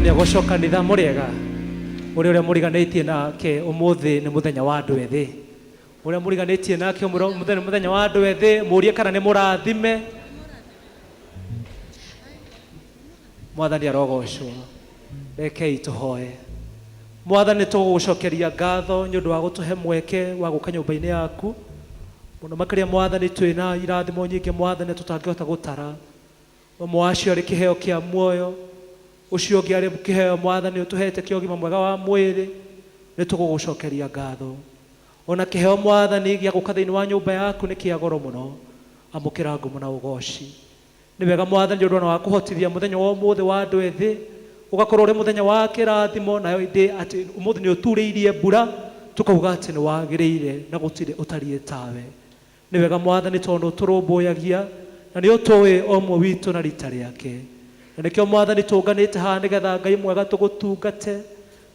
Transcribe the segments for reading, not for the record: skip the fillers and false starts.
Mwathani agocwo kanitha mũrĩega ũrĩa mũriganĩtie nake ũmũthĩ nĩ mũthenya wa andũ ethĩ ũrĩa mũriganĩtie nake ũmũthĩ nĩ mũthenya wa andũ ethĩ mũrie kana nĩ mũrathime. Mwathani arogocwo. Rekei tũhoe. Mwathani, tũgũgũcokeria ngatho nĩ ũndũ wa gũtũhe mweke wa gũka nyũmba-inĩ yaku mũno makĩria. Mwathani, twĩna irathimo nyingĩ, Mwathani, tũtangĩhota gũtara. Ũmwe wacio arĩ kĩheo kĩa muoyo, ũcio ũngĩ arĩ kĩheo, Mwathani, ũtũhete kĩa ũgima mwega wa mwĩrĩ. Nĩ tũgũgũcokeria ngatho. Ona kĩheo, Mwathani, gĩa gũka thĩinĩ wa nyũmba yaku nĩ kĩa goro mũno. Amũkĩra ngumo na ũgoci. Nĩ wega, Mwathani, nĩ ũndũ ona wa kũhotithia mũthenya wa ũmũthĩ wa andũ ethĩ ũgakorwo ũrĩ mũthenya wa kĩrathimo, nayo ĩndĩ atĩ ũmũthĩ nĩ ũturĩirie mbura, tũkauga atĩ nĩ wagĩrĩire na gũtirĩ ũtariĩ tawe. Nĩ wega, Mwathani, tondũ ũtũrũmbũyagia na nĩ ũtũĩ o ũmwe witũ na rita rĩake. Na nĩkĩo, Mwathani, tũnganĩte haha nĩgetha, Ngai mwega, tũgũtungate,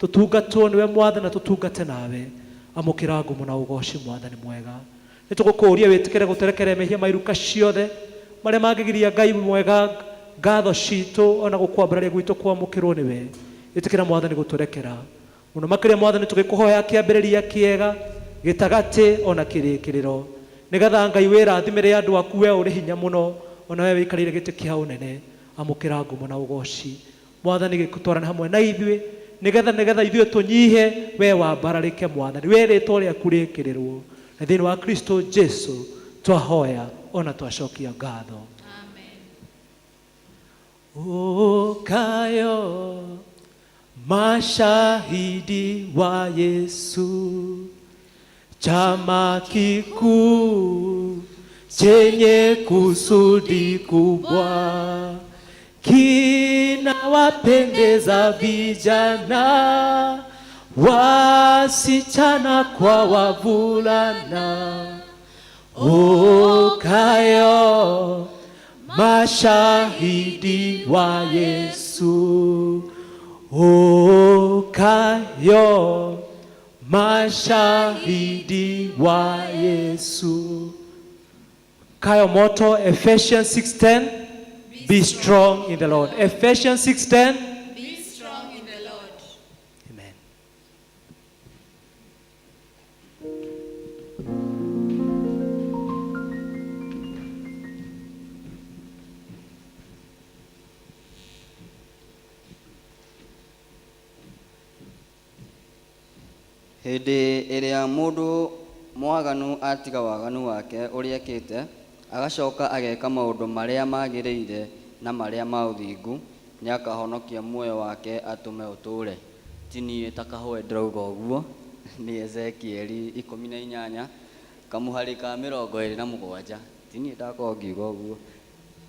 tũtungatwo nĩwe, Mwathani, na tũtungate nawe. Amũkĩra ngumo na ũgoci, Mwathani mwega. Nĩ tũgũkũũria wĩtĩkĩre gũtũrekera mehia ma iruka ciothe marĩa mangĩgiria, Ngai mwega, ngatho citũ ona gũkwambararia gwitũ kwamũkĩrwo nĩwe. Ĩtĩkĩra, Mwathani, gũtũrekera mũno makĩria. Mwathani, tũgĩkũhoya kĩambĩrĩria kĩega, gĩtagatĩ ona kĩrĩkĩrĩro, nĩgetha, Ngai, wĩrathimĩre andũ aku. We ũrĩ hinya mũno, ona we wĩikarĩire gĩtĩ kĩa ũnene. Amũkĩra ngumo na ũgoci, Mwathani. Gĩtwarane hamwe na ithuĩ nĩgetha ithuĩ tũnyihe, we wambararĩke, Mwathani, we rĩtwa rĩaku rĩkĩrĩrwo. Na thĩinĩ wa Kristo Jesu twahoya ona twacokia ngatho. Ũkayo mashahidi wa Yesu, chama kikuu chenye kusudi kubwa, kinawapendeza vijana, wasichana kwa wavulana. Ũkayo mashahidi wa Yesu, ũkayo mashahidi wa Yesu. Kayo moto, Ephesians 6:10, be strong in the Lord. Ephesians 6:10. Be strong in the Lord. Amen. Hĩndĩ ĩrĩa mũndũ mwaganu atiga waganu wake ũrĩa ekĩte, agacoka ageka maũndũ marĩa magĩrĩire na marĩa ma ũthingu, nĩakahonokia muoyo wake atũme ũtũũre. Ti niĩ ta kahũe ndĩrauga ũguo, nĩ Ezekieli 18, kamũhari ka 27. Ti niĩ ndakorwo ngiuga ũguo.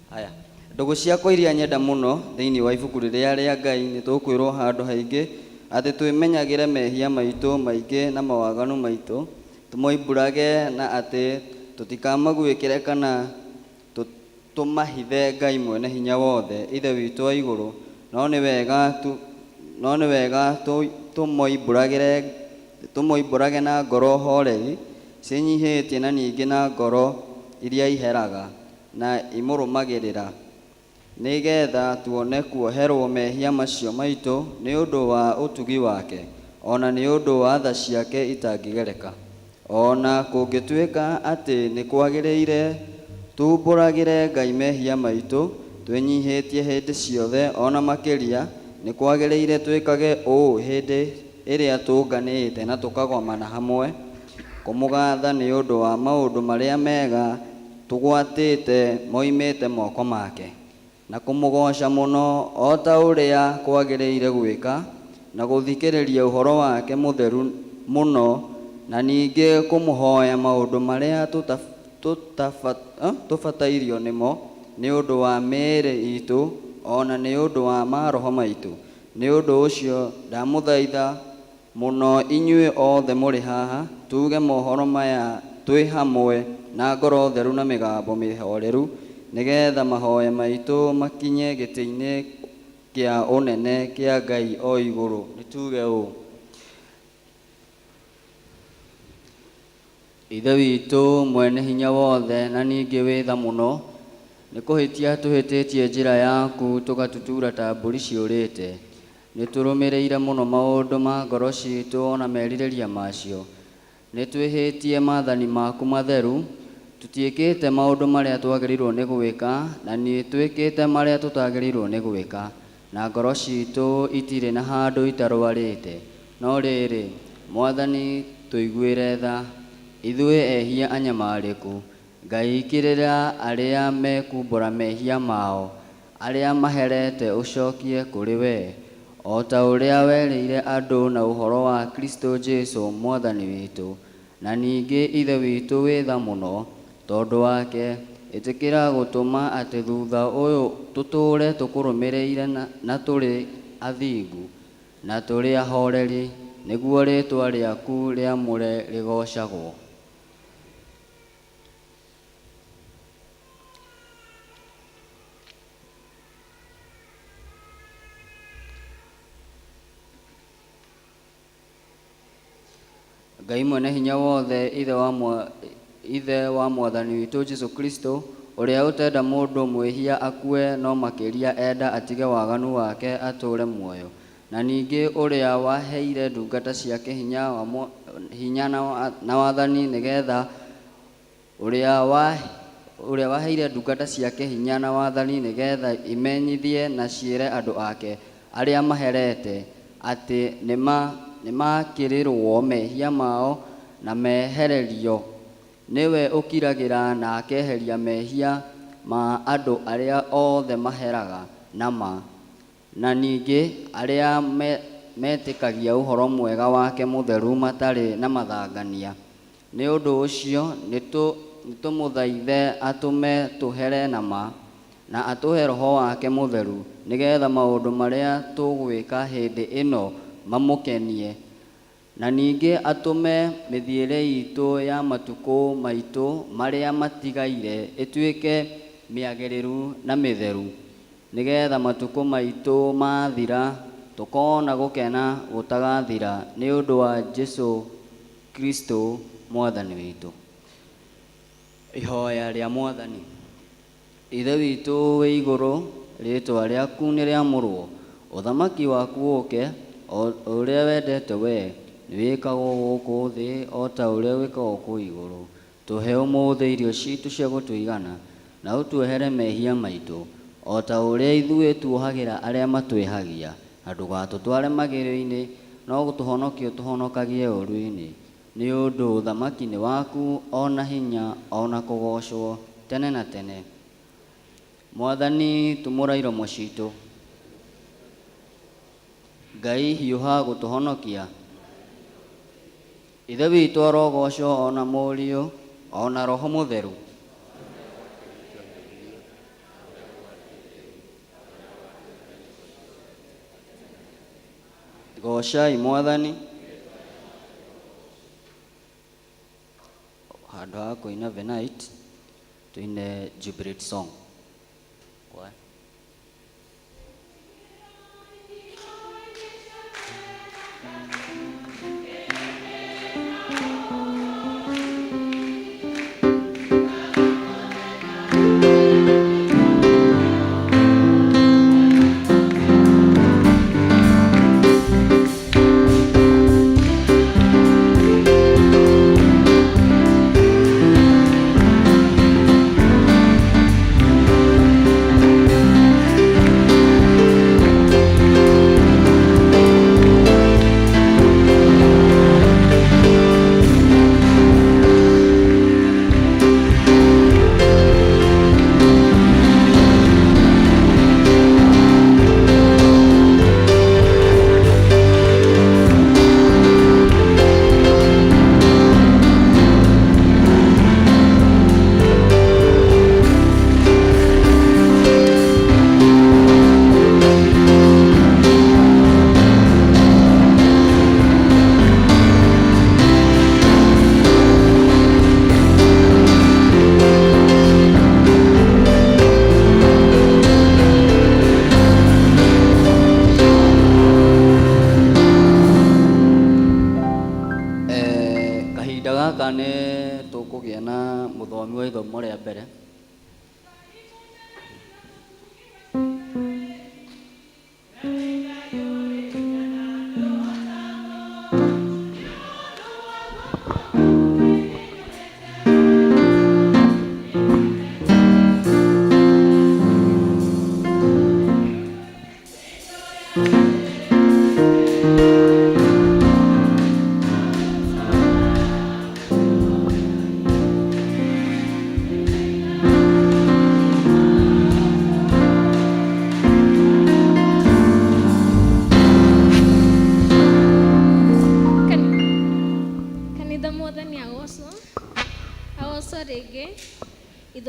Haya, ndũgũ ciakwa iria nyenda mũno, thĩinĩ wa ibuku rĩrĩa rĩa Ngai nĩ tũkwĩrwo handũ haingĩ atĩ twĩmenyagĩre mehia maitũ maingĩ na mawaganu maitũ, tũmoimbũrage na atĩ tũtikamaguĩkĩre kana tũmahithe Ngai mwene hinya wothe, Ithe witũ wa igũrũ. No nĩ wega tu, no nĩ wega tũmoimbũragĩre tũmoimbũrage na ngoro horeri ciĩnyihĩtie na ningĩ na ngoro iria iheraga na imũrũmagĩrĩra, nĩgetha tuone kuoherwo mehia macio maitũ nĩ ũndũ wa ũtugi wake, o na nĩ ũndũ wa tha ciake itangĩgereka. O na kũngĩtuĩka atĩ nĩ kwagĩrĩire tumbũragĩre Ngai mehia maitũ twĩnyihĩtie hĩndĩ ciothe, o na makĩria nĩ kwagĩrĩire twĩkage ũũ hĩndĩ ĩrĩa tũnganĩte na tũkagomana hamwe, kũmũgatha nĩ ũndũ wa maũndũ marĩa mega tũgwatĩte moimĩte moko make, na kũmũgoca mũno o ta ũrĩa kwagĩrĩire gwĩka, na gũthikĩrĩria ũhoro wake mũtheru mũno, na ningĩ kũmũhoya maũndũ marĩa tũbatairio nĩmo nĩ ũndũ wa mĩĩrĩ itũ o na nĩ ũndũ wa maroho maitũ. Nĩ ũndũ ũcio ndamũthaitha mũno inyuĩ othe mũrĩ haha, tuge mohoro maya twĩ hamwe na ngoro theru na mĩgambo mĩhoreru, nĩgetha mahoya maitũ makinye gĩtĩ-inĩ kĩa ũnene kĩa Ngai o igũrũ. Nĩ tuge ũũ. Ithe witũ mwene hinya wothe na ningĩ wĩ tha mũno, nĩ kũhĩtia tũhĩtĩtie njĩra yaku tũgatutura ta mbũri ciũrĩte. Nĩtũrũmĩrĩire mũno maũndũ ma ngoro ciitũ ona merirĩria macio. Nĩtwĩhĩtie maathani maku matheru, tũtiĩkĩte maũndũ marĩa twagĩrĩirwo nĩ gwĩka, na nĩtwĩkĩte marĩa tũtagĩrĩirwo nĩ gwĩka, na ngoro ciitũ itirĩ na handũ itarwarĩte. No rĩrĩ, Mwathani, tũiguĩre tha, ithuĩ ehia anyamarĩku. Ngai kĩrĩra arĩa mekumbũra mehia mao, arĩa maherete ũcokie kũrĩ we, o ta ũrĩa werĩire andũ na ũhoro wa Kristo Jesu Mwathani witũ. Na ningĩ Ithe witũ wĩ tha mũno, tondũ wake, ĩtĩkĩra gũtũma atĩ thutha ũyũ tũtũũre tũkũrũmĩrĩire na tũrĩ athingu na tũrĩ ahoreri, nĩguo rĩĩtwa rĩaku rĩamũre rĩgoocagwo. Ngai mwene hinya wothe, Ithe wa Mwathani witũ Jesu Kristo, ũrĩa ũtenda mũndũ mwĩhia akue, no makĩria enda atige waganu wake atũũre muoyo. Na ningĩ ũrĩa waheire ndungata ciake hinya, wa hinya na wathani nĩgetha ũrĩa waheire ndungata ciake hinya na wathani nĩgetha imenyithie na ciĩre andũ ake arĩa maherete atĩ nĩmakĩrĩrwo mehia mao na mehererio. Nĩwe ũkiragĩra na akeheria mehia ma andũ arĩa othe maheraga na ma, na ningĩ arĩa metĩkagia ũhoro mwega wake mũtheru matarĩ na mathangania. Nĩ ũndũ ũcio nĩtũmũthaithe atũme tũhere na ma, na atũhe Roho wake mũtheru, nĩgetha maũndũ marĩa tũgwĩka hĩndĩ ĩno mamũkenie, na ningĩ atũme mĩthiĩre itũ ya matukũ maitũ marĩa matigaire ĩtuĩke mĩagĩrĩru na mĩtheru, nĩgetha matukũ maitũ mathira tũkona gũkena gũtagathira nĩ ũndũ wa Jesu Kristo Mwathani witũ. Ihoya rĩa Mwathani. Ithe witũ wĩ igũrũ, rĩĩtwa rĩaku nĩrĩamũrwo, ũthamaki waku ũũke, o ũrĩa wendete we nĩwĩkagwo gũkũ thĩ o ta ũrĩa wĩkagwo kũu igũrũ. Tũhe ũmũthĩ irio ciitũ cia gũtũigana, na ũtuohere mehia maitũ, o ta ũrĩa ithuĩ tuohagĩra arĩa matwĩhagia, na ndũgatũtware magerio-inĩ, no gũtũhonokia ũtũhonokagie ũũru-inĩ. Nĩ ũndũ ũthamaki nĩ waku, o na hinya, o na kũgoocwo tene na tene. Mwathani, tumũra iromo ciitũ. Ngai hiũha gũtũhonokia. Ithe witũ arogocwo o na Mũriũ o na Roho Mũtheru. Goocai Mwathani. Handũ ha kũina Venite, tuine Jubilate song. Kwa.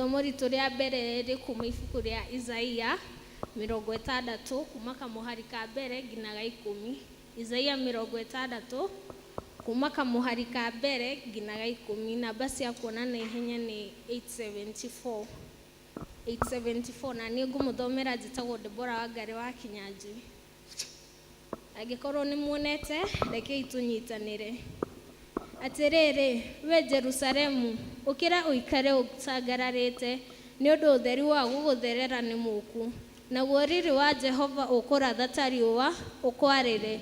Ithomo ritũ rĩa mbere rĩ kuma ibuku rĩa Isaia 60 kuma kamũhari ka mbere nginya ga 10. Isaia 60 kuma kamũhari ka mbere nginya ga 10. Namba cia kuona na ihenya nĩ 874. 874 na niĩ ngũmũthomera njĩtagwo Deborah Wangari wa Kinyanjui. Angĩkorwo nĩ muonete, rekei tũnyitanĩre. Atĩrĩrĩ, we Jerusalemu, ũkĩra ũikare ũcangararĩte, nĩ ũndũ ũtheri wa gũgũtherera nĩ mũku, naguo riri wa Jehova ũkũratha ta riũa ũkwarĩre.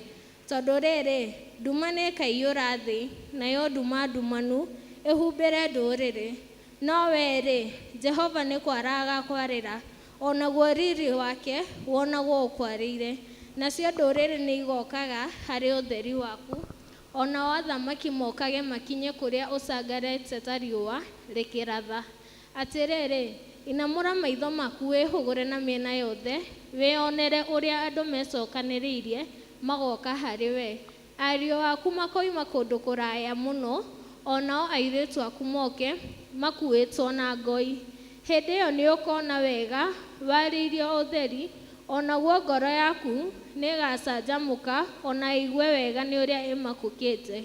Tondũ rĩrĩ, nduma nĩĩkaiyũra thĩ, nayo nduma ndumanu ĩhumbĩre ndũrĩrĩ. No wee-rĩ, Jehova nĩ kwara agakwarĩra, o naguo riri wake wonagwo ũkwarĩire. Nacio ndũrĩrĩ nĩigokaga harĩ ũtheri waku, o nao athamaki mokage makinye kũrĩa ũcangararĩte ta riũa rĩkĩratha. Atĩrĩrĩ, inamũra maitho maku wĩhũgũre na mĩena yothe, wĩonere ũrĩa andũ mecokanĩrĩirie magoka harĩ we. Ariũ aku makoima kũndũ kũraya mũno, o nao airĩtu aku moke makuuĩtwo na ngoi. Hĩndĩ ĩyo nĩũkona wega warĩirio ũtheri, o naguo ngoro yaku nĩĩgacanjamũka o na ĩigue wega nĩ ũrĩa ĩmakũkĩte.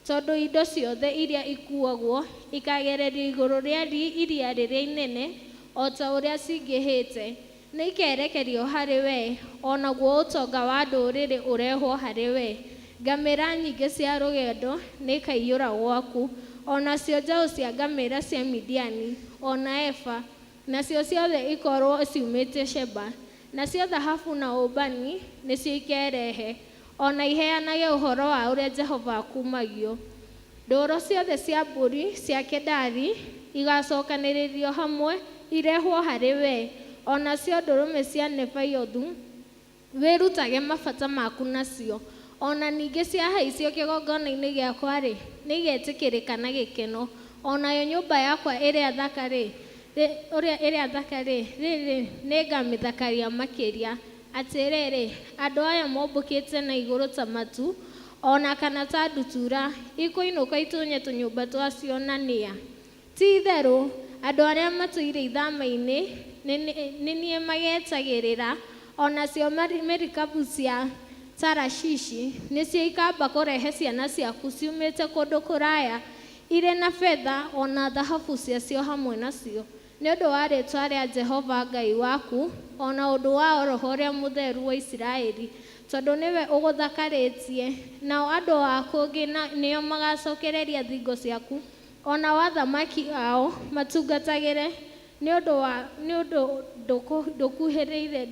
Tondũ indo ciothe iria ikuuagwo ikaagererio igũrũ rĩa iria rĩrĩa inene o ta ũrĩa cingĩhĩte, nĩikerekerio harĩ wee, o naguo ũtonga wa ndũrĩrĩ ũrehwo harĩ wee. Ngamĩra nyingĩ cia rũgendo nĩikaiyũra gwaku, o nacio njaũ cia ngamĩra cia Midiani, o na Efa, nacio ciothe ikorwo ciumĩte Sheba. Nacio thahabu na ũbani nĩcio ikerehe, o na iheanage ũhoro wa ũrĩa Jehova akumagio. Ndũũru ciothe cia mbũri cia Kedari igaacokanĩrĩrio hamwe irehwo harĩ wee, o nacio ndũrũme cia Nebaiothu wĩrutage mabata maku nacio. O na ningĩ ciahaicio kĩgongona-inĩ gĩakwa-rĩ, nĩigetĩkĩrĩka na gĩkeno. O nayo nyũmba yakwa ĩrĩa thaka-rĩ, ũrĩa ĩrĩa thaka-rĩ, rĩrĩ, nĩngamĩthakaria makĩria. Atĩrĩrĩ, andũ aya mombũkĩte na igũrũ ta matu, o na kana ta ndutura, ikũinũka itunye tũnyũmba twacio na nĩa. Ti itherũ, andũ arĩa matũire ithama-inĩ nĩ niĩ magetagĩrĩra, o nacio merikabu cia Tarashishi nĩcio ikamba kũrehe ciana ciaku ciumĩte kũndũ kũraya, irĩ na betha o na thahabu ciacio hamwe nacio, nĩ ũndũ wa rĩĩtwa rĩa Jehova Ngai waku, o na ũndũ wa Roho ũrĩa Mũtheru wa Isiraeli, tondũ nĩwe ũgũthakarĩtie. Nao andũ a kũngĩ nĩo magacokereria thingo ciaku, o nao athamaki ao matungatagĩre, nĩ ũndũ ndũkuhĩrĩire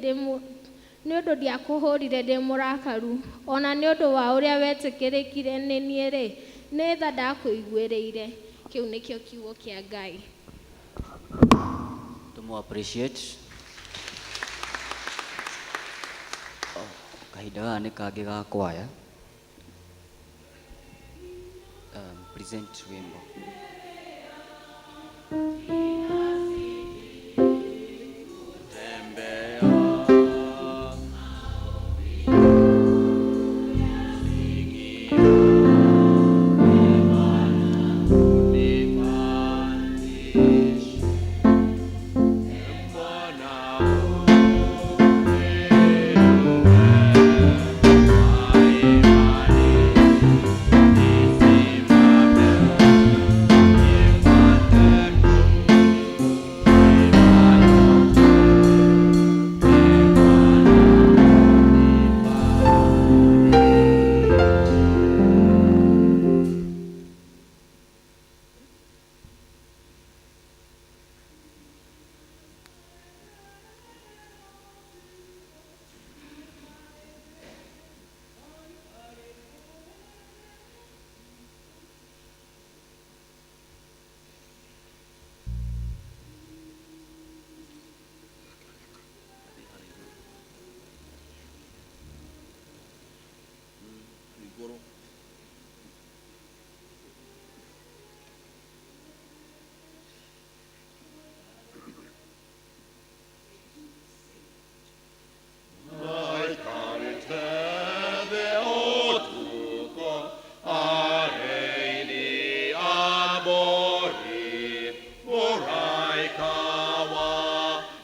nĩ ũndũ ndiakũhũũrire ndĩ mũrakaru, o na nĩ ũndũ wa ũrĩa wetĩkĩrĩkire nĩ niĩ-rĩ, nĩ tha ndakũiguĩrĩire. Kĩu nĩkĩo kiugo kĩa Ngai. Tũmũ appreciate. Oh, kahinda gaka nĩ kangĩ ga kwaya. Present wimbo.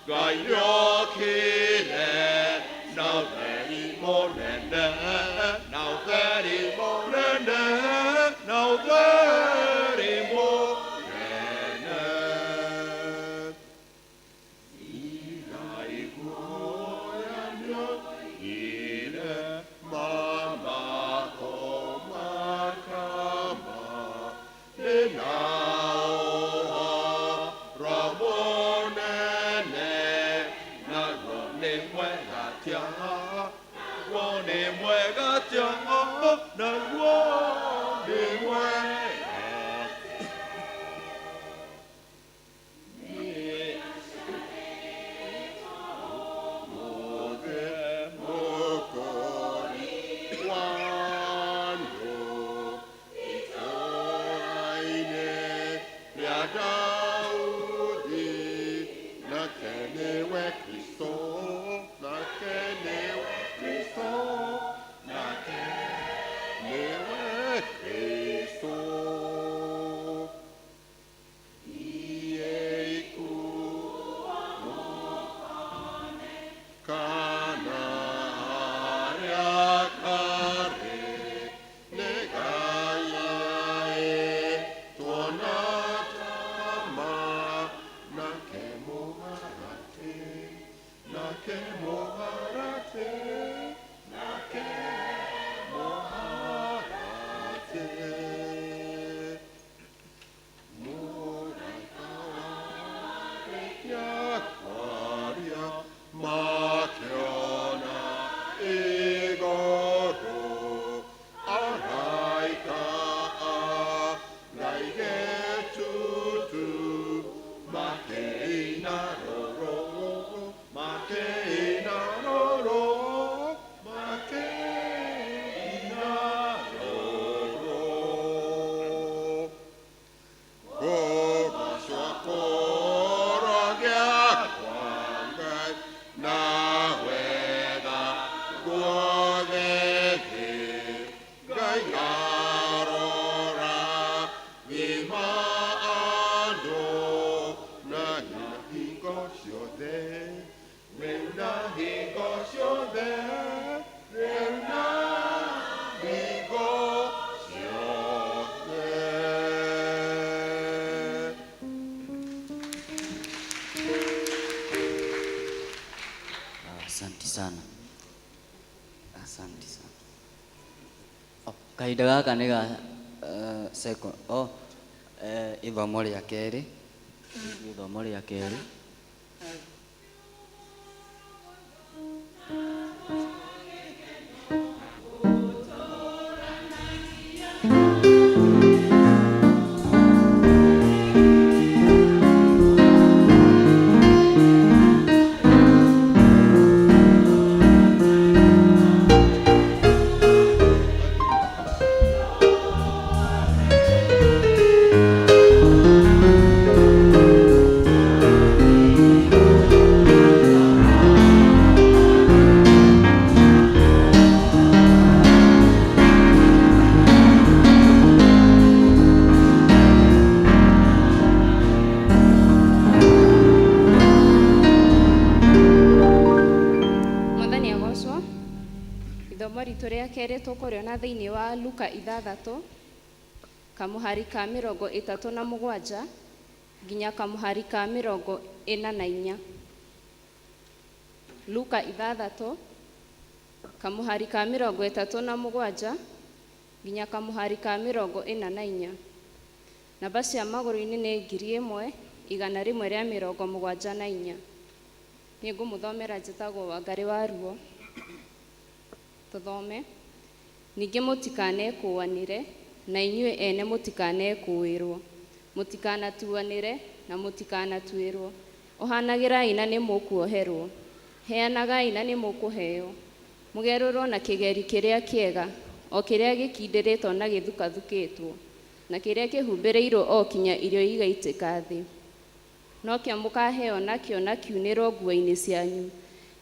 Ngai nĩokire na ũtheri mũnene, na ũtheri mũnene, na ũtheri mũnene. Asante sana, asante sana. Oh, kahinda gaka nĩ ga second oh, ithomo rĩa kerĩ, ithomo rĩa kerĩ. Mwathani agocwo. Ithomo ritũ rĩa kerĩ tũkũrĩona thĩinĩ wa Luka 6 kamũhari ka 37 nginya kamũhari ka 44. Luka 6 kamũhari ka 37 nginya kamũhari ka 44. Namba cia magũrũ-inĩ nĩ 1174. Nĩngũmũthomera njĩtagwo Wangarĩ wa Ruo. Tũthome. Ningĩ mũtikanekũũanĩre, na inyuĩ ene mũtikanekũũĩrwo. Mũtikanatuanĩre, na mũtikanatuĩrwo. Ohanagĩrai na nĩmũkuoherwo. Heanagai na nĩmũkũheo. Mũgerũrwo na kĩgeri kĩrĩa kĩega, o kĩrĩa gĩkindĩrĩtwo na gĩthukathukĩtwo, na kĩrĩa kĩhumbĩrĩirwo o kinya irio igaitĩka thĩ. No kĩo mũkaheo nakĩo na kiunĩrwo nguo-inĩ cianyu,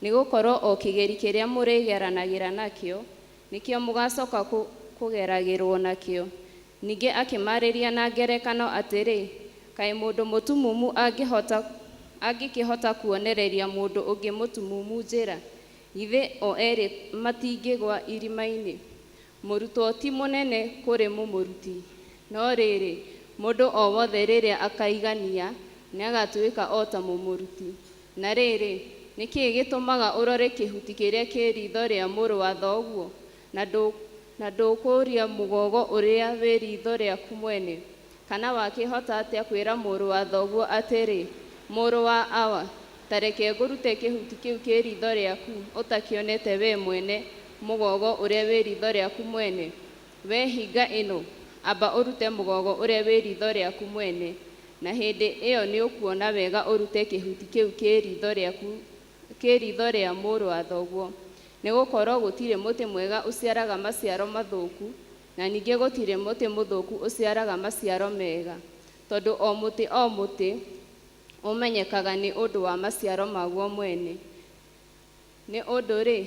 nĩgũkorwo o kĩgeri kĩrĩa mũrĩgeranagĩra nakĩo, nĩkĩo mũgacoka kũgeragĩrwo nakĩo. Ningĩ akĩmarĩria na ngerekano atĩrĩ, kaĩ mũndũ mũtumumu angĩhota Angĩkĩhota kuonereria mũndũ ũngĩ mũtumumu njĩra? Githĩ o erĩ matingĩgwa irima-inĩ? Mũrutwo ti mũnene kũrĩ mũmũruti, no rĩrĩ, mũndũ o wothe rĩrĩa akaigania, nĩagatuĩka o ta mũmũruti. Na rĩrĩ, nĩ kĩĩ gĩtũmaga ũrore kĩhuti kĩrĩa kĩ riitho rĩa mũrũ wa thoguo, na ndũkũũria mũgogo ũrĩa wĩ riitho rĩaku mwene? Kana wakĩhota atĩa kwĩra mũrũ wa thoguo atĩrĩ, 'Mũrũ wa awa, ta reke ngũrute kĩhuti kĩu kĩ riitho rĩaku,' ũtakĩonete wee mwene mũgogo ũrĩa wĩ riitho rĩaku mwene? Wee hinga ĩno, amba ũrute mũgogo ũrĩa wĩ riitho rĩaku mwene, na hĩndĩ ĩyo nĩũkuona wega ũrute kĩhuti kĩu kĩ riitho rĩaku kĩ riitho rĩa mũrũ wa thoguo. Nĩgũkorwo gũtirĩ mũtĩ mwega ũciaraga maciaro mathũku, na ningĩ gũtirĩ mũtĩ mũthũku ũciaraga maciaro mega, tondũ o mũtĩ o mũtĩ ũmenyekaga nĩ ũndũ wa maciaro maguo mwene. Nĩ ũndũ-rĩ,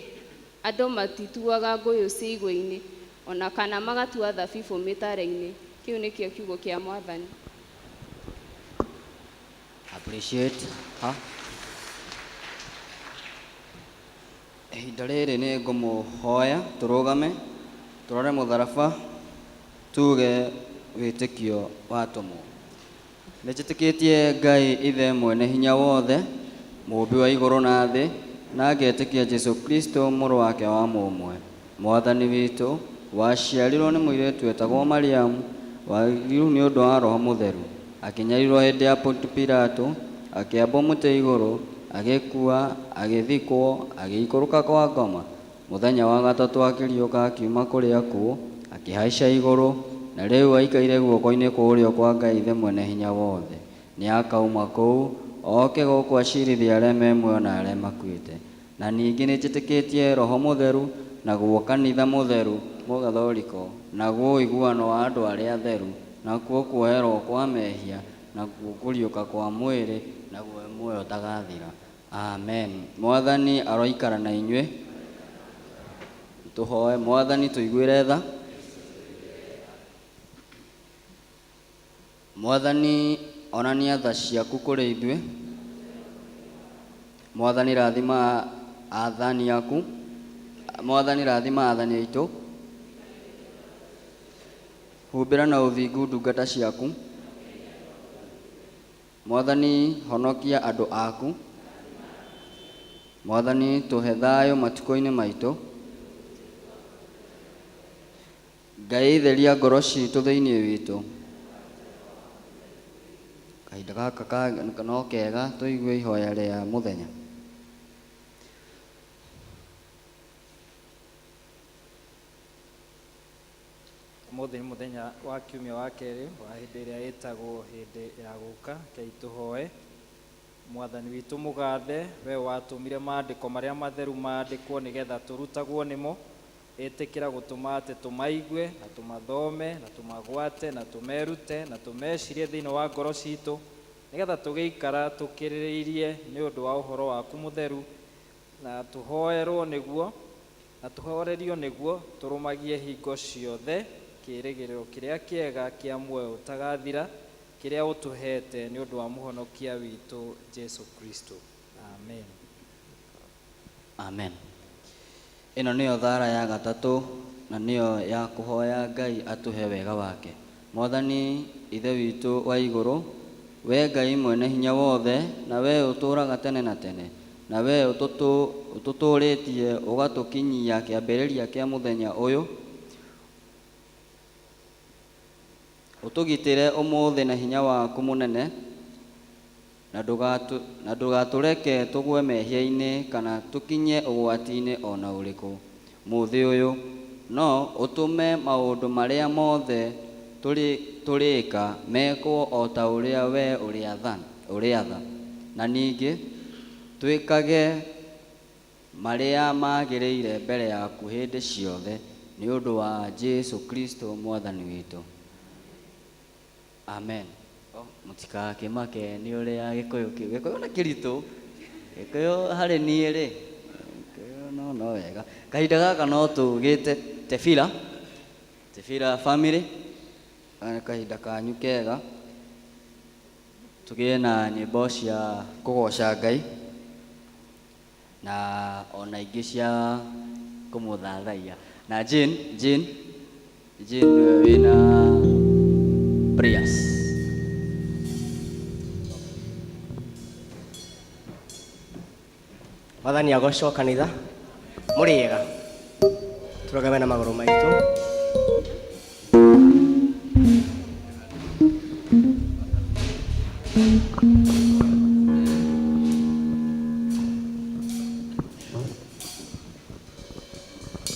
andũ matituaga ngũyũ ciigua-inĩ, o na kana magatua thabibũ mĩtare-inĩ. Kĩu nĩkĩo kiugo kĩa Mwathani. Appreciate her. Ihinda rĩrĩ nĩ ngũmũhoya tũrũgame tũrore mũtharaba tuge wĩtĩkio wa atũmwo. Nĩ njĩtĩkĩtie Ngai Ithe mwene hinya wothe, mũũmbi wa igũrũ na thĩ, na ngetĩkia Jesu Kristo mũrũ wake wa mũmwe, Mwathani witũ, waciarirwo nĩ mũirĩtu wetagwo Mariamu, wagirwo nĩ ũndũ wa Roho Mũtheru, akĩnyarirwo hĩndĩ ya Pontio Pilato, akĩambwo mũtĩ igũrũ, agĩkua, agĩthikwo, agĩikũrũka kwa ngoma. Mũthenya wa gatatũ akĩriũka akiuma kũrĩ akuũ, akĩhaica igũrũ, na rĩu aikaire guoko-inĩ kwa ũrĩo kwa Ngai Ithe mwene hinya wothe. Nĩ akauma kũu, oke gũkũ acirithie arĩa me muoyo na arĩa makuĩte. Na ningĩ nĩ njĩtĩkĩtie Roho Mũtheru, naguo kanitha mũtheru Mũgatholiko, naguo ũiguano wa andũ arĩa atheru, nakuo kuoherwo kwa mehia, nakuo kũriũka kwa mwĩrĩ, naguo muoyo ũtagathira. Amen. Mwathani aroikara na inyuĩ. Tũhoe. Mwathani tũiguĩre tha. Mwathani onania tha ciaku kũrĩ ithuĩ. Mwathani rathima athani aku. Mwathani rathima athani aitũ. Humbĩra na ũthingu ndungata ciaku. Mwathani honokia andũ aku. Mwathani tũhe thayũ matukũ-inĩ maitũ. Ngai theria ngoro citũ thĩinĩ witũ. Kahinda gaka no kega tũigue ihoya rĩa mũthenya. Ũmũthĩ nĩ mũthenya wa kiumia wa kerĩ wa hĩndĩ ĩrĩa ĩtagwo hĩndĩ ya gũka. Rekei tũhoe. Mwathani witũ mũgathe, we watũmire maandĩko marĩa matheru maandĩkwo nĩgetha tũrutagwo nĩmo, ĩtĩkĩra gũtũma atĩ tũmaigue na tũmathome na tũmagwate na tũmerute na tũmecirie thĩinĩ wa ngoro citũ, nĩgetha tũgĩikara tũkĩrĩrĩirie nĩ ũndũ wa ũhoro waku mũtheru, na tũhoerwo nĩguo na tũhorerio nĩguo tũrũmagie hingo ciothe kĩĩrĩgĩrĩro kĩrĩa kĩega kĩa muoyo ũtagathira kĩrĩa ũtũheete nĩ ũndũ wa mũhonokia witũ Jesu Kristo. Amen. Amen. Ĩno nĩyo thara ya gatatũ na nĩyo ya kũhoya Ngai atũhe wega wake. Mwathani Ithe witũ wa igũrũ, we Ngai mwene hinya wothe, na we ũtũũraga tene na tene, na we ũtũtũũrĩtie ũgatũkinyia kĩambĩrĩria kĩa mũthenya ũyũ, ũtũgitĩre ũmũthĩ na hinya waku mũnene, na ndũgatũreke tũgwe mehia-inĩ kana tũkinye ũgwati-inĩ o na ũrĩkũ mũthĩ ũyũ, no ũtũme maũndũ marĩa mothe tũrĩka mekwo o ta ũrĩa we ũrĩatha, na ningĩ twĩkage marĩa magĩrĩire mbere yaku hĩndĩ ciothe, nĩ ũndũ wa Jesu Kristo Mwathani witũ. Amen. Mũtikakĩmake nĩ ũrĩa Gĩkũyũ kĩu. Gĩkũyũ nĩ kĩritũ. Gĩkũyũ harĩ niĩ rĩ, Gĩkũyũ no wega. Kahinda gaka no tũgĩte Tebira, Tebira family, nĩ kahinda kanyu kega. Tũgĩe na nyĩmbo cia kũgoca Ngai na ona ingĩ cia kũmũthathaiya. Na Jane, Jane, Jane nĩwe wĩna prayers. Mwathani agocwo kanitha mũrĩega tũrũgame na magũrũ maitũ.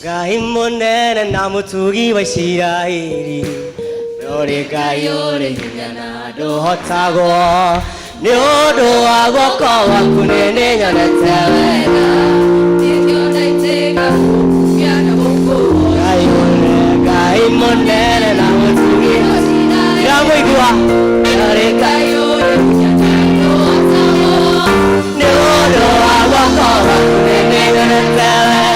Ngai mũnene na mũtugi wa Isiraeli, nĩũrĩ Ngai ũrĩ hinya na ndũhotagwo, nĩ ũndũ wa guoko gwaku nĩnyonete wega. Ngai mũnene, Ngai mũnene na mũtugi, ndĩramũigua, nĩũrĩ Ngai ũrĩ hinya na ndũhotagwo, nĩ ũndũ wa guoko gwaku nĩnyonete wega.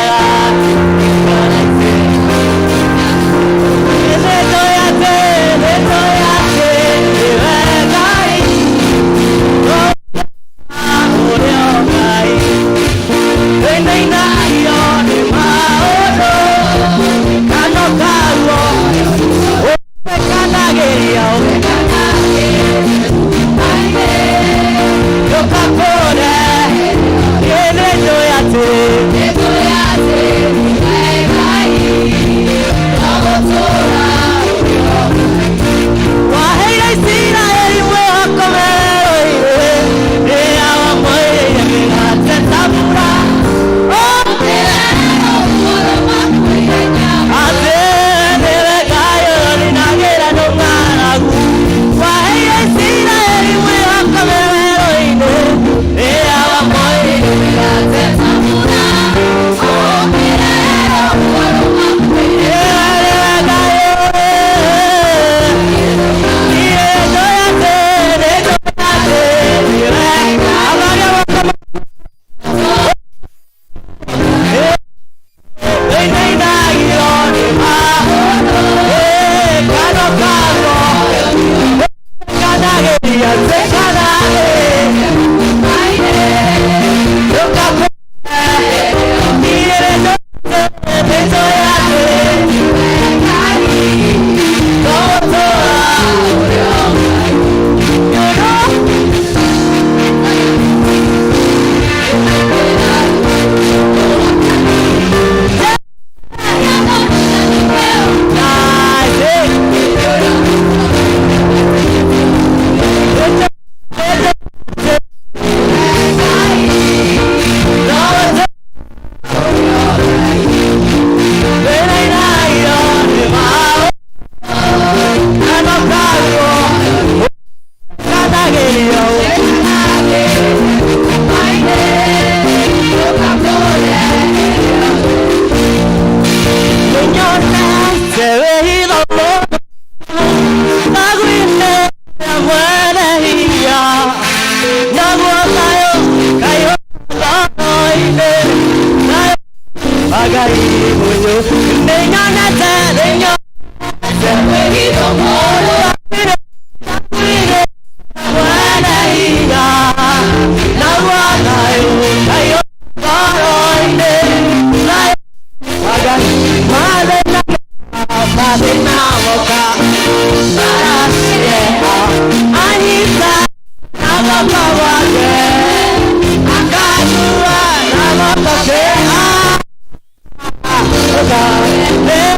Hey!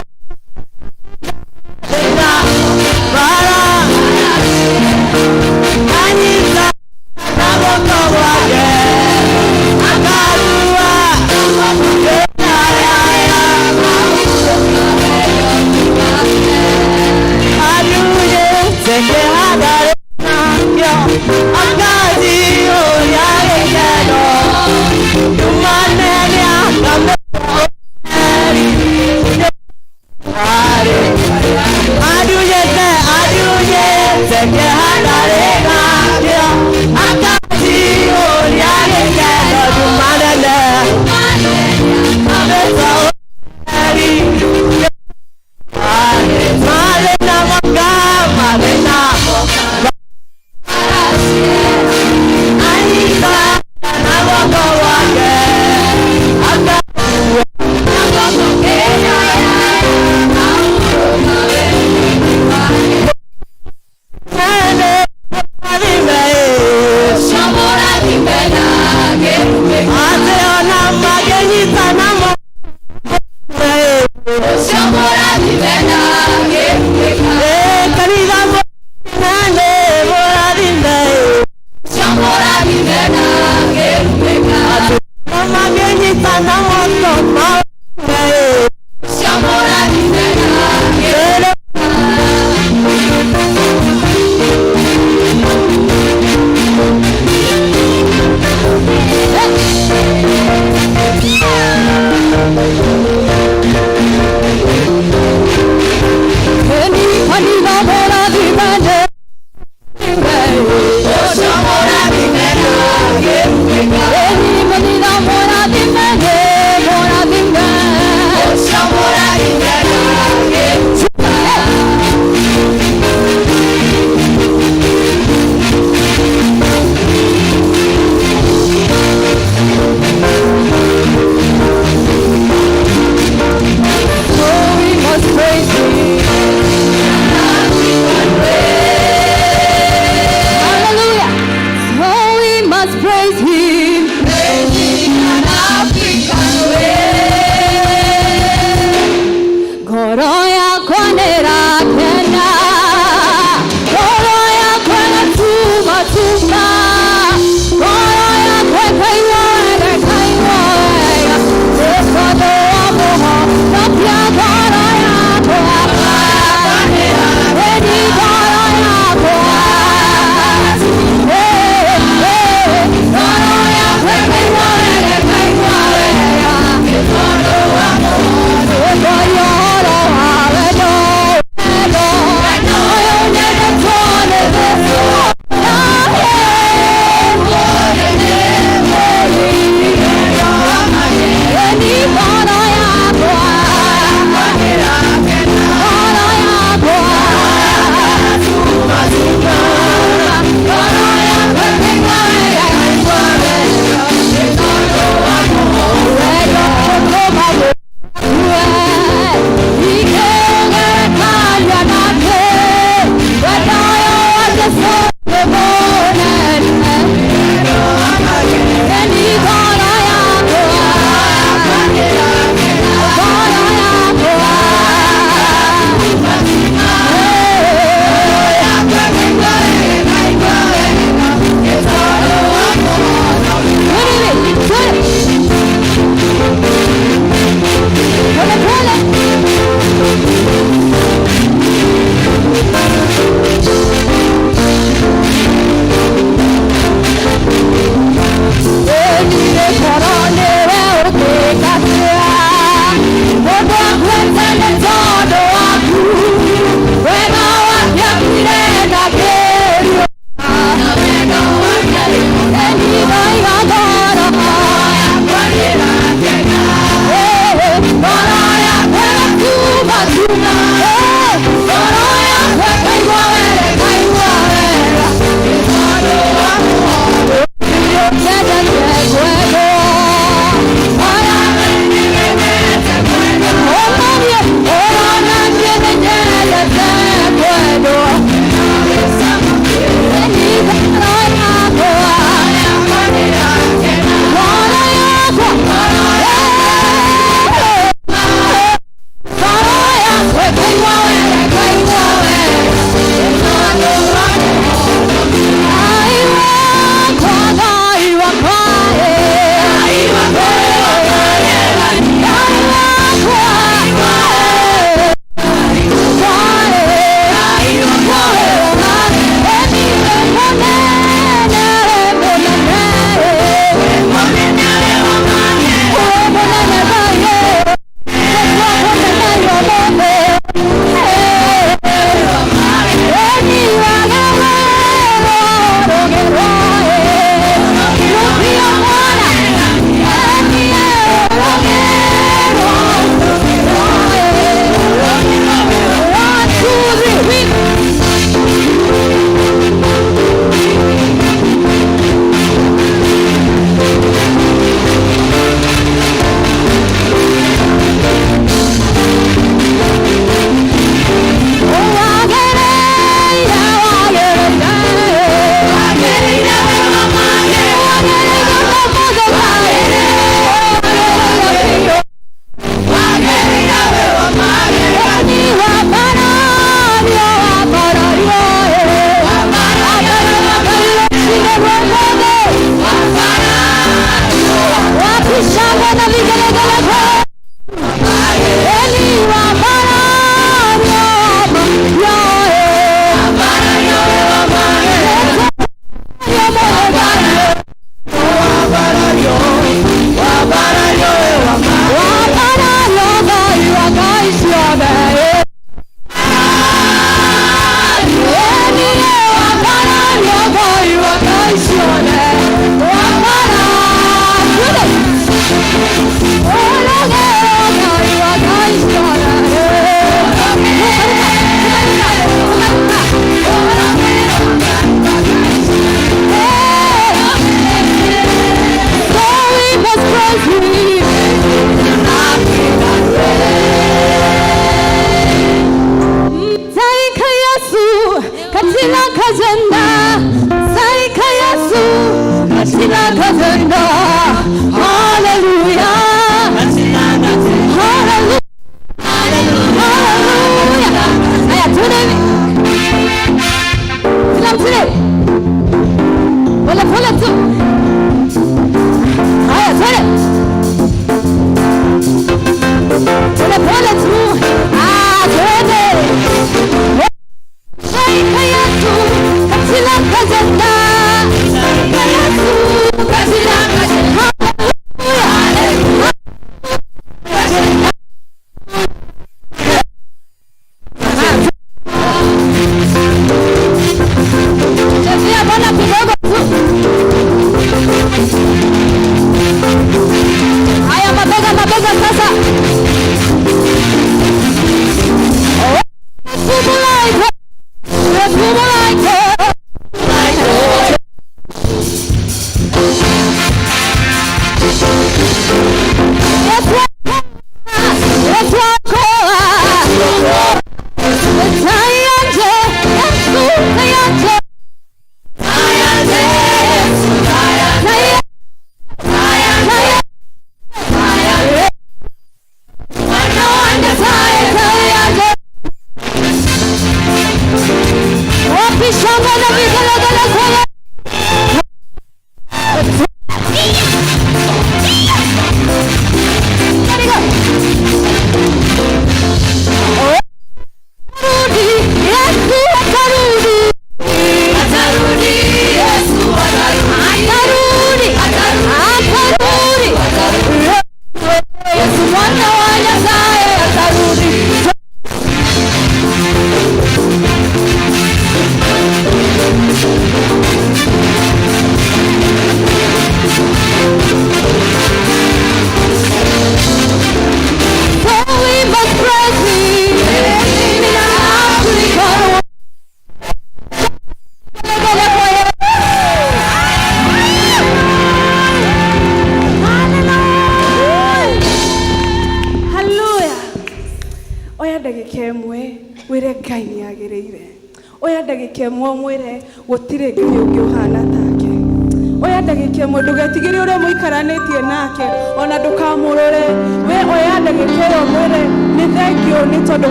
Na moto ma. na vigelegele kwa Eli wa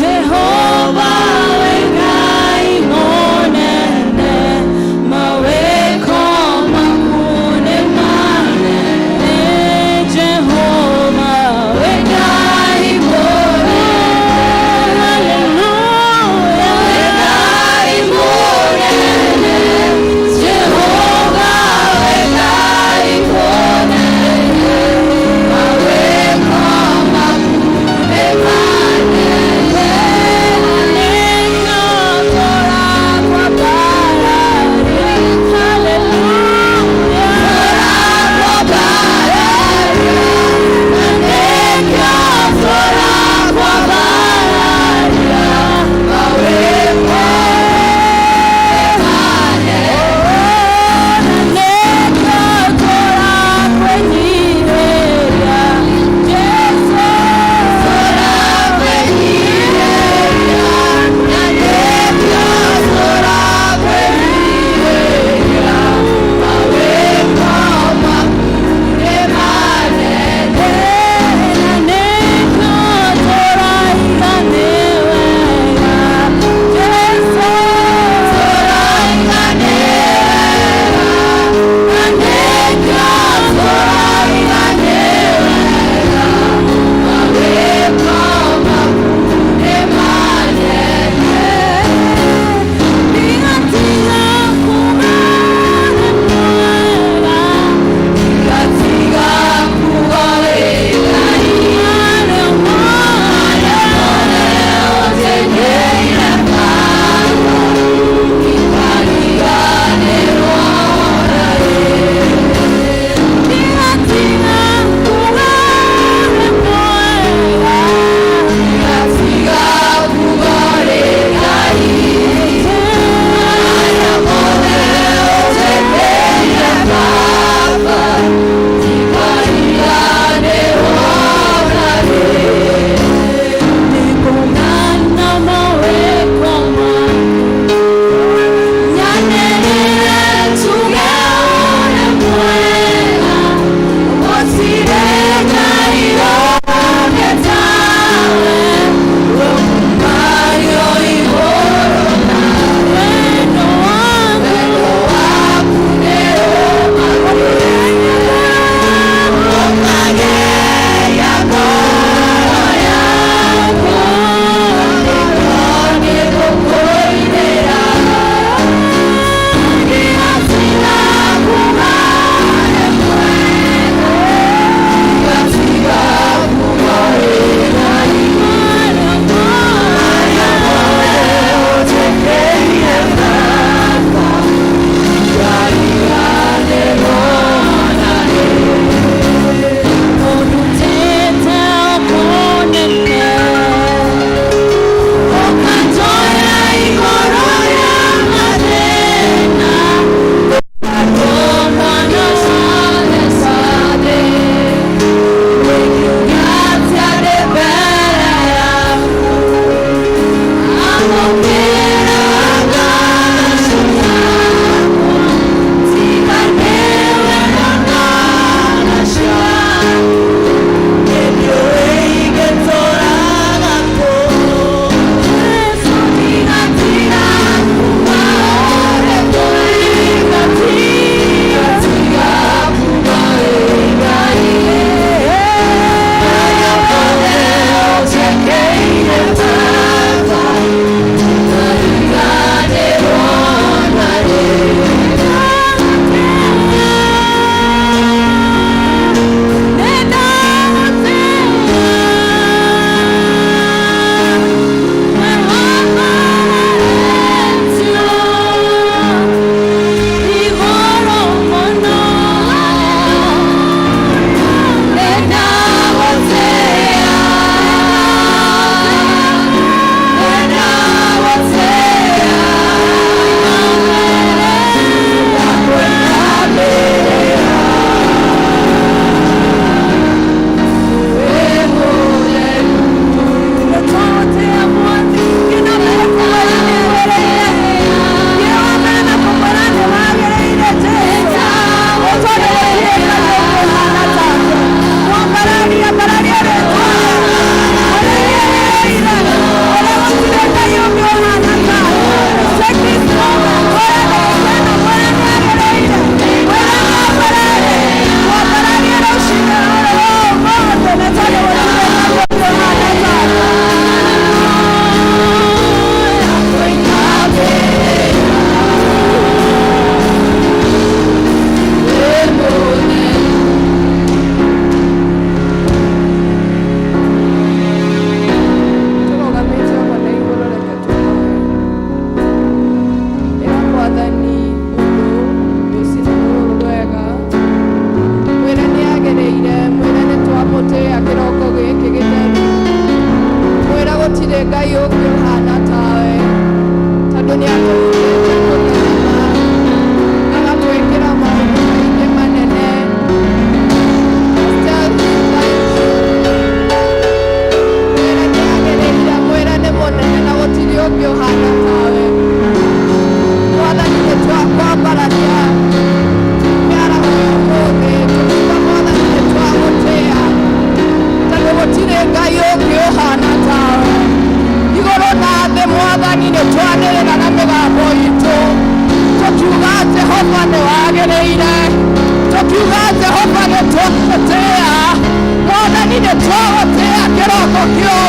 Jehovah, we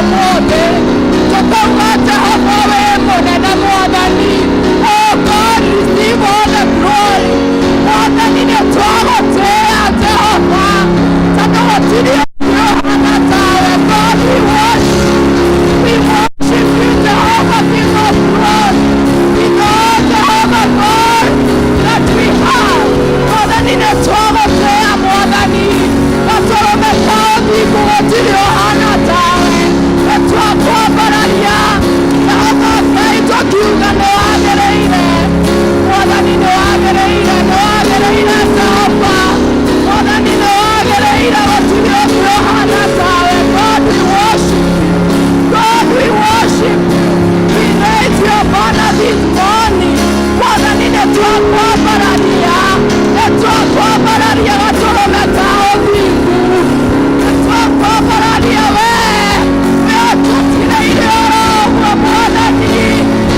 Ũmũthĩ tũkauga Jehova wĩ mũnene Mwathani. Oh God, receive all the glory. Mwathani, nĩ twagũtĩĩa Jehova tondũ gũtirĩ ũngĩ ũhana tawe. God, we worship. We worship you, Jehovah, King of glory. We know, Jehovah God, that we have. Mwathani, nĩ twagũtĩĩa Mwathani. Gatũrũme ka ũthingu gũtirĩ ũhana tawe. Nĩ twakwambararia Jehova Ngai tũkiuga nĩ wagĩrĩire. Mwathani, nĩ wagĩrĩire, nĩ wagĩrĩire Jehova. Mwathani, nĩ wagĩrĩire, gũtirĩ ũngĩ ũhana tawe. God, we worship you. God, we worship you. We raise your banner this morning. Mwathani, nĩ twakwambararia, nĩ twakwambararia gatũrũme ka ũthingu. Nĩ twakwambararia wee, we ũtũtirĩire oro ũguo Mwathani,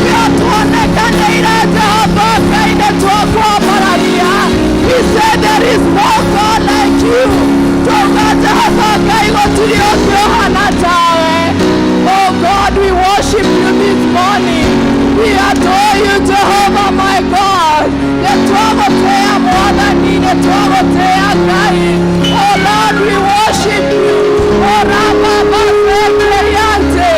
we ũtuonekanĩire Jehova Ngai, nĩ twakwambararia. We say there is no God like you. Twauga Jehova Ngai gũtirĩ ũngĩ ũhana tawe. Oh God, we worship you this morning. We adore you, Jehovah, my God. Nĩ twagũtĩĩa Mwathani, nĩ twagũtĩĩa Ngai. Oh Lord, we worship you. Oh Rababa Sekeyante.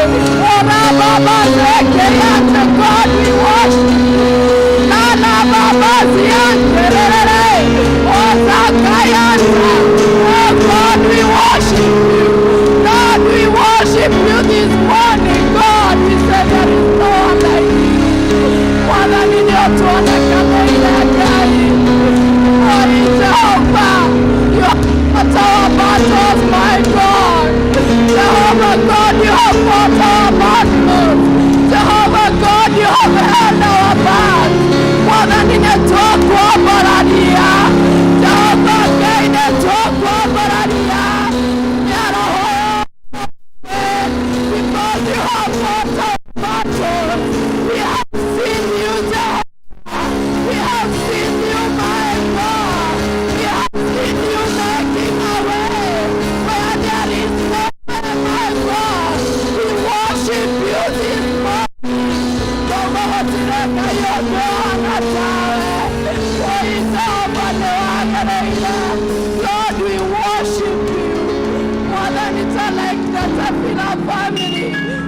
Oh Rababa Sekeyante. God, we worship you. Lala Baba Ziante. Oh Zakayante. Oh God, we worship you. God, we worship you this morning. God, we say there is no one like you. Mwathani, nĩ ũtuonekanĩire Ngai. Oh Jehovah, you have fought our battles, my God. Jehovah God, you have fought our battles. Jehovah God, you have held our back. Mwathani, nĩ twakwambararia. Jehovah Ngai, nĩ twakwambararia. Mĩaraho because you have fought our battles. We have seen you, Jehovah. We have seen you, my God. We have seen you making a way where there is no way, my God. We worship you this morning. Tũgũgũtireka ũhana tawe. Oi Jehova, nĩ wagĩrĩire. Lord, we worship you. Mwathani, ta like the Tafila family,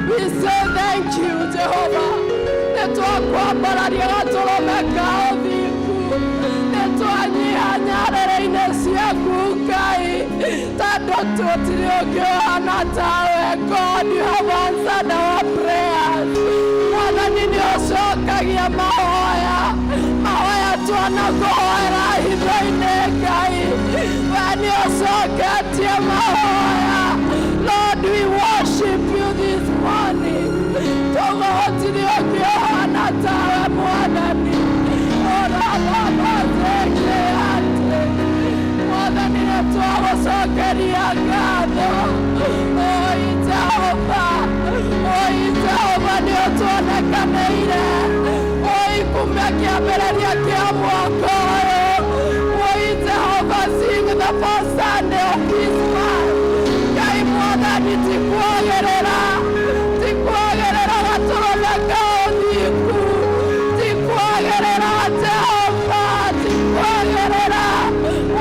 we say thank you, Jehovah. Nĩ twakwambararia gatũrũme ka ũthingu. Nĩ twanyiha nyarĩrĩ-inĩ ciaku Ngai, tondũ tũtirĩ ũngĩ ũhana tawe. God, you have answered our prayers. Mwathani, nĩ ũcokagia mahoya, mahoya twanakũhoera hitho-inĩ Ngai, we nĩ ũcoketie mahoya. Lord, we worship you this morning. Tũgũtirĩ ũngĩ ũhana tawe Mwathani. Ora baba zekeate. Mwathani, nĩ twagũcokeria ngatho. Oi Jehova, oi Jehova, nĩ ũtuonekanĩire. Oi kumia kĩambĩrĩria kĩa mwaka ũyũ. Oi Jehova, sing the first Sunday of this month. Ngai Mwathani, tikwagĩrĩra, tikwagĩrĩra gatũrũme ka ũthingu, tikwagĩrĩra Jehova, tikwagĩrĩra.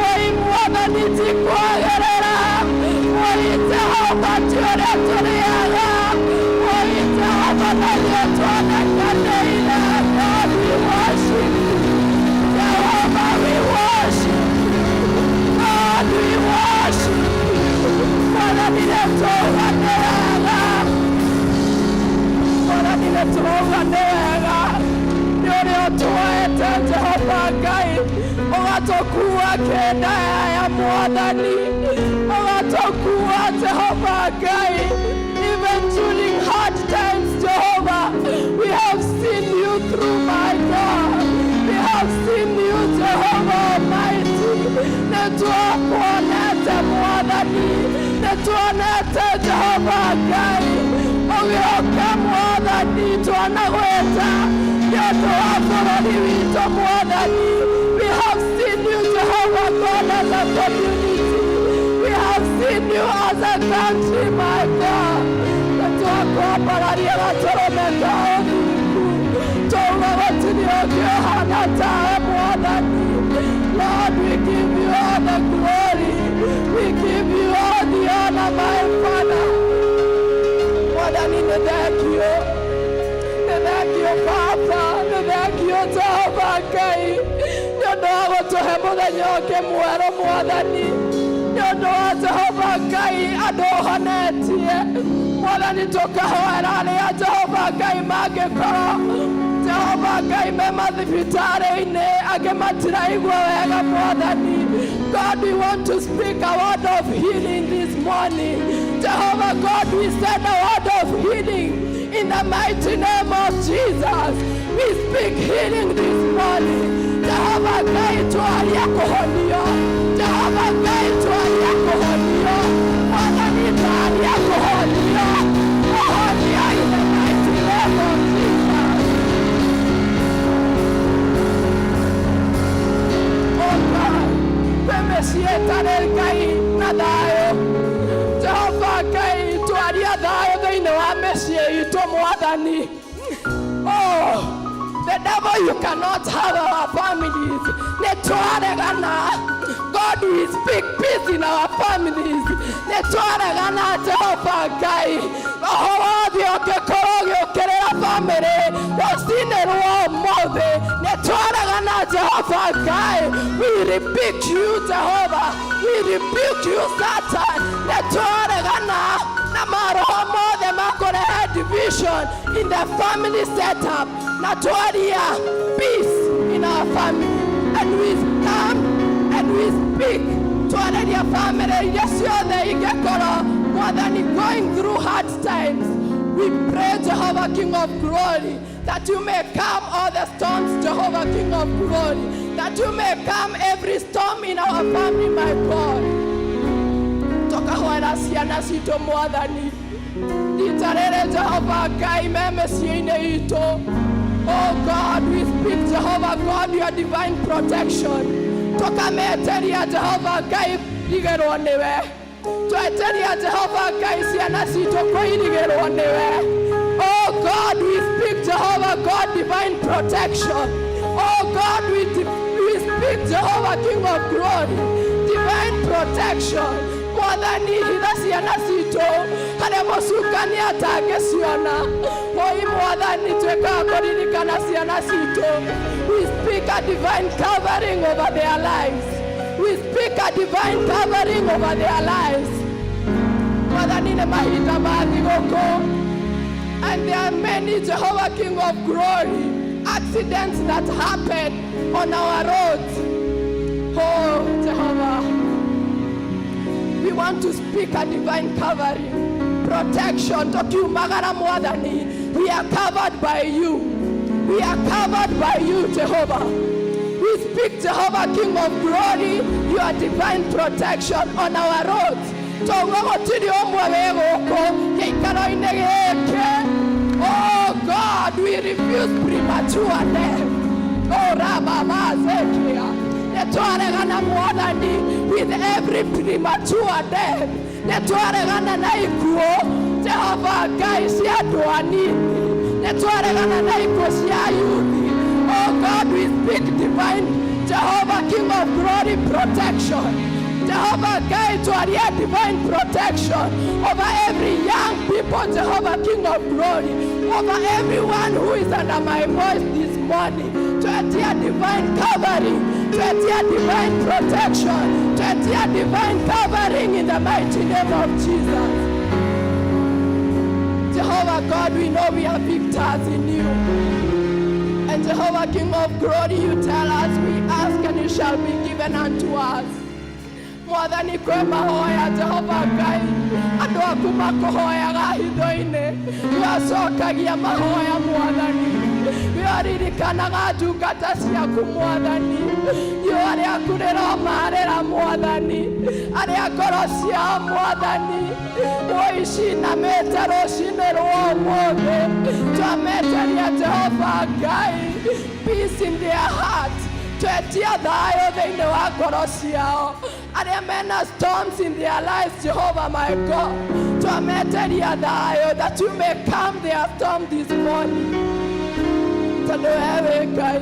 Oi Mwathani, tikwagĩrĩra. Oi Jehova, ti ũrĩa tũrĩaga. Oi Jehova, na nĩ ũtuonekanĩire. God, we worship you. Jehovah, we worship you. God, we worship you. Mwathani, nĩ tũuga nĩ wega. Mwathani, nĩ tũrauga nĩ wega nĩ ũrĩa ũtuoete Jehova Ngai, ũgatũkua kĩndaya ya Mwathani, ũgatũkua Jehova Ngai. Even during hard times, Jehovah, we have seen you through, my God. We have seen you, Jehovah Almighty. Nĩ tuokuonete Mwathani, nĩ tuonete Jehova Ngai ũgĩũka Mwathani, twanagwĩta nĩ ũndũ wa bũrũri witũ Mwathani. We have seen you, Jehovah God, as a community. We have seen you as a country, my God. Twambararia gatũrũme ka ũthingu. Twauga gũtirĩ ũngĩ ũhana tawe, Mwathani. Lord, we give you all the glory. We give you all the honor, my Father. Mwathani, nĩ thengiũ, nĩ thengiũ Baba, nĩ thengiũ Jehova Ngai, nĩ ũndũ wa gũtũhe mũthenya ũngĩ mwerũ, Mwathani, nĩ ũndũ wa Jehova Ngai andũ ũhonetie. Mwathani, tũkahoera arĩa, Jehova Ngai, mangĩkorwo, Jehova Ngai, me mathibitarĩ-inĩ, angĩ matiraigua wega. Mwathani God, we want to speak a word of healing this morning. Jehovah God, we send a word of healing in the mighty name of Jesus. We speak healing this morning. Jehovah Ngai, twaria kũhonio. Jehova Ngai, twaria kũhonio. Mwathani, twaria kũhonio, kũhonio in the mighty name of Jesus. Oh God, kwĩ mĩciĩ ĩtarĩ Ngai na thayũ. Jehova Ngai, twaria thayũ thĩinĩ wa mĩciĩ itũ, Mwathani. Oh, the devil, you cannot have our families. Nĩ twaregana. God, we speak peace in our families. Nĩ twaregana, Jehova Ngai, roho wothe ũngĩkorwo ũgĩũkĩrĩra family rũcinĩ rwa ũmũthĩ. Nĩ twaregana, Jehova Ngai. We rebuke you, Jehovah. We rebuke you, Satan. Nĩ twaregana na maroho mothe makũrehe division in the family setup, na twaria peace in our family, and we stand and we speak. Twarĩria family iria ciothe ingĩkorwo, Mwathani, going through hard times. We pray, Jehovah King of Glory, that you may calm all the storms, Jehovah King of Glory, that you may calm every storm in our family, my God. Tũkahoera ciana citũ, Mwathani, rita rĩrĩ, Jehova Ngai, me mĩciĩ-inĩ itũ. Oh God, we speak, Jehovah God, your divine protection. Tũkameteria, Jehova Ngai, rigĩrwo nĩwe. Tweteria, Jehova Ngai, ciana citũ kũirigĩrwo nĩwe. Oh God, we speak, Jehovah God, divine protection. Oh God, we speak, Jehovah King of Glory, divine protection. Mwathani, hitha ciana citũ harĩa mũcukani atangĩciona. Oi Mwathani, tuĩkaga kũririkana ciana citũ. We speak a divine covering over their lives. We speak a divine covering over their lives. Mwathani, nĩ mahinda ma thigũkũ, and there are many, Jehovah King of Glory, accidents that happen on our roads. Oh Jehovah, we want to speak a divine covering, protection. Tukiumagara, Mwathani, we are covered by you. We are covered by you, Jehovah. We speak, Jehovah King of Glory, your divine protection on our roads. Tauga gũtirĩ ũmwe wĩ gũkũ gĩikaro-inĩ gĩkĩ. Oh God, we refuse premature death. Oh Ramamazekia. Nĩ twaregana, Mwathani, with every premature death. Nĩ twaregana na ikuũ, Jehova Ngai, cia andũ anini. Nĩ twaregana na ikuũ cia yuthi. Oh God, we speak divine, Jehovah King of Glory, protection. Jehovah Ngai, twaria divine protection over every young people, Jehovah King of Glory, over everyone who is under my voice this morning. Twetia divine covering, twetia divine protection, twetia divine covering in the mighty name of Jesus. Jehovah God, we know we are victors in you. And Jehovah King of Glory, you tell us we ask and it shall be given unto us. Mwathani, kwĩ mahoya, Jehova Ngai, andũ aku makũhoyaga hitho-inĩ, nĩwacokagia mahoya. Mwathani, nĩwaririkanaga ndungata ciaku. Mwathani, riũa rĩaku rĩromarĩra, Mwathani, arĩa ngoro ciao, Mwathani, ũicinamĩte rũcinĩ rwa ũmũthĩ. Twameteria, Jehova Ngai, peace in their heart. Twetia thayũ thĩinĩ wa ngoro ciao arĩa mena storms in their lives, Jehovah my God, twameteria thayũ, that you may calm their storm this morning, tondũ we wĩ Ngai,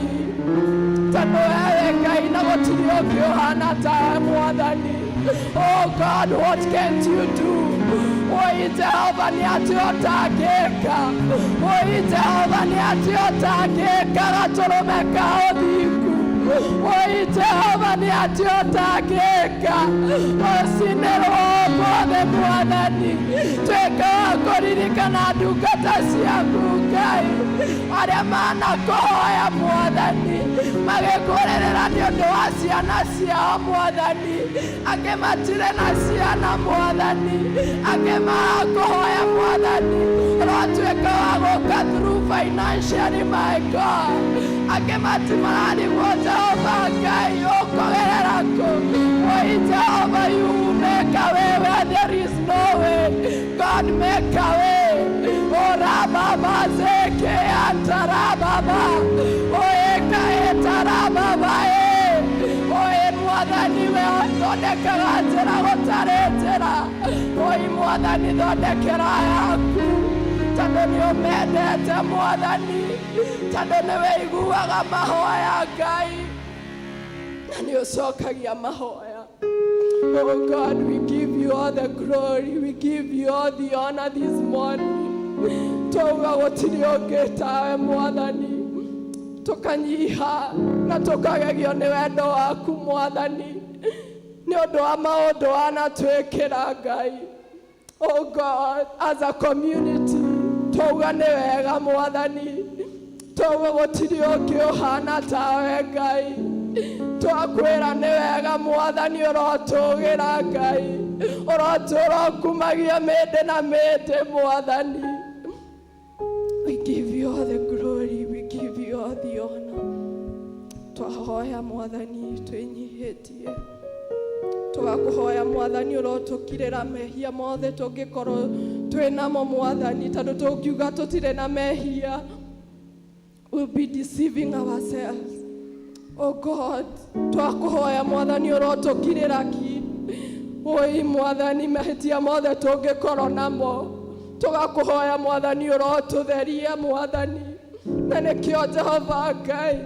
tondũ we wĩ Ngai na gũtirĩ ũngĩ ũhana tawe, Mwathani. Oh God, what can't you do? Oi Jehova, nĩ atĩ ũtangĩka? Oi Jehova, nĩ atĩ ũtangĩka gatũrũme ka ũthingu? Oi Jehova, nĩ atĩ ũtangĩka rũcinĩ rwa ũmũthĩ? Mwathani, tuĩka wa kũririkana ndungata ciaku, Ngai, arĩa manakũhoya, Mwathani, magĩkũrĩrĩra nĩ ũndũ wa ciana ciao. Mwathani, angĩ matirĩ na ciana. Mwathani, angĩ makũhoya. Mwathani, ũrotuĩka wa gũka through financially, my God. Angĩ matimararigwo, Jehova Ngai, ũkũgerera kũ? Oi Jehova, you make a way where there is no way. God, make a way. Orababa zeke antarababa oeka etarababa e oe. Mwathani, we thondekaga njĩra gũtarĩ njĩra. Oi Mwathani, thondekera yaku, tondũ nĩ ũmendete, Mwathani, tondũ nĩ wĩiguaga mahoya, Ngai, na nĩ ũcokagia mahoya. Oh God, we give you all the glory, we give you all the honor this morning. Twauga gũtirĩ ũngĩ tawe, Mwathani. Tũkanyiha na tũkagegio nĩ wendo waku, Mwathani, nĩ ũndũ wa maũndũ wanatwĩkĩra, Ngai. Oh God, as a community, twauga nĩ wega, Mwathani. Twauga gũtirĩ ũngĩ ũhana tawe, Ngai. Twakwĩra nĩ wega, Mwathani, ũrotũgĩra, Ngai, ũrotũra ũkumagia mĩndĩ na mĩndĩ, Mwathani. We give you all the glory, we give you all the honor. Twahoya, Mwathani, twĩnyihĩtie, tũgakũhoya, Mwathani, ũrotũkirĩra mehia mothe tũngĩkorwo twĩ namo, Mwathani, tondũ tũngiuga tũtirĩ na mehia, we'll be deceiving ourselves. Oh God, twakũhoya, Mwathani, ũrotũkirĩra ki. Oi Mwathani, mahĩtia mothe tũngĩkorwo namo, tũgakũhoya, Mwathani, ũrotũtheria, Mwathani. Na nĩkĩo, Jehova Ngai,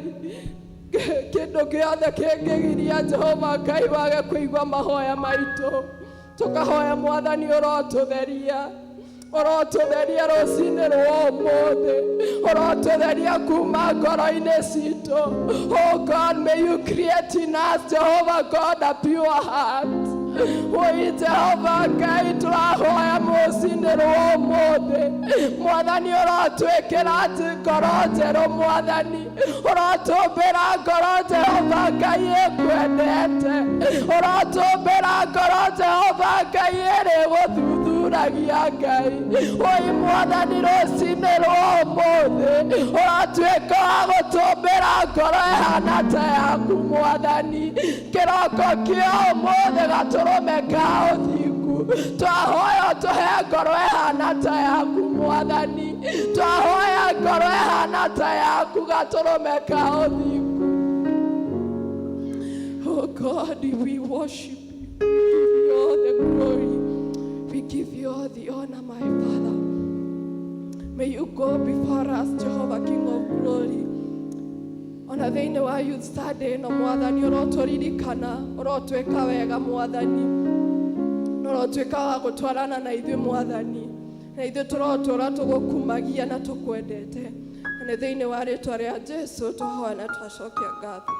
kĩndũ gĩothe kĩngĩgiria, Jehova Ngai, wage kũigua mahoya maitũ, tũkahoya, Mwathani, ũrotũtheria, ũrotũtheria rũcinĩ rwa ũmũthĩ, ũrotũtheria kuma ngoro-inĩ citũ. Oh God, may you create in us, Jehovah God, a pure heart. Oi Jehova Ngai, tũrahoya mũcinĩ rwa ũmũthĩ, Mwathani, ũrotwĩkĩra ngoro njerũ. Mwathani, ũrotũmbĩra ngoro, Jehova Ngai, ĩkwendete. Ũrotũmbĩra ngoro, Jehova Ngai, ĩrĩ gũthuthuragia, Ngai. Oi Mwathani, rũcinĩ rwa ũmũthĩ ũratuĩka wa gũtũmbĩra ngoro ĩhana ta yaku, Mwathani. Kĩroko kĩa ũmũthĩ, gatũrũme ka ũthingu, twahoya ũtũhe ngoro ĩhana ta yaku, Mwathani. Twahoya ngoro ĩhana ta yaku, gatũrũme ka ũthingu. Oh God, we worship you. We give you all the glory. We give you all the honor, my Father. May you go before us, Jehovah, King of glory. Ona thĩinĩ wa Youth Sunday ĩno, Mwathani, ũrotũririkana, ũrotwĩka wega, Mwathani, na ũrotuĩka wa gũtwarana na ithuĩ, Mwathani, na ithuĩ tũrotũra tũgũkumagia na tũkwendete. Na nĩ thĩinĩ wa rĩtwa rĩa Jesu twahoya na twacokia ngatho.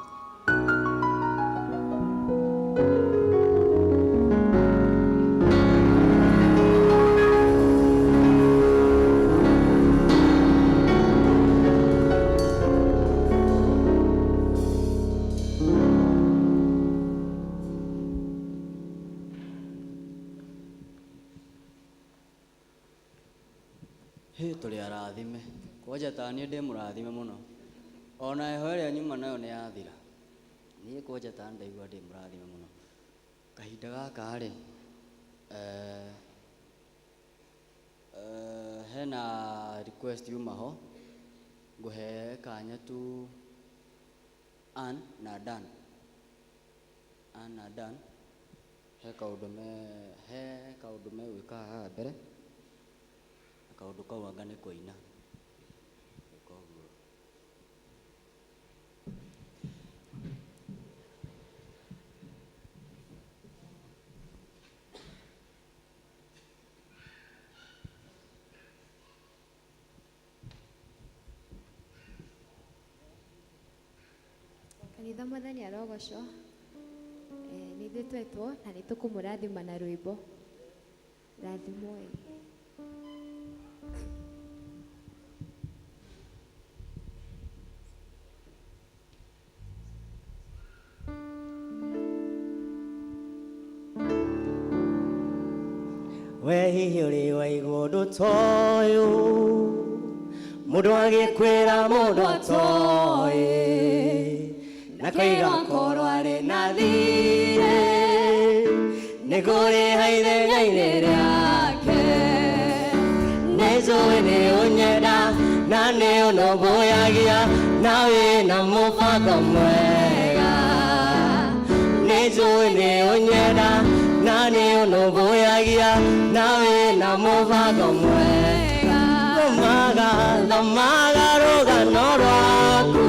Hĩ, tũrĩ arathime kwanja ta niĩ ndĩ mũrathime mũno, ona heho ĩrĩa nyuma nayo nĩ yathira. Niĩ kwanja ta ndaigua ndĩ mũrathime mũno kahinda gaka rĩ. Hena request yuma ho, ngũhe kanya tu. Ann na Dan. Ann na Dan he kaũndũ me he kaũndũ megwĩka haha mbere na kaũndũ kau anga nĩ kũina. Koguo Kanitha mwathani arogocwo. Nĩ ithuĩ twetwo na nĩ tũkũmũrathima na rwĩmbo. Rathimwo ĩ. We hihi ũrĩ waigua ũndũ ta ũyũ mũndũ agĩkwĩra mũndũ atoĩ na koiga korwo arĩ na thirĩ nĩngũrĩha ithenya-inĩ rĩake. Nĩnjũĩ nĩ ũnyenda na nĩ ũnũmbũyagia na wĩna mũbango mwega. Nĩnjũĩ nĩ ũnyenda na nĩ ũnũmbũyagia na wĩna mũbango mwega. Thomaga thomaga rũgano rwaku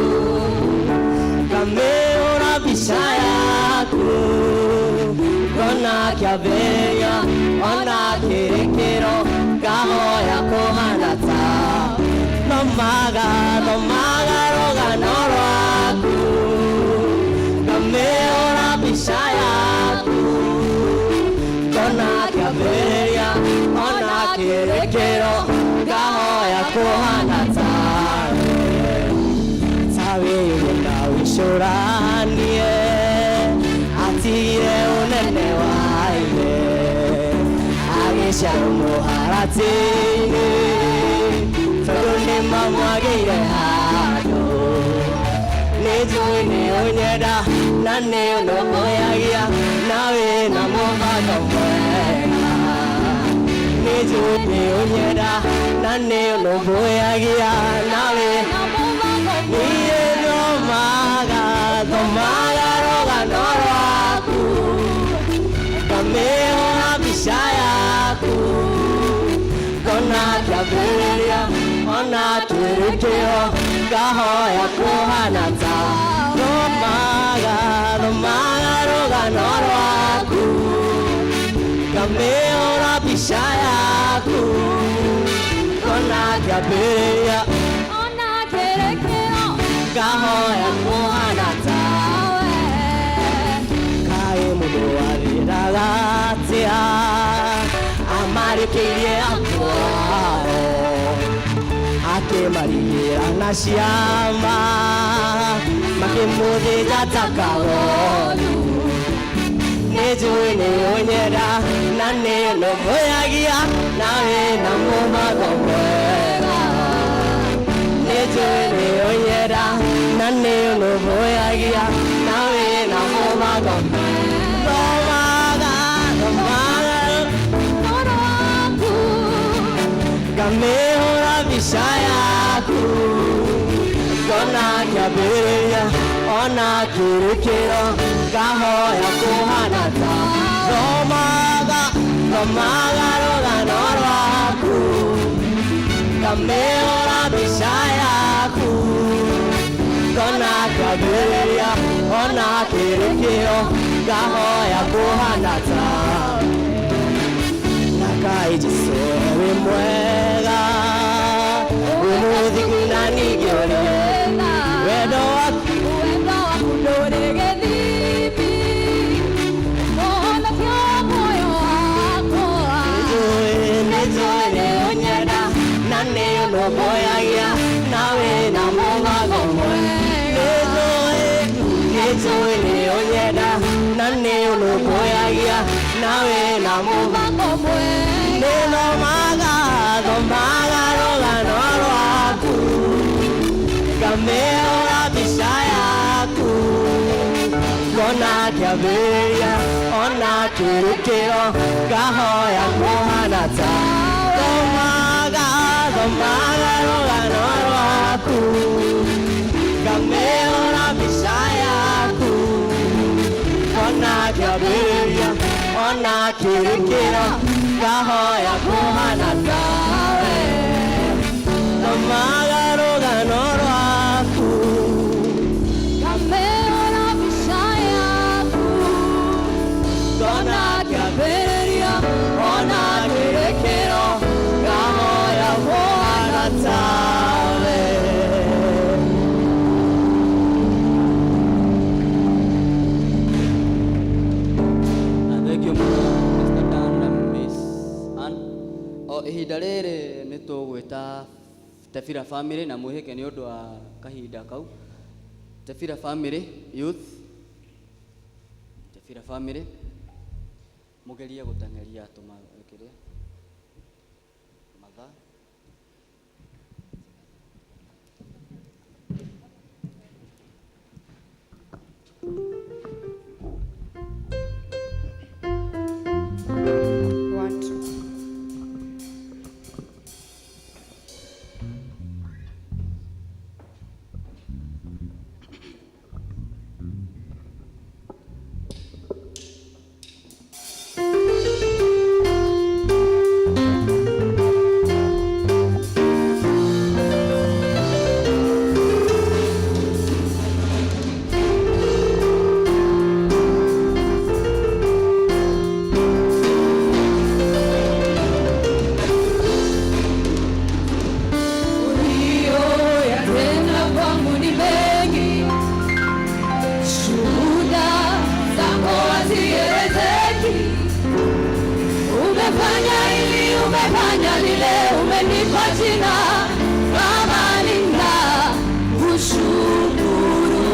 ngamĩũra mbica yaku ngona kĩambĩrĩria ona kĩrĩkĩro ngahoya kũhana tawe. Thomaga thomaga rũgano rwaku ngamĩũra mbica yaku ngona kĩambĩrĩria ona kĩrĩkĩro ngahoya kũhana tawe. Tawe ũrenda wĩcũranie atigire ũnene wa ithe agĩciarwo mũharatĩ-inĩ tondũ nĩmamwagĩire handũ. Nĩnjũĩ nĩ ũnyenda na nĩ ũnũmbũyagia na wĩna mũbango mwega. Nĩnjũĩ nĩ ũnyenda na nĩ ũnũmbũyagia na wĩna niĩ thomaga thomaga rũgano rwaku ngamĩhũra mbica yaku ngona kĩambĩrĩria ona kĩrĩkĩro ngahoya kũhana ta. Thomaga thomaga rũgano rwaku ngamĩhũra mbica yaku ngona kĩambĩrĩria Ona kĩrĩkĩro ngahoya kũhana tawe. Kaĩ mũndũ athĩraga atĩa amarĩkĩirie andũ ao akĩmarigĩra na ciama makĩmũthĩnja ta kagondu. Nĩnjũĩ nĩ ũnyenda na nĩ ũnũmbũyagia na wĩna mũbango mwega. Nĩnjũĩ nĩ ũnyenda na nĩ ũnũmbũyagia na wĩna mũbango mwega. Thomaga thomaga rwaku ngamĩhũra mbica yaku ngona kĩambĩrĩria ona kĩrĩkĩro ngahoya kũhana ta. Thomaga thomaga rũgano rwaku ngamĩhũra mbica yaku ngona kĩambĩrĩria ona kĩrĩkĩro ngahoya kũhana ta. Na kaĩ Jesũ wĩ mwega wĩ mũthingu na ningĩ ũrĩ wendo waku wendo waku ndũrĩ gĩthimi ũhonokia muoyo wakwa. Nĩnjũĩ nĩ ũnyenda na nĩ ũnũmbũyagia na wĩna mũbango mwega. Nĩnjũĩ nĩ ũnyenda na nĩ ũnũmbũyagia na wĩna mũbango mwega. Nĩ thomaga thomaga rũgano rwaku ngamĩhũra mbica yaku ngona kĩambĩrĩria ona kĩrĩkĩro ngahoya kũhana ta. Thomaga thomaga rũgano rwaku ngamĩhũra mbica kĩambĩrĩria ona kĩrĩkĩro ngahoya kũhana tawe thomaga rũgano rwaku Kamera mbica yaku ngona kĩambĩrĩria ona kĩrĩkĩro ngahoya kũhana tawe. Thank you mũno Mr. Dan na Miss Ann. O ihinda rĩrĩ nĩ tũgwĩta Tebira family na mwĩhĩke nĩ ũndũ wa kahinda kau. Tebira family youth, Tebira family mũgerie gũteng'eria tũma kĩrĩa mathaa. One, two. Uliyoyatenda kwangu ni mengi, shuhuda zako hazielezeki. Umefanya hili, umefanya lile, umenipa jina Baba, ninakushukuru.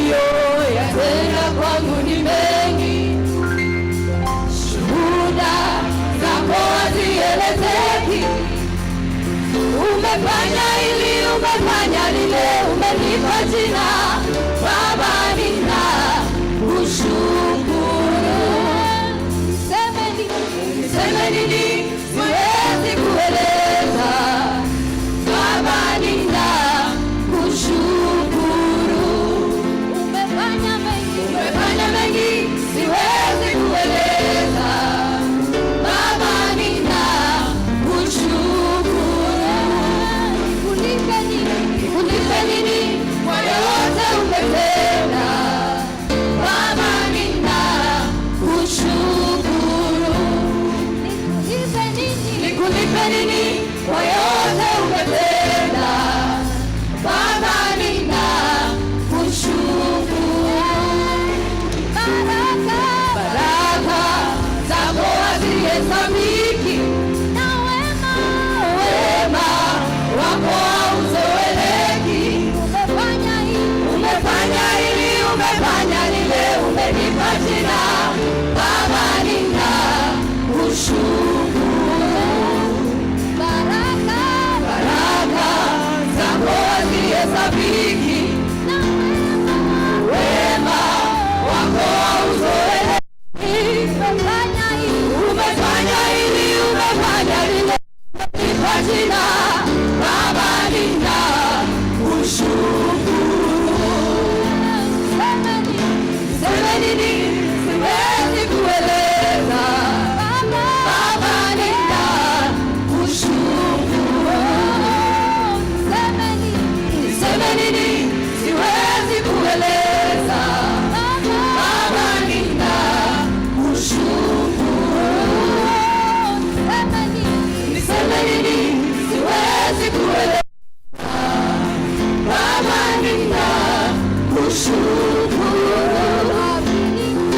Uliyoyatenda kwangu ni mengi, shuhuda zako hazielezeki. Umefanya hili, umefanya lile, umenipa jina Baba, ninakushukuru. Niseme nini? Siwezi kueleza. Baba, ninakushukuru. Umefanya mengi, siwezi kueleza. Baba, ninakushukuru. Nikulipe nini kwa yote umetenda? Baba, ninakushukuru. Nikulipe nini kwa yote umetenda? Baba, ninakushukuru. Baraka zako hazihesabiki, wema wako hauzoeleki. Umefanya hili, umefanya lile, umenipa jina Baba, ninakushukuru. Baraka zako hazihesabiki, wema wako hauzoeleki. Umefanya hili, umefanya lile, umenipa jina Baba, ninakushukuru. Niseme nini? Siwezi kueleza. Baba, ninakushukuru. Niseme nini? Siwezi kueleza. Baba, ninakushukuru. Niseme nini? Siwezi kueleza. Baba, ninakushukuru.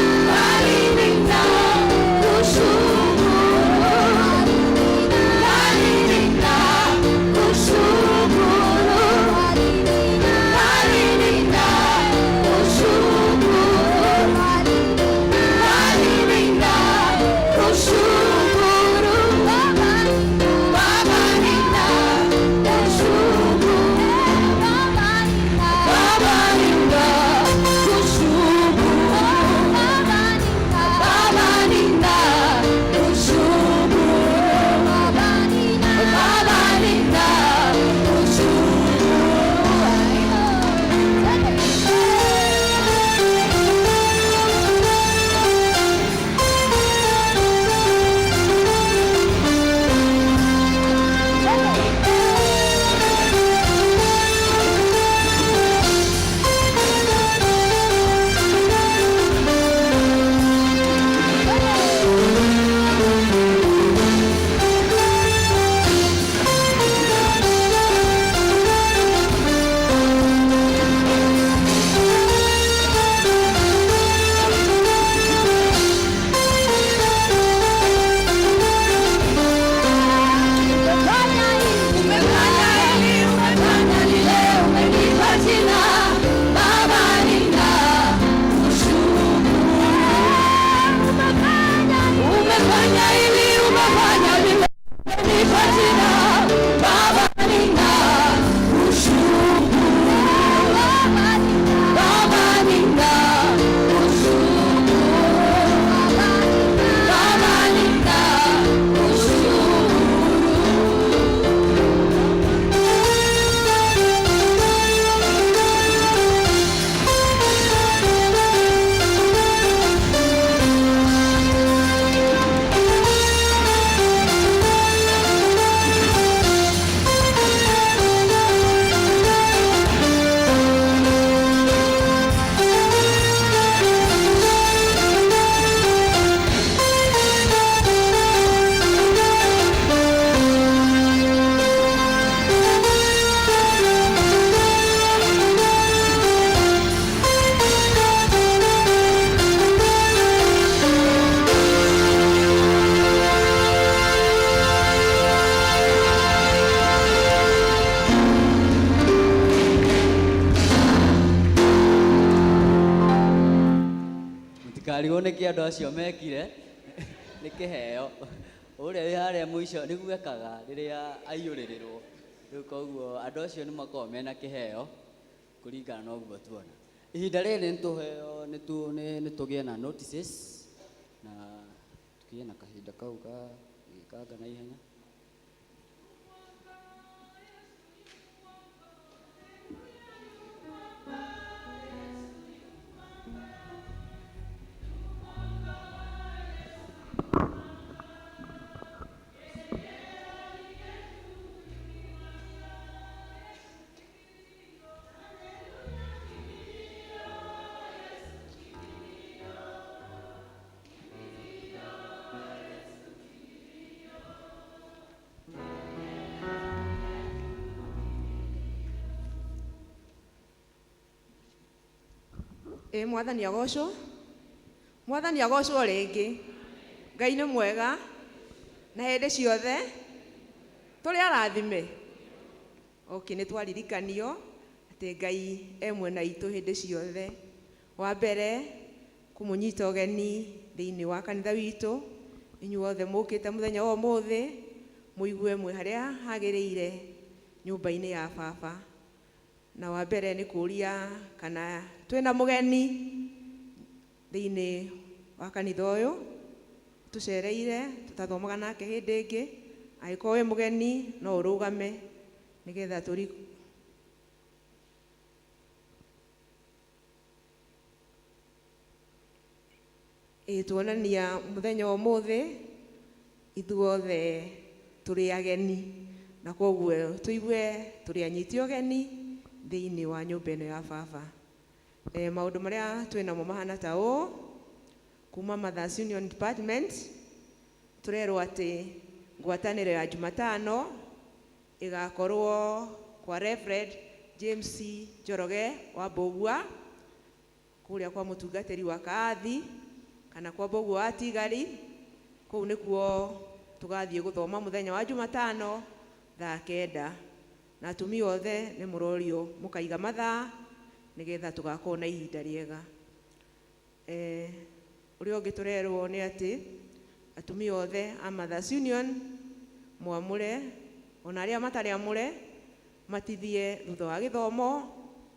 Mũtikarigwo nĩkĩ andũ acio mekire nĩ kĩheo. Ũrĩa wĩ harĩa mũico nĩguo ekaga rĩrĩa aiyũrĩrĩrwo. Rĩu koguo andũ acio nĩ makoragwo mena kĩheo kũringana na ũguo tuona. Ihinda rĩrĩ nĩ tũheo nĩ tũgĩe na notices na tũgĩe na kahinda kau ga gwĩkanga na ihenya. Ĩ mwathani agocwo, mwathani agocwo rĩngĩ. Ngai nĩ mwega na hĩndĩ ciothe tũrĩ arathime. Okay, nĩ twaririkanio atĩ Ngai e mwena witũ hĩndĩ ciothe. Wa mbere kũmũnyita ũgeni thĩinĩ wa kanitha witũ, inyuothe mũkĩte mũthenya wa ũmũthĩ, mũigue mwĩ harĩa hagĩrĩire nyũmba-inĩ ya baba. Na wa mbere nĩ kũria kana twĩna mũgeni thĩinĩ wa kanitha ũyũ tũcereire tũtathomaga nake hĩndĩ ĩngĩ. Angĩkorwo wĩ mũgeni no ũrũgame nĩgetha tũri ĩ tuonania mũthenya wa ũmũthĩ ithuothe tũrĩ ageni, na koguo tũigue tũrĩ anyiti ũgeni thĩinĩ wa nyũmba ĩno ya baba. Maũndũ marĩa twĩnamo mahana ta ũũ: kuma Mothers Union Department tũrerwo atĩ ngwatanĩro ya Jumatano ĩgakorwo kwa Reverend James Njoroge wa Mbũgua, kũrĩa kwa mũtungatĩri wa Kaathi kana kwa Mbũgua wa Tigari. Kũu nĩkuo tũgathiĩ gũthoma mũthenya wa Jumatano thaa 9, na atumia othe nĩ mũrorio mũkaiga mathaa nĩgetha tũgakorwo na ihinda rĩega. Ũrĩa ũngĩ tũrerwo nĩ atĩ atumia othe a Mothers Union mwamũre, ona arĩa matarĩ amũre matithie thutha wa gĩthomo.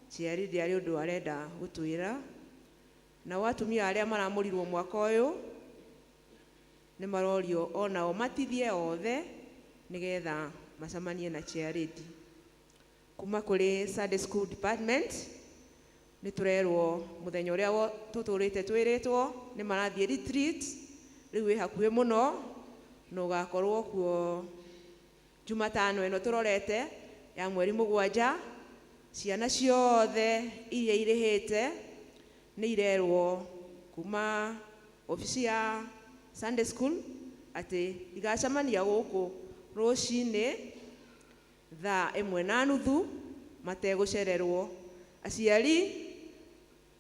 Ciari ndĩarĩ ũndũ arenda gũtwĩra. Nao atumia arĩa maramũrirwo mwaka ũyũ nĩ marorio onao matithie othe nĩgetha macemanie na charity. Kuma kũrĩ Sunday School Department nĩ tũrerwo mũthenya ũrĩa tũtũrĩte twĩrĩtwo nĩ marathiĩ retreat, rĩu wĩ hakuhĩ mũno na ũgakorwo kuo Jumatano ĩno tũrorete ya mweri 7. Ciana ciothe iria irĩhĩte nĩ irerwo kuma obici ya Sunday School atĩ igacemania gũkũ rũcinĩ thaa 1:30 mategũcererwo. Aciari,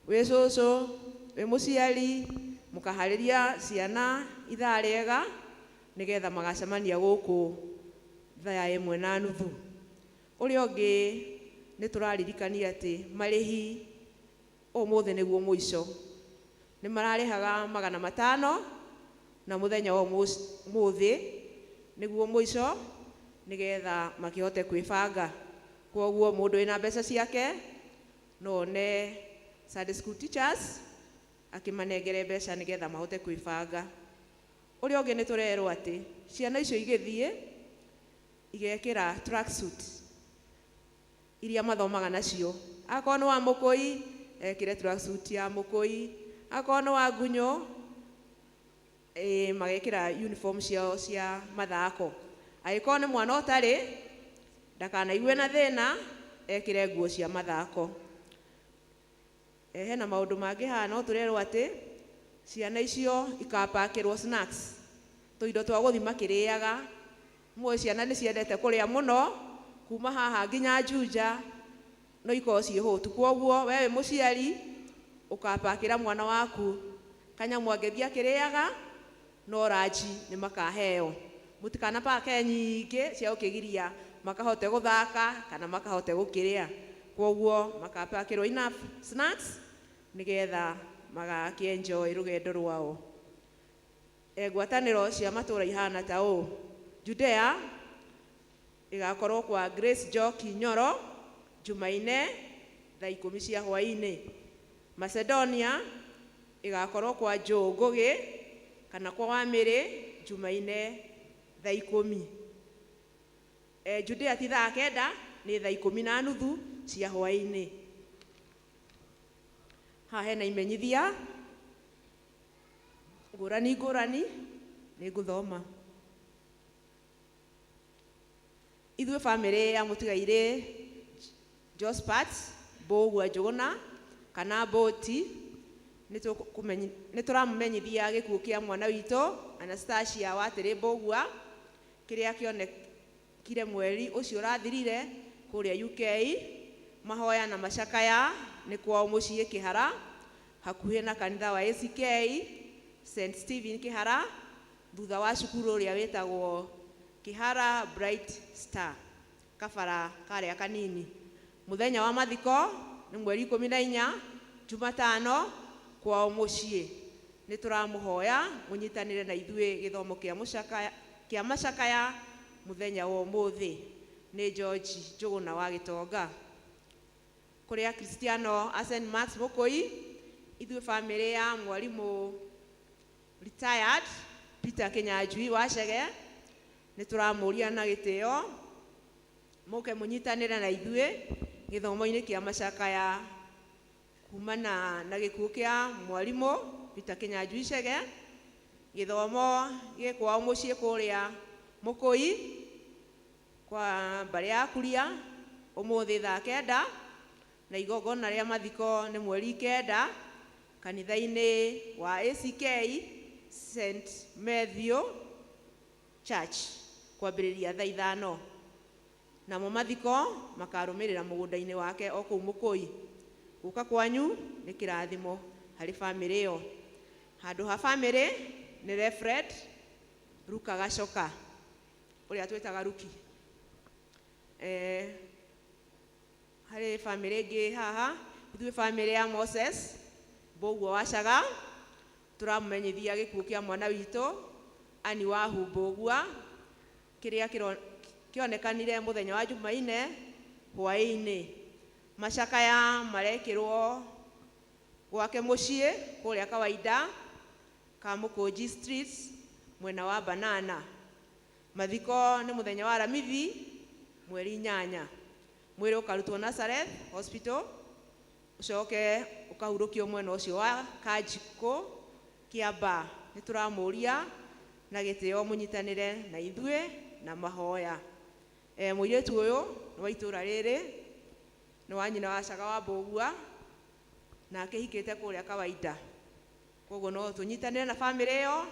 wĩ cũcũ, wĩ mũciari, mũkaharĩria ciana ithaa rĩega nĩgetha magacemania gũkũ thaa 1:30. Ũrĩa ũngĩ nĩ tũraririkania atĩ marĩhi ũmũthĩ nĩguo mũico, nĩ mararĩhaga 500 na mũthenya wa ũmũthĩ nĩguo mũico nĩgetha makĩhote kwĩbanga. Koguo mũndũ wĩna mbeca ciake no one Sunday school teachers akĩmanengere mbeca nĩgetha mahote kwĩbanga. Ũrĩa ũngĩ nĩ tũrerwo atĩ ciana icio igĩthiĩ igekĩra tracksuit iria mathomaga nacio. Akorwo nĩ wa mũkũi ekĩre tracksuit ya mũkũi, akorwo nĩ wa ngunyũ magekĩra uniform ciao cia mathako. Angĩkorwo nĩ mwana ũtarĩ ndakanaigue na thĩna, ekĩre nguo cia mathako. Hena maũndũ mangĩ haha no tũrerwo atĩ ciana icio ikapakĩrwo snacks, tũindo twa gũthiĩ makĩrĩaga. Mũĩ ciana nĩ ciendete kũrĩa mũno, kuma haha nginya Juja no ikorwo ciĩ hũtu. Koguo we wĩ mũciari ũkapakĩra mwana waku kanyamũ angĩthiĩ akĩrĩaga, no ranji nĩ makaheo. Mũtikanapake nyingĩ cia gũkĩgiria makahote gũthaka kana makahote gũkĩrĩa. Koguo makapakĩrwo enough snacks nĩgetha Magakĩenjoy rũgendo rwao. Ngwatanĩro cia matũũra ihana ta ũũ: Judea ĩgakorwo kwa Grace Njoki Nyoro Jumaine thaa 10 cia hwaĩ-inĩ. Macedonia ĩgakorwo kwa Joe Ngũgĩ kana kwa Wamĩrĩ Jumaine thaa 10. Judea ti thaa 9, nĩ thaa 10:30 cia hwaĩ-inĩ. Haha hena imenyithia ngũrani ngũrani, nĩ ngũthoma. Ithuĩ bamĩrĩ ya mũtigairĩ Jospat Mbũgua Njũgũna kana Mbũti, nĩ tũramũmenyithia gĩkuũ kĩa mwana witũ Anastasia Watĩrĩ Mbũgua, kĩrĩa kĩonekire mweri ũcio ũrathirire kũrĩa UK. Mahoya na macakaya nĩ kwao mũciĩ Kĩhara, hakuhĩ na kanitha wa ACK St Stephen Kĩhara, thutha wa cukuru ũrĩa wĩtagwo Kĩhara Bright Star, kabara karĩa kanini. Mũthenya wa mathiko nĩ mweri 14, Jumatano, kwao mũciĩ. Nĩ tũramũhoya mũnyitanĩre na ithuĩ gĩthomo kĩa macakaya mũthenya wa ũmũthĩ. Nĩ George Njũgũna wa Gĩtonga. Kũrĩ Akristiano a St Marks Mũkũi, ithuĩ bamĩrĩ ya mwarimũ retired Peter Kĩnyanjui wa Chege, nĩ tũramũria na gĩtĩo mũke mũnyitanĩre na ithuĩ gĩthomo-inĩ kĩa macakaya kumana na gĩkuũ kĩa mwarimũ Peter Kĩnyanjui Chege. Gĩthomo gĩ kwao mũciĩ kũrĩa Mũkũi kwa mbarĩ ya Kuria ũmũthĩ thaa 9, na igongona rĩa mathiko nĩ mweri 9 kanitha-inĩ wa ACK St Matthew Church kwambĩrĩria thaa 5. Namo mathiko makarũmĩrĩra mũgũnda-inĩ wake o kũu Mũkũi. Gũka kwanyu nĩ kĩrathimo harĩ bamĩrĩ ĩyo. Handũ ha bamĩrĩ nĩ Reverend Ruka Gacoka, ũrĩa twĩtaga Ruki. Harĩ bamĩrĩ ĩngĩ haha, ithuĩ bamĩrĩ ya Moses Mbũguo wa Caga, tũramũmenyithia gĩkuũ kĩa mwana witũ Ani Wahu Mbũgua, kĩrĩa kĩonekanire mũthenya wa Jumaine hwaĩ-inĩ. Macakaya marekĩrwo gwake mũciĩ kũrĩa kawaida ka Mũkũnji Street mwena wa Banana. Mathiko nĩ mũthenya wa Aramithi mweri 8. Mwĩrĩ ũkarutwo Nazareth Hospital, ũcoke ũkahurũkio mwena ũcio wa Kanjikũ Kĩambaa. Nĩ tũramũria na gĩtĩo mũnyitanĩre na ithuĩ na mahoya. Mũirĩtu ũyũ nĩ wa itũũra rĩrĩ, nĩ wa nyina wa Caga wa Mbũgua, na akĩhikĩte kũrĩa kawaida. Koguo no tũnyitanĩre na bamĩrĩ ĩyo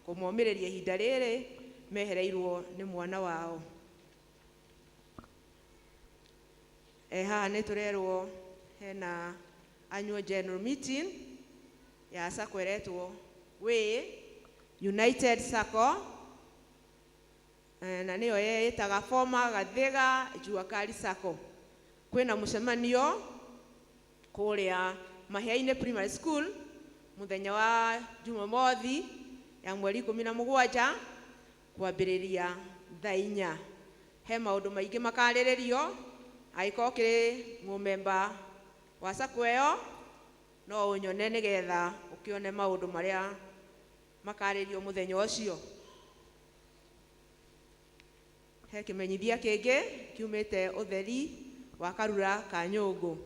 kũmomĩrĩria ihinda rĩrĩ mehereirwo nĩ mwana wao. Haha nĩ tũrerwo hena annual general meeting ya SACCO ĩretwo Way United SACCO, na nĩyo ĩtaga former Gathiga Jua Kali SACCO. Kwĩna mũcemanio kũrĩa Mahia-inĩ Primary School mũthenya wa Jumamothi ya mweri 17 kwambĩrĩria thaa 4. He maũndũ maingĩ makarĩrĩrio. Angĩkorwo ũkĩrĩ mũmemba wa SACCO ĩyo, no ũnyone nĩgetha ũkĩone maũndũ marĩa makarĩrio mũthenya ũcio. He kĩmenyithia kĩngĩ kiumĩte ũtheri wa Karura ka Nyũngũ.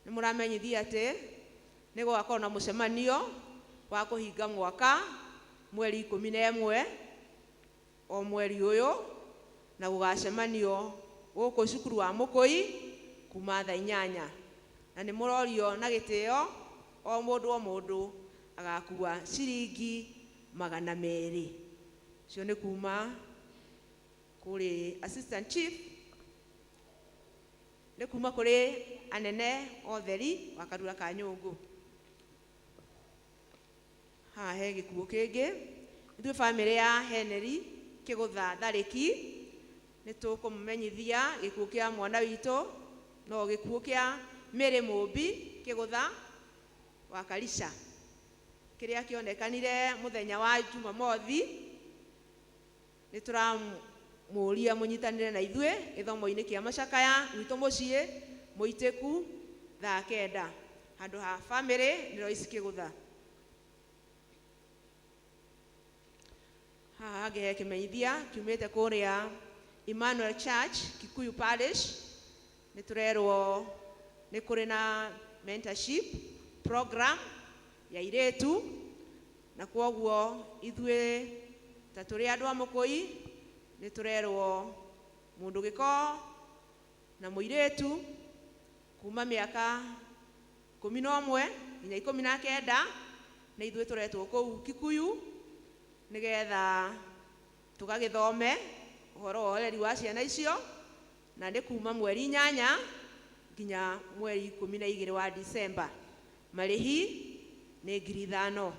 Nĩ mũramenyithia atĩ nĩ gũgakorwo na mũcemanio wa kũhinga mwaka mweri 11 o mweri ũyũ, na gũgacemanio gũkũ cukuru wa Mũkũi kuma thaa 8. Na nĩ mũrorio na gĩtĩo o mũndũ o mũndũ agakua ciringi 200. Ũcio nĩ kuma kũrĩ assistant chief, nĩ kuma kũrĩ anene otheri wa Karura ka Nyũngũ. Haha he gĩkuũ kĩngĩ. Ithuĩ bamĩrĩ ya Henry Kĩgũtha Tharĩki nĩ tũkũmũmenyithia gĩkuũ kĩa mwana witũ, no gĩkuũ kĩa Mary Mũmbi Kĩgũtha wa Karisha. Kĩrĩa kĩonekanire mũthenya wa Jumamothi, nĩ tũramũria mũnyitanĩre na ithuĩ gĩthomo-inĩ kĩa macakaya gwitũ mũciĩ mũitĩku thaa 9 handũ ha family nĩ Lois Kĩgũtha. Haha hangĩ he kĩmenyithia kiumĩte kũrĩa Emmanuel Church Kikuyu Parish, nĩ tũrerwo nĩ kũrĩ na mentorship program ya irĩtu, na kwoguo ithuĩ ta tũrĩ andũ a Mũkũi nĩ tũrerwo mũndũ gĩko na mũirĩtu kuma mĩaka 11 nginya 19 nĩ ithuĩ tũretwo kũu Kikuyu nĩgetha tũgagĩthome ũhoro wa ũreri wa ciana icio, na nĩ kuma mweri 8 nginya mweri 12 wa Disemba. Marĩhi nĩ 5,000.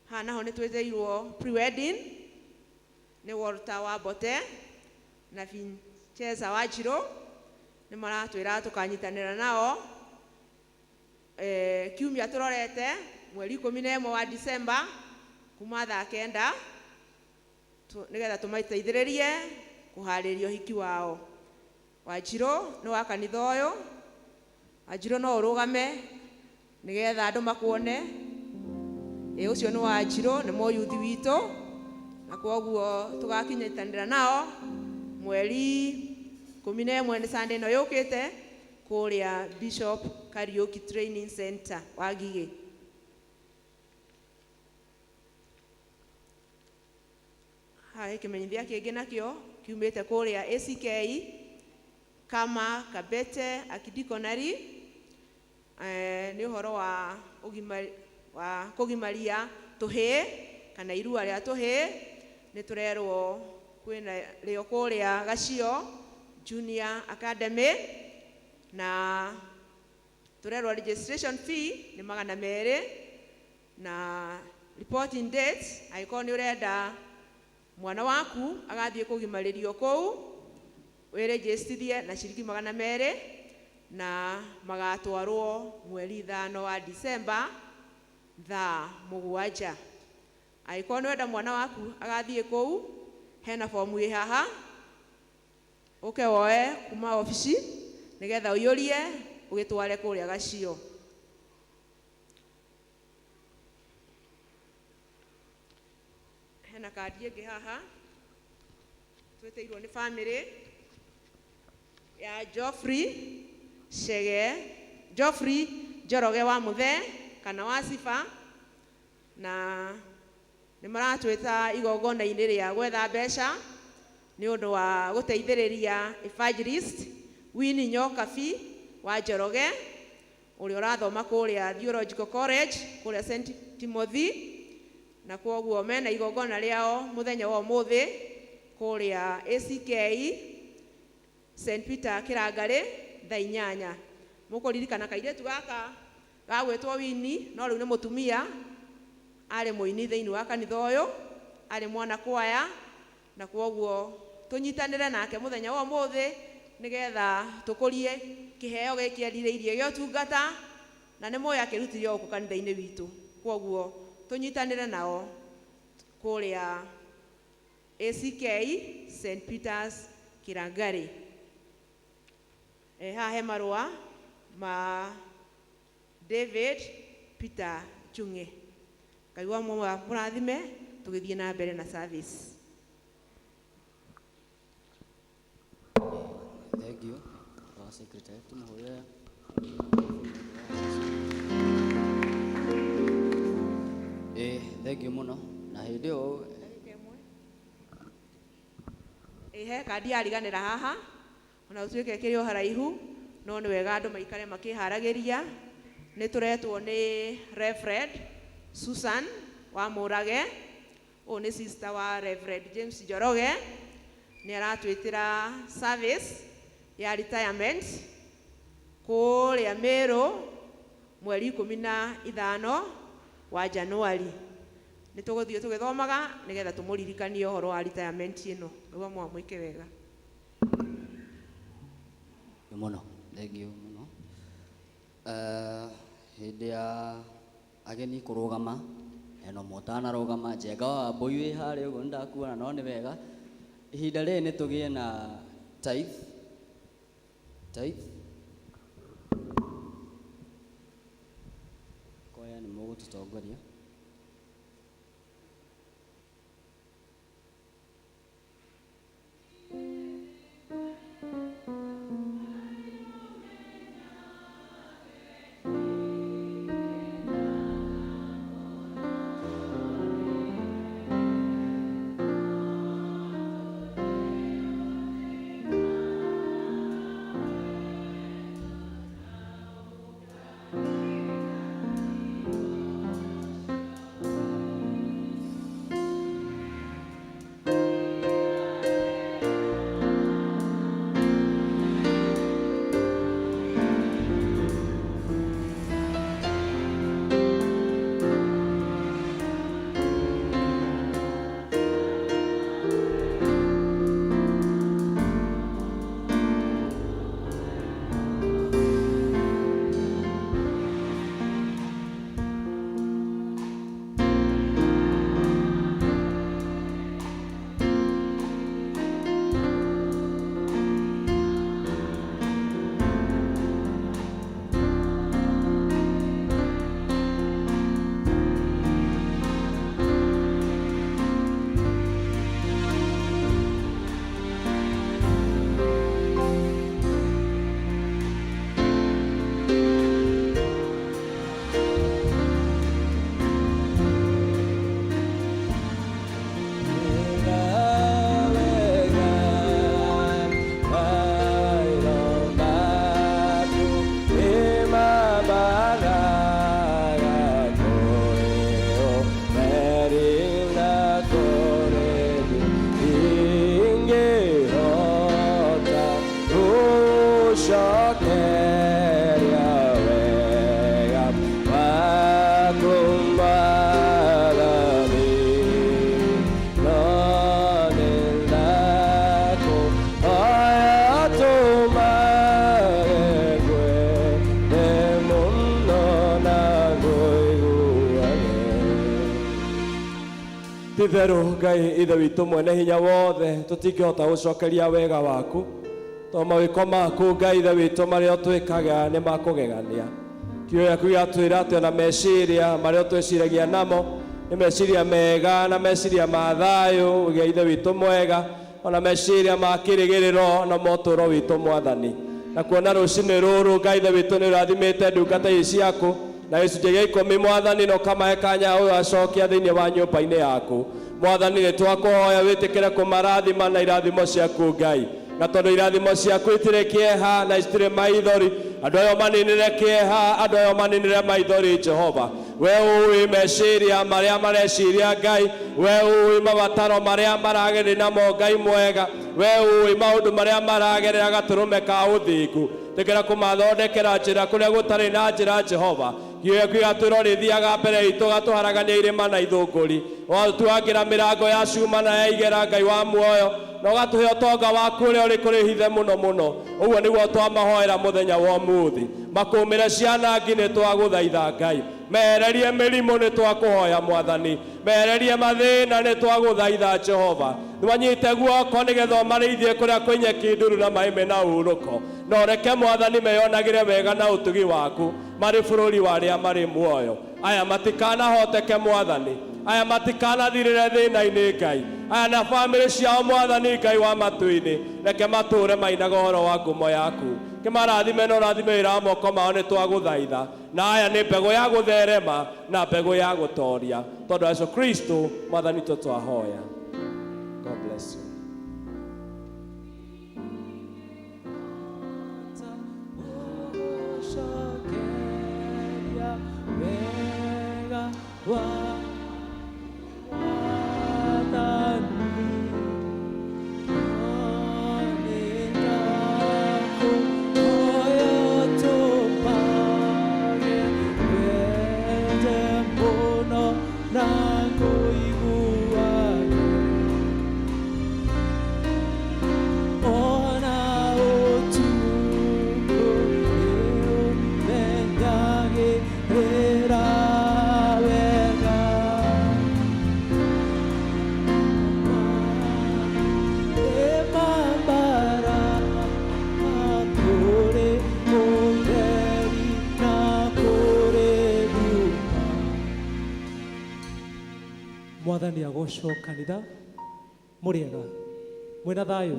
Haha naho nĩ twĩtĩirwo pre-wedding nĩ Walter wa Mbote na Vincenza wa Njirũ, nĩ maratwĩra tũkanyitanĩra nao kiumia tũrorete mweri 11 wa Disemba kuma thaa 9 nĩgetha tũmateithĩrĩrie kũharĩria ũhiki wao. Wanjirũ nĩ wa kanitha ũyũ, Wanjirũ no ũrũgame nĩgetha andũ makuone. Ũcio nĩ Wanjirũ, nĩ mũyuthi witũ, na kwoguo tũgakinyitanĩra nao mweri 11 nĩ Sunday ĩno yũkĩte kũrĩa Bishop Kariuki Training Center wa Ngigĩ. Haha he kĩmenyithia kĩngĩ nakĩo kiumĩte kũrĩa ACK Kama Kabete Archdeaconry, nĩ ũhoro wa ũgima wa kũgimaria tũhĩĩ kana irua rĩa tũhĩĩ. Nĩ tũrerwo kwĩna rĩo kũrĩa Gacio Junior Academy, na tũrerwo registration fee nĩ 200 na reporting date angĩkorwo nĩ ũrenda mwana waku agathiĩ kũgimarĩrio kũu wĩrĩnjĩstithie na ciringi 200 na magatwarwo mweri 5 wa Disemba thaa 7. Angĩkorwo nĩ wenda mwana waku agathiĩ kũu, hena fomu ĩ haha, ũke woe kuma obici nĩgetha ũiyũrie ũgĩtware kũrĩa Gacio. Hena kandi ĩngĩ haha twĩtĩirwo nĩ family ya Geoffrey Chege, Geoffrey Njoroge wa Mũthee kana wa Sifa, na nĩ maratwĩta igongona-inĩ rĩa gwetha mbeca nĩ ũndũ wa gũteithĩrĩria evangelist Winnie Nyokabi wa Njoroge ũrĩa ũrathoma kũrĩa Theological College kũrĩa St Timothy, na kwoguo mena igongona rĩao mũthenya wa ũmũthĩ kũrĩa ACK St Peter Kĩrangarĩ thaa 8. Mũkũririkana kairĩtu gaka gagwĩtwo Winnie, no rĩu nĩ mũtumia, arĩ mũini thĩinĩ wa kanitha ũyũ, arĩ mwana kwaya, na kwoguo tũnyitanĩre nake mũthenya wa ũmũthĩ nĩgetha tũkũrie kĩheo gĩkĩ erirĩirie gĩa ũtungata, na nĩ mũĩ akĩrutire gũkũ kanitha-inĩ witũ. Kwoguo tũnyitanĩre nao kũrĩa ACK St Peters Kĩrangarĩ. Haha he marũa ma David Peter Chung'e. Ngai wa mũrathime tũgĩthiĩ na mbere na service. Thank you. Our secretary tumuhoya. Thank you mũno. Na hĩndĩ ĩyo He kandi yariganĩra haha ona gũtuĩka ĩkĩrĩ o haraihu, no nĩ wega andũ maikare makĩharagĩria. Nĩ tũretwo nĩ Reverend Susan wa Mũrage, ũyũ nĩ sister wa Reverend James Njoroge, nĩ aratwĩtĩra service ya retirement kũrĩa Meru mweri 15 wa Januari. Nĩ tũgũthiĩ tũgĩthomaga nĩgetha tũmũririkanie ũhoro wa retirement ĩno. Nĩguo mwamwĩke wega. Mũno, thengiũ mũno. Hĩndĩ ya ageni kũrũgama, hena ũmwe ũtanarũgama, Njenga wa Wambũi wĩ harĩa ũguo nĩndakuona, no nĩ wega ihinda rĩrĩ nĩ tũgĩe na tithe. Tithe koya nĩ mũgũtũtongoria. Titherũ Ngai ithe witũ mwene hinya wothe, tũtingĩhota gũcokeria wega waku, tondũ mawĩko maku Ngai ithe witũ marĩa ũtwĩkaga nĩ makũgegania. Kiugo gĩaku gĩatwĩra atĩ ona meciria marĩa ũtwĩciragia namo nĩ meciria mega na meciria ma thayũ gĩa ithe witũ mwega, ona meciria ma kĩrĩgĩrĩro na motũũro witũ Mwathani. Na kuona rũcinĩ rũrũ Ngai ithe witũ nĩ ũrathimĩte ndungata ici ciaku na gĩcunjĩ gĩa ikũmi Mwathani, na ũkamahe kanya ũyũ acokia thĩinĩ wa nyũmba-inĩ yaku Mwathani. Nĩ twakũhoya wĩtĩkĩre kũmarathima na irathimo ciaku Ngai, na tondũ irathimo ciaku itirĩ kĩeha na itirĩ maithori, andũ ayo maninĩre kĩeha, andũ ayo maninĩre maithori. Jehova, we ũĩ meciria marĩa mareciria Ngai, we ũĩ mabataro marĩa maragerera namo Ngai mwega, we ũĩ maũndũ marĩa maragerera gatũrũme ka ũthingu. Tĩkĩra kũmathondekera njĩra kũrĩa gũtarĩ na njĩra. Jehova, kiugo gĩaku rĩthiaga mbere itũ, gatũharagania irĩma na ithũngũri, ũgatũtuangĩra mĩrango ya cuma na ya igera, Ngai wa muoyo, na ũgatũhe ũtonga waku ũrĩa ũrĩ kũrĩ hithe mũno mũno. Ũguo nĩguo twamahoera mũthenya wa ũmũthĩ. Makũmĩre ciana ngi, nĩ twagũthaitha Ngai. Mehererie mĩrimũ, nĩ twakũhoya Mwathani. Mehererie mathĩna, nĩ twagũthaitha Jehova. Nĩwanyite guoko nĩgetha ũmarĩithie kũrĩa kwĩ nyeki nduru na maĩ mena hurũko, na ũreke Mwathani meyonagĩre wega na ũtugi waku marĩ bũrũri wa arĩa marĩ muoyo. Aya matikanahoteke Mwathani, aya matikanathirĩre thĩna-inĩ Ngai, aya na bamĩrĩ ciao Mwathani Ngai wa matu-inĩ, reke matũũre mainaga ũhoro wa ngumo yaku. Kĩmarathime na ũrathime wĩra wa moko mao, nĩ twagũthaitha. Na aya nĩ mbegũ ya gũtherema na mbegũ ya gũtoria, tondũ Yesu Kristo Mwathani witũ twahoya. God bless you. Wega wa Mwathani, nĩ ndakũhoya tũmage wende mũno na ngũiguage ona ũtukũ. Mwathani agocwo kanitha. Mũrĩega, mwĩna thayũ.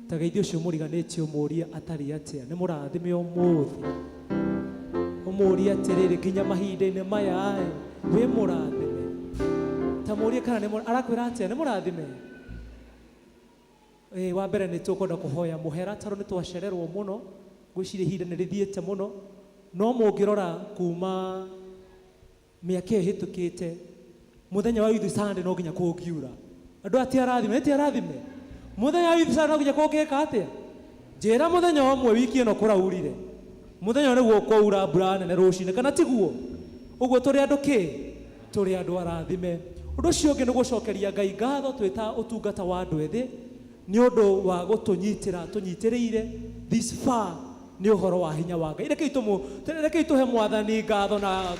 Ta geithio ũcio mũriganĩtie ũmũrie atariĩ atĩa. Nĩ mũrathime ũmũthĩ. Ũmũrie atĩrĩrĩ, nginya mahinda-inĩ maya ĩ, wĩ mũrathime. Ta mũrie kana nĩ arakwĩra atĩa, nĩ mũrathime. Ĩ, wa mbere nĩ tũkwenda kũhoya mũhera tondũ nĩ twacererwo mũno, ngwĩciria ihinda nĩ rĩthiĩte mũno. No mũngĩrora kuma mĩaka ĩyo ĩhĩtũkĩte, mũthenya wa Youth Sunday no nginya kũngiura. Andũ aya ti arathime, nĩ ti arathime? Mũthenya wa Youth Sunday no nginya kũngĩka atĩa? Njĩra mũthenya ũmwe wiki ĩno kũraurire. Mũthenya ũyũ nĩguo kwaura mbura nene rũcinĩ, kana tiguo? Ũguo tũrĩ andũ kĩ? Tũrĩ andũ arathime. Ũndũ ũcio ũngĩ nĩ gũcokeria Ngai ngatho twĩ ta ũtungata wa andũ ethĩ nĩ ũndũ wa gũtũnyitĩra tũnyitĩrĩire this far nĩ ũhoro wa hinya wa Ngai. Rekei tũmũ, rekei tũhe Mwathani ngatho na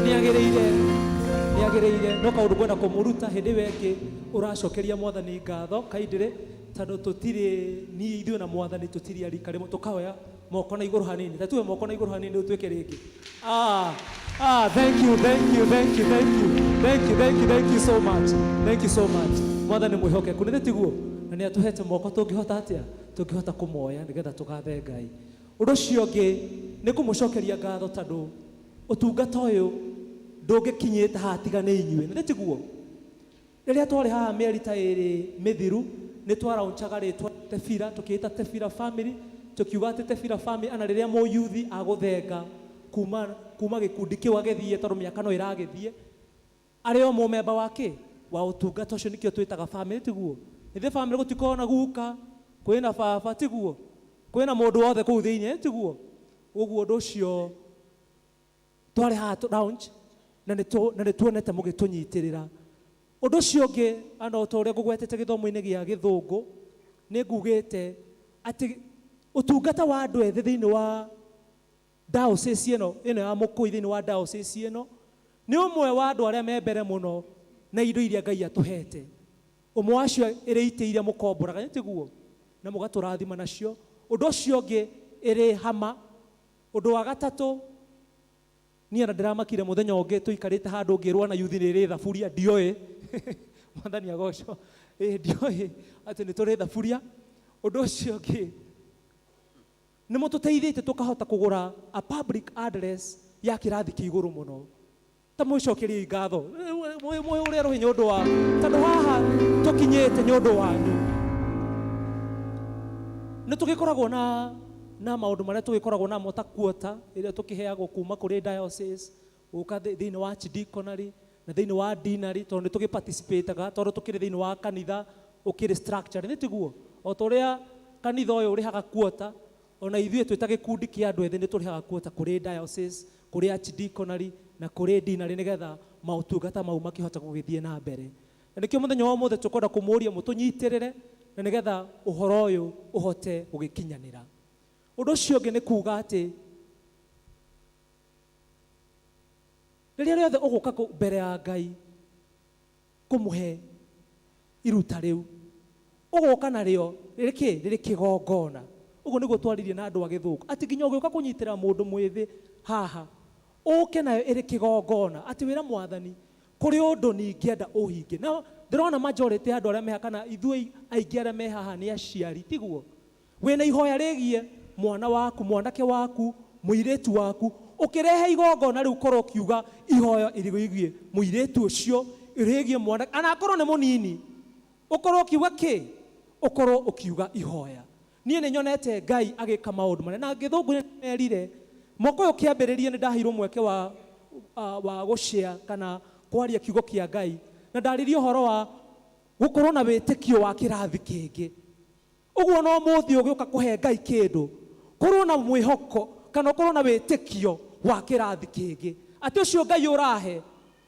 nĩ agĩrĩire, nĩ agĩrĩire. No kaũndũ ngwenda kũmũruta hĩndĩ ĩyo ĩngĩ ũracokeria Mwathani ngatho kaindĩrĩ, tondũ tũtirĩ niĩ ithuĩ na Mwathani tũtirĩ a rika rĩmwe, tũkaoya moko na igũrũ hanini. Ta tuoe moko na igũrũ hanini rĩu twĩke rĩngĩ. Ah, ah, thank you, thank you, thank you, thank you, thank you, thank you, thank you so much, thank you so much. Mwathani mwĩhokeku, nĩ tiguo? Na nĩ atũhete moko tũngĩhota atĩa? Tũngĩhota kũmoya nĩgetha tũgathe Ngai. Ũndũ ũcio ũngĩ nĩ kũmũcokeria ngatho tondũ ũtungata ũyũ ndũngĩkinyĩte haha tiga nĩ inyuĩ, nĩ tiguo? Rĩrĩa twarĩ haha mĩeri ta ĩrĩ mĩthiru, nĩ twaraunchaga rĩtwa Tebira, tũkĩĩta Tebira Family, tũkiuga atĩ Tebira Family, ana rĩrĩa mũyuthi agũthenga kuma, kuma gĩkundi kĩu agĩthiĩ, tondũ mĩaka no ĩragĩthiĩ, arĩ o mũmemba wa kĩ? Wa ũtungata ũcio, nĩkĩo twĩtaga family, tiguo? Ĩthĩ family gũtikoragwo na guka, kwĩna baba, tiguo? Kwĩna mũndũ wothe kũu thĩinĩ, tiguo? Ũguo ũndũ ũcio twarĩ haha lounge na nĩ tuonete mũgĩtũnyitĩrĩra. Ũndũ ũcio ũngĩ, ana o ta ũrĩa ngũgwetete gĩthomo-inĩ gĩa gĩthũngũ, nĩ ngugĩte atĩ ũtungata wa andũ ethĩ thĩinĩ wa diocese ĩno, ĩno ya Mũkũi, thĩinĩ wa diocese ĩno, nĩ ũmwe wa andũ arĩa me mbere mũno na indo iria Ngai atũhete. Ũmwe wacio ĩrĩ itĩ iria mũkomboraga, nĩ tiguo? Na mũgatũrathima nacio. Ũndũ ũcio ũngĩ ĩrĩ hama. Ũndũ wa gatatũ, niĩ ona ndĩramakire mũthenya ũngĩ tũikarĩte handũ ngĩrwo na yuthi nĩ ĩrĩ thaburia, ndioĩ. Mwathani agocwo. Ĩ, ndioĩ atĩ nĩ tũrĩ thaburia. Ũndũ ũcio ũngĩ, nĩ mũtũteithĩtie tũkahota kũgũra a public address ya kĩrathi kĩa igũrũ mũno. Ta mwĩcokeriei ngatho, mwĩhũre rũhĩ nĩ ũndũ wa, tondũ haha tũkinyĩte nĩ ũndũ wanyu. Nĩ tũgĩkoragwo na maũndũ marĩa tũgĩkoragwo namo ta quota ĩrĩa tũkĩheagwo kuma kũrĩ diocese, gũka thĩinĩ wa archdeaconry na thĩinĩ wa deanery, tondũ nĩ tũgĩparticipataga, tondũ tũkĩrĩ thĩinĩ wa kanitha ũkĩrĩ structure, nĩ tiguo? O ta ũrĩa kanitha ũyũ ũrĩhaga quota, ona ithuĩ twĩ ta gĩkundi kĩa andũ ethĩ nĩ tũrĩhaga quota kũrĩ diocese, kũrĩ archdeaconry na kũrĩ deanery, nĩgetha maũtungata mau makĩhote gũgĩthiĩ na mbere. Na nĩkĩo mũthenya wa ũmũthĩ tũkwenda kũmũria mũtũnyitĩrĩre, na nĩgetha ũhoro ũyũ ũhote gũgĩkinyanĩra. Ũndũ ũcio ũngĩ nĩ kuga atĩ rĩrĩa rĩothe ũgũka mbere ya Ngai kũmũhe iruta rĩu, ũgoka narĩo rĩrĩ kĩ? Rĩrĩ kĩgongona. Ũguo nĩguo twaririe na andũ a gĩthũngũ, atĩ nginya ũgĩũka kũnyitĩra mũndũ mwĩthĩ haha, ũke nayo ĩrĩ kĩgongona, atĩ wĩra Mwathani kũrĩ ũndũ ningĩenda ũhingie. Na ndĩrona majority ya andũ arĩa meha, kana ithuĩ aingĩ arĩa me haha nĩ aciari, tiguo? Wĩna ihoya rĩgiĩ mwana waku, mwanake waku, mũirĩtu waku, ũkĩrehe igongona rĩu korwo ũkiuga ihoya rĩgiĩ mũirĩtu ũcio, rĩgiĩ mwanake, ana akorwo nĩ mũnini, ũkorwo ũkiuga kĩ? Ũkorwo ũkiuga ihoya. Niĩ nĩ nyonete Ngai agĩka maũndũ manene. Na gĩthũngũ nĩ merire, mwaka ũyũ ũkĩambĩrĩria nĩ ndaheirwo mweke wa gũshare kana kwaria kiugo kĩa Ngai, na ndaririe ũhoro wa gũkorwo na wĩtĩkio wa kĩrathi kĩngĩ. Ũguo no mũthĩ ũgĩũka kũhe Ngai kĩndũ, korwo na mwĩhoko kana ũkorwo na wĩtĩkio wa kĩrathi kĩngĩ, atĩ ũcio Ngai ũrahe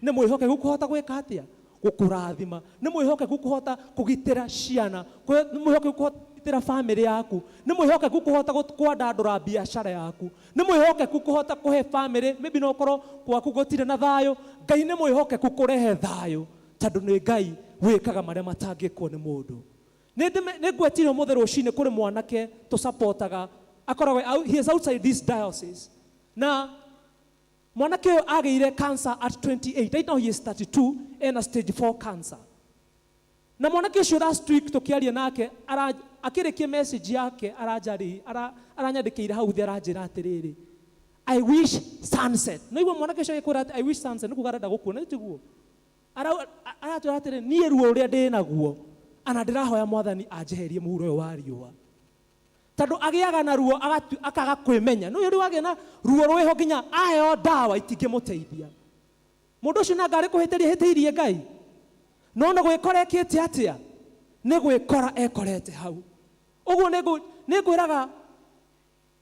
nĩ mwĩhokeku kũhota gwĩka atĩa? Gũkũrathima. Nĩ mwĩhokeku kũhota kũgitĩra ciana, nĩ mwĩhokeku kũhota kũgitĩra famĩlĩ yaku, nĩ mwĩhokeku kũhota kwandandũra biacara yaku, nĩ mwĩhokeku kũhota kũhe famĩlĩ, maybe no ũkorwo gwaku gũtirĩ na thayũ. Ngai nĩ mwĩhokeku kũrehe thayũ, tondũ nĩ Ngai wĩkaga marĩa matangĩkwo nĩ mũndũ. Nĩ ngwetire ũmũthĩ rũcinĩ kũrĩ mwanake tũsupportaga, akoragwo he is outside this diocese. Na Mwanake ũyũ agĩire cancer at 28. Right now he is 32, ena stage 4 cancer. Na mwanake ũcio last week tũkĩaria nake, akĩrĩkia message yake, aranyandĩkĩire hau thĩ, aranjĩra atĩrĩrĩ, I wish sunset. No igua mwanake ũcio agĩkwĩra atĩ I wish sunset, nĩ kuga arenda gũkua, na tiguo. Aratwĩra atĩrĩ, niĩ ruo rũrĩa ndĩ naguo, ana ndĩrahoya Mwathani anjeherie mũhuro ũyũ wa riũa. Tondũ agĩaga na ruo, akaga kwĩmenya. Nĩ ũyũ agĩa na ruo rwĩho nginya aheo ndawa itingĩmũteithia. Mũndũ ũcio nanga arĩ kũhĩtĩria hĩtĩirie Ngai. No nĩ gwĩkora ekĩte atĩa? Nĩ gwĩkora ekorete hau. Ũguo nĩ ngwĩraga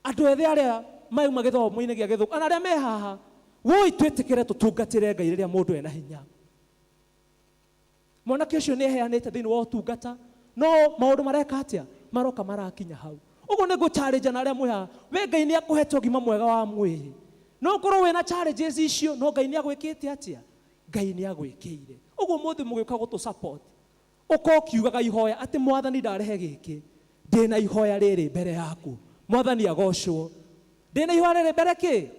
andũ ethĩ arĩa mauma gĩthomo-inĩ gĩa gĩthũngũ, ona arĩa me haha, woi twĩtĩkĩre tũtungatĩre Ngai rĩrĩa mũndũ ena hinya. Mwanake ũcio nĩ eheanĩte thĩinĩ wa ũtungata, no maũndũ mareka atĩa? Maroka marakinya hau. Ũguo nĩ ngũ challenge na arĩa mwĩ haha, we Ngai nĩ akũhete ũgima mwega wa mwĩrĩ. No ũkorwo wĩna challenges icio, no Ngai nĩ agwĩkĩte atĩa? Ngai nĩ agwĩkĩire. Ũguo mũthĩ mũgĩũka gũtũ support, ũka ũkiugaga ihoya atĩ Mwathani ndarehe gĩkĩ, ndĩna ihoya rĩrĩ mbere yaku. Mwathani agocwo. Ndĩna ihoya rĩrĩ mbere kĩ?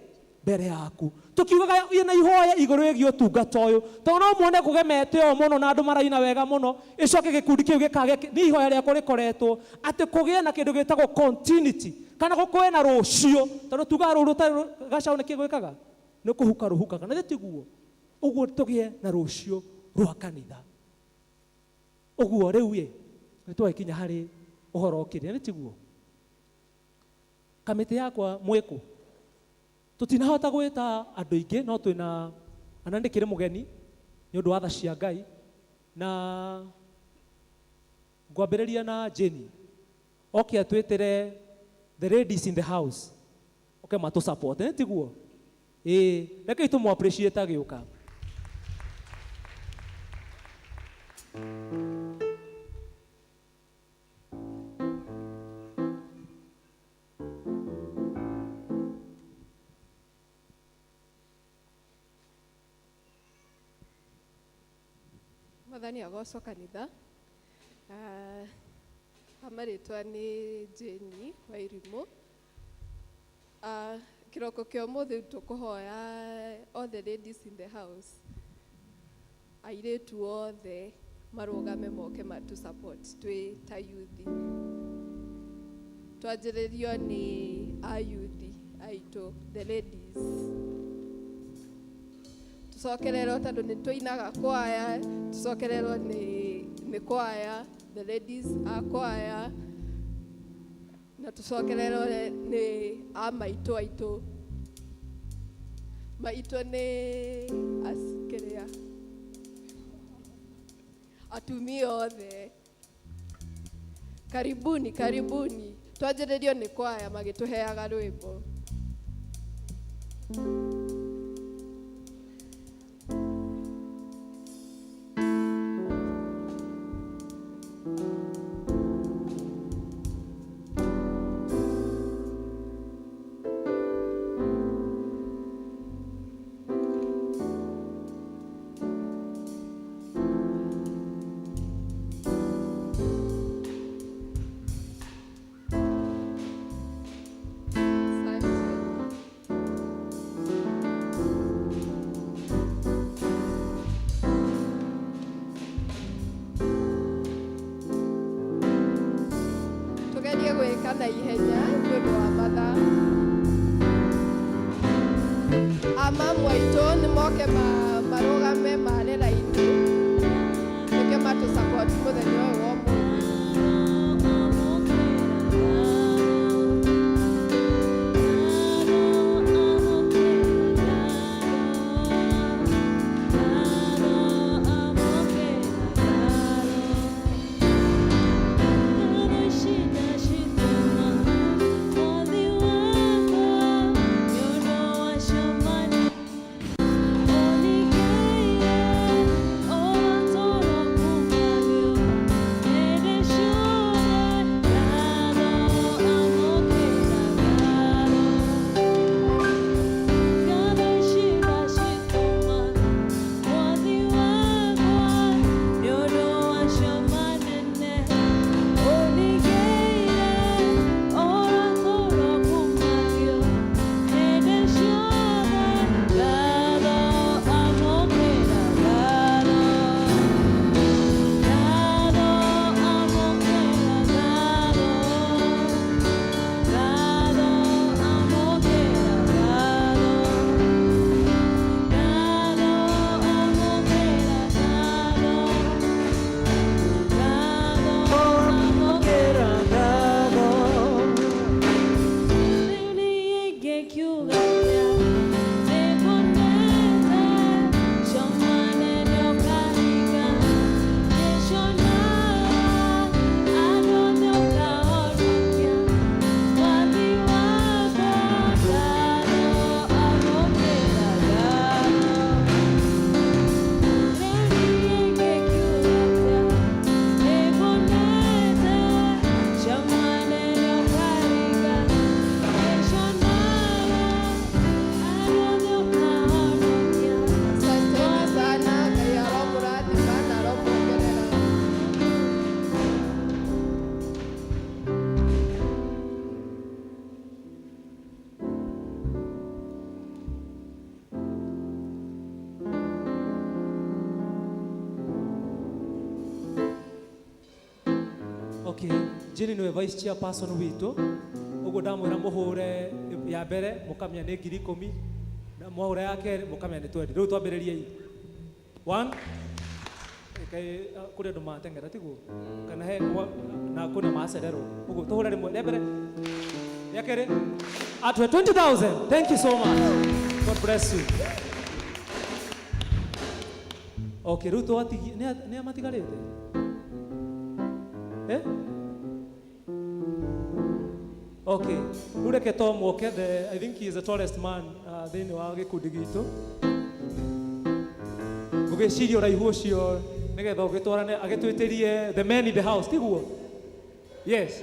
Mbere yaku. Tukiugaga ina ihoya igũrũ rĩgiĩ ũtungata ũyũ, tondũ no muone kũgemete ũũ mũno na andũ maraina wega mũno, ĩcoke gĩkundi kĩu gĩkage nĩ ihoya rĩakwa rĩkoretwo atĩ kũgĩe na kĩndũ gĩtagwo continuity, kana gũkorwo na rũciũ, tondũ tugaga rũru rũtarĩ gacaũ nĩkĩ gwĩkaga? Nĩ kũhuka rũhukaga, na tiguo. Ũguo tũgĩe na rũciũ rwa kanitha. Ũguo rĩu ĩ, nĩ twagĩkinya harĩ ũhoro ũkĩrĩa, nĩ tiguo? Kamĩtĩ yakwa mwĩkũ? Tũtinahota gwĩta andũ aingĩ, no twĩna ana ndĩkĩrĩ mũgeni nĩ ũndũ wa tha cia Ngai, na ngwambĩrĩria na Jenny. Oke atwĩtĩre the ladies in the house, oke matũ support, nĩ tiguo? Ĩĩ, rekei tũmũ appreciate agĩũka. Mwathani agocwo kanitha. Amarĩtwa nĩ Jane Wairimu. Kĩroko kĩa ũmũthĩ tũkũhoya all the ladies in the house, airĩtu othe marũgame moke matu support twĩ ta youth. Twanjĩrĩrio nĩ a youth aitũ, the ladies. Tucokererwo tondũ nĩ tũinaga kwaya, tucokererwo nĩ kwaya, the ladies a kwaya, na tucokererwo nĩ a maitũ aitũ. Maitũ nĩ asikĩrĩa atumia othe. Karibuni, karibuni. Twanjĩrĩrio nĩ kwaya magĩtũheaga rwĩmbo. Asante. Tugerie gwĩka na ihenya nĩ ũndũ wa mathaa. Amamu aitũ nĩ moke marũgame mare raini nĩkĩo matũ support mũthenya ũyũ wa ũmũthĩ. Oh, Jane nĩwe vice chairperson witũ. Ũguo ndamwĩra mũhũre ya mbere mũkamenya nĩ 10,000, na mwahũra ya kerĩ mũkamenya nĩ 20. Rĩu twambĩrĩriei. One. Kaĩ kũrĩ andũ mateng'era tiguo? Kana he na kwĩna macererwo. Ũguo tũhũre rĩmwe rĩa mbere, rĩa kerĩ. Atwe 20,000. Thank you so much. God bless you. Okay, rĩu twatigie nĩ a matigarĩte? Eh? Okay, rĩu reke Tom oke, I think he is the tallest man thĩinĩ wa gĩkundi gitũ. Ngũgĩciria ũraihu ũcio nĩgetha ũgĩtwarane agĩtwĩtĩrie the men in the house, tiguo? Yes.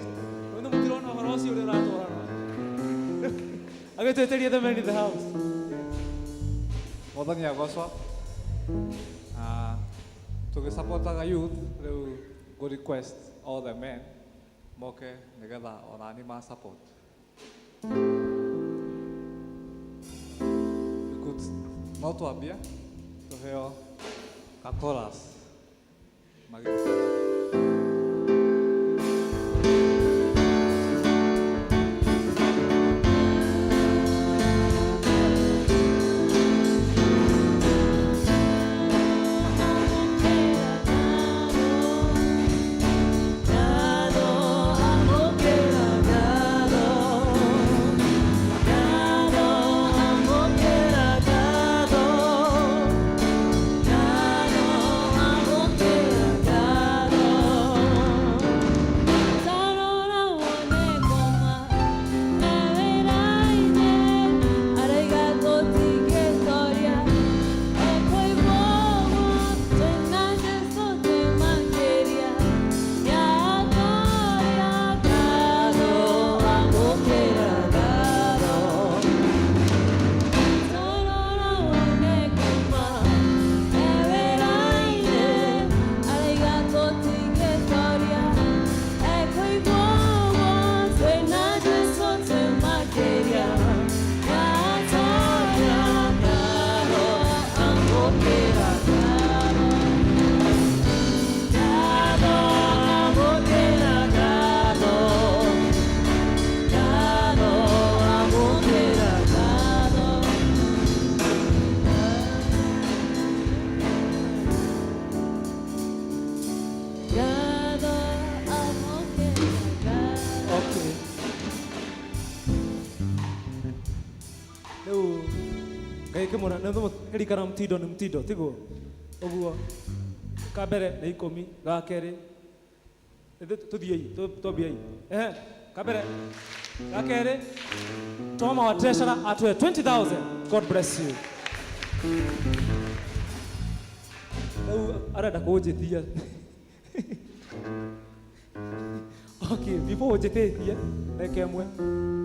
Rĩu nĩ mũtirona ũhoro ũcio ũrĩa ũratwarana. Agĩtwĩtĩrie the men in the house. Mwathani agocwo. Tũgĩsupportaga youth, rĩu ngũ request all the men moke nĩgetha onani ma support. We could no twambie tũheo ka chorus magĩtũka. Okay. Rĩu Ngai kĩmũra nĩ ririkana mtindo nĩ mtindo tiguo? Ũguo ka mbere nĩ 10, ga kerĩ tũthiĩi twambiei. Ehe, ka mbere, ga kerĩ. Tom our treasurer atwe 20,000. God bless you. Rĩu arenda kũnjĩtia. Okay, before ũnjĩtĩtie reke ĩmwe.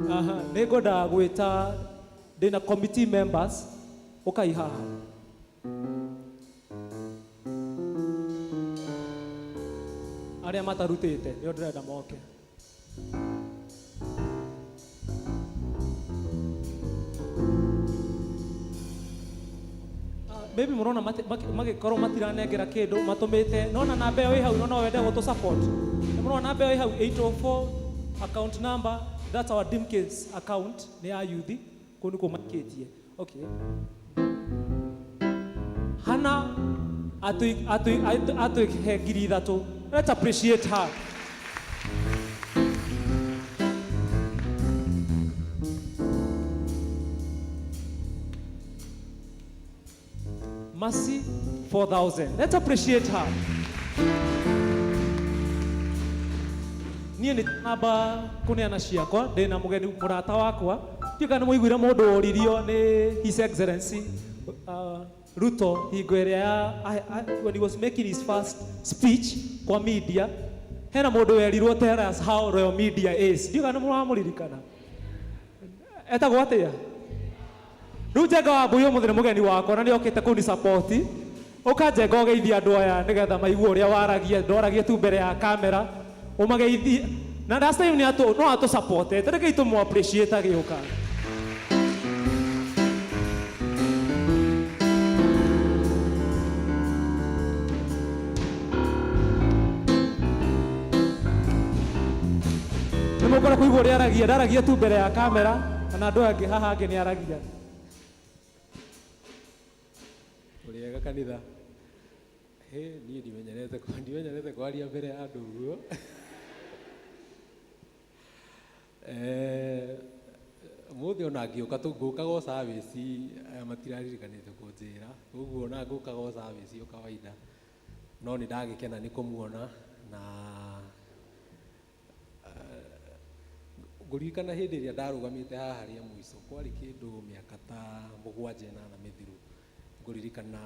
Aha, nĩ ngwendaga gwĩta ndĩna committee members ũkai haha. Arĩa matarutĩte nĩo ndĩrenda moke. Maybe mũrona magĩkorwo matiranengera kĩndũ matũmĩte, nona namba ĩyo ĩ hau, no wende gũtũ support. Nĩ mũrona namba ĩyo ĩ hau 804 account number, that's our Dimcase account nĩ ya youth, kũu nĩkuo maikĩtie. Okay. Hana atũhe 3,000. Let's appreciate her. Mercy, 4,000. Let's appreciate her. Niĩ nĩ namba kũneana ciakwa, ndĩna mũgeni mũrata wakwa. Ndiũĩ kana nĩ mwaiguire mũndũ woririo nĩ His Excellency Ruto hingo ĩrĩa ya, when he was making his first speech kwa media, hena mũndũ werirwo tell us how Royal Media is. Ndiũĩ kana nĩ mũramũririkana. Etagwo atĩa? Rĩu Njenga wa Mbui ũmũthĩ nĩ mũgeni wakwa na nĩ okĩte kũni support. Ũka Njenga ũgeithie andũ aya nĩgetha maigue ũrĩa waragia, ndwaragie tu mbere ya kamera, ũmageithie. Na last time nĩ atũ, no atũ supportete, rekei tũmũ appreciate agĩũka. Mũkwenda kũigua ũrĩa aragia, ndaragia tu mbere ya kamera na andũ angĩ haha angĩ nĩ aragia. Ũrĩega kanitha. Hĩ, niĩ ndimenyerete kwaria mbere ya andũ ũguo. Ũmũthĩ ona ngĩũka ngũkaga o service, aya matiraririkanĩte kũnjĩra, koguo ona ngũkaga o service o kawaida, no nĩ ndagĩkena nĩ kũmuona na ngũririkana hĩndĩ ĩrĩa ndarũgamĩte haha rĩa mũico, kwarĩ kĩndũ mĩaka ta 7 8 mĩthiru, ngũririkana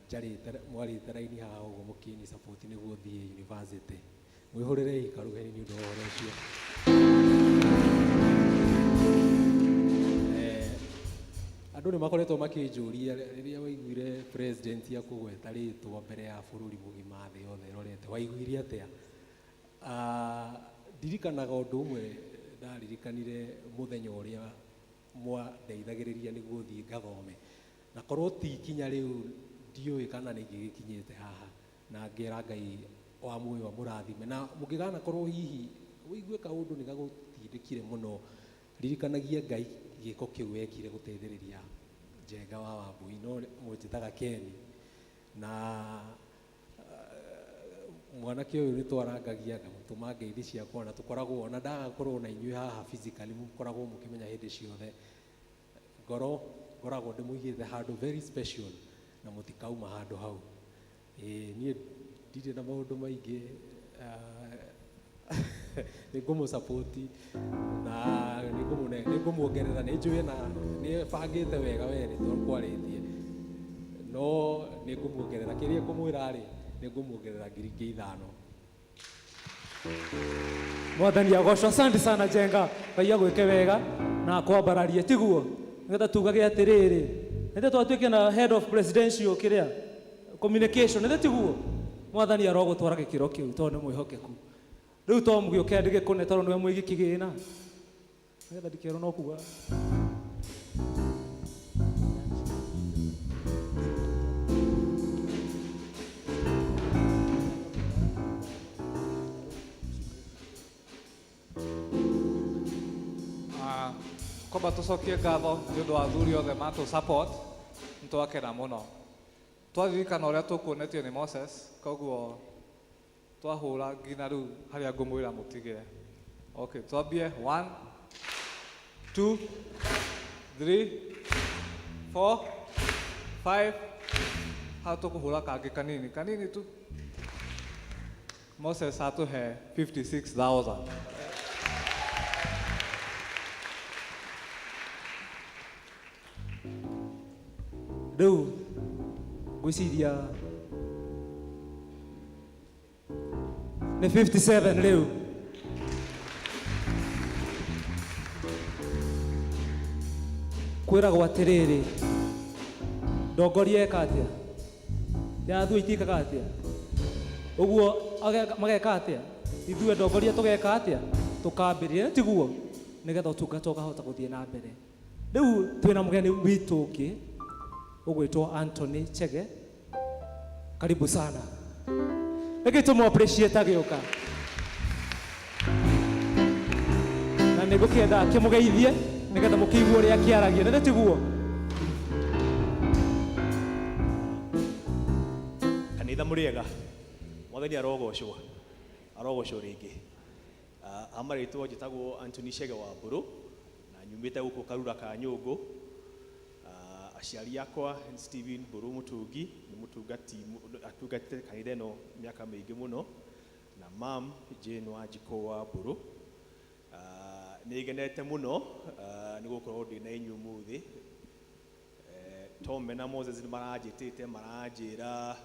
njarĩte mwarĩte raini haha ũguo mũkĩni support nĩguo thiĩ university. Mwĩhũrĩrei karuheni nĩ ũndũ wa ũhoro ũcio. Andũ nĩ makoretwo makĩnjũria rĩrĩa waiguire president akũgweta rĩtwa mbere ya bũrũri mũgima thĩ yothe ĩrorete, waiguire atĩa? Ndirikanaga ũndũ ũmwe ndaririkanire mũthenya ũrĩa mwandeithagĩrĩria nĩguo thiĩ ngathome, na korwo ti ikinya rĩu ndiũĩ kana nĩ ingĩgĩkinyĩte haha, na ngera Ngai wa muoyo amũrathime. Na mũngĩgana korwo hihi ũigue kaũndũ nĩ gagũtindĩkire mũno, ririkanagia Ngai gĩko kĩu wekire gũteithĩrĩria Njenga wa Wambui, no mũnjĩtaga Ken. Na mwanake ũyũ nĩ twarangagia ngamũtũma ngeithi ciakwa, na tũkoragwo ona ndagakorwo na inyuĩ haha physically, mũkoragwo mũkĩmenya hĩndĩ ciothe ngoro ngoragwo ndĩmũigĩte handũ very special na mũtikauma handũ hau. Niĩ ndirĩ na maũndũ maingĩ, nĩ ngũmũ-support na nĩ ngũmuongerera, nĩ njũĩ na nĩ bangĩte wega we nĩ tũkwarĩtie, no nĩ ngũmuongerera kĩrĩa ngũmwĩra rĩ, nĩ ngũmuongerera ngiri ingĩ 5. Mwathani agocwo. Asante sana Njenga, Ngai agwĩke wega na akwambararie, tiguo? Nĩgetha tugage atĩrĩrĩ, nĩgetha twatuĩke na head of presidential kĩrĩa communication, nĩgetha tiguo? Mwathani arogũtwara gĩkĩro kĩu tondũ nĩ mwĩhokeku. Rĩu to mũgĩũke ndĩgĩkũne tondũ nĩwe mũigi kĩgĩna, nĩgetha ndikerwo no kuga. Kwamba tũcokie ngatho nĩ ũndũ wa athuri othe matũ support, nĩ twakena mũno. Twaririkana ũrĩa tũkuonetio nĩ Moses, koguo twahũra nginya rĩu harĩa ngũmwĩra mũtigĩre. Okay, twambie 1 2 3 4 5, hau tũkũhũra kangĩ kanini kanini tu. Moses atũhe 56,000. Rĩu ngwĩciria nĩ 57 rĩu. Kwĩragwo atĩrĩrĩ, ndongoria eka atĩa? Yathuĩ itikaga atĩa? Ũguo mageka atĩa? Ithuĩ ndongoria tũgeka atĩa? Tũkambĩrĩria, tiguo? Nĩgetha ũtungata ũkahota gũthiĩ na mbere. Rĩu twĩna mũgeni witũ ũngĩ ũgwĩtwo Anthony Chege. Karibu sana. Reke tũmũ appreciate agĩũka. Na nĩ ngũkĩenda akĩmũgeithie nĩgetha mũkĩigue ũrĩa akĩaragia, nĩ tiguo? Kanitha mũrĩega, Mwathani arogocwo, arogocwo rĩngĩ. Amarĩtwo njĩtagwo Anthony Chege wa Mbũrũ na nyumĩte gũkũ Karura ka Nyũngũ. Aciari akwa Stephen Mbũrũ Mũtungi nĩ mũtungati, atungatĩte kanitha ĩno mĩaka mĩingĩ mũno, na mam Jane Wanjikũ wa Mbũrũ. Nĩ ngenete mũno nĩ gũkorwo ndĩ na inyuĩ ũmũthĩ. Tom na Moses nĩ maranjĩtĩte, maranjĩra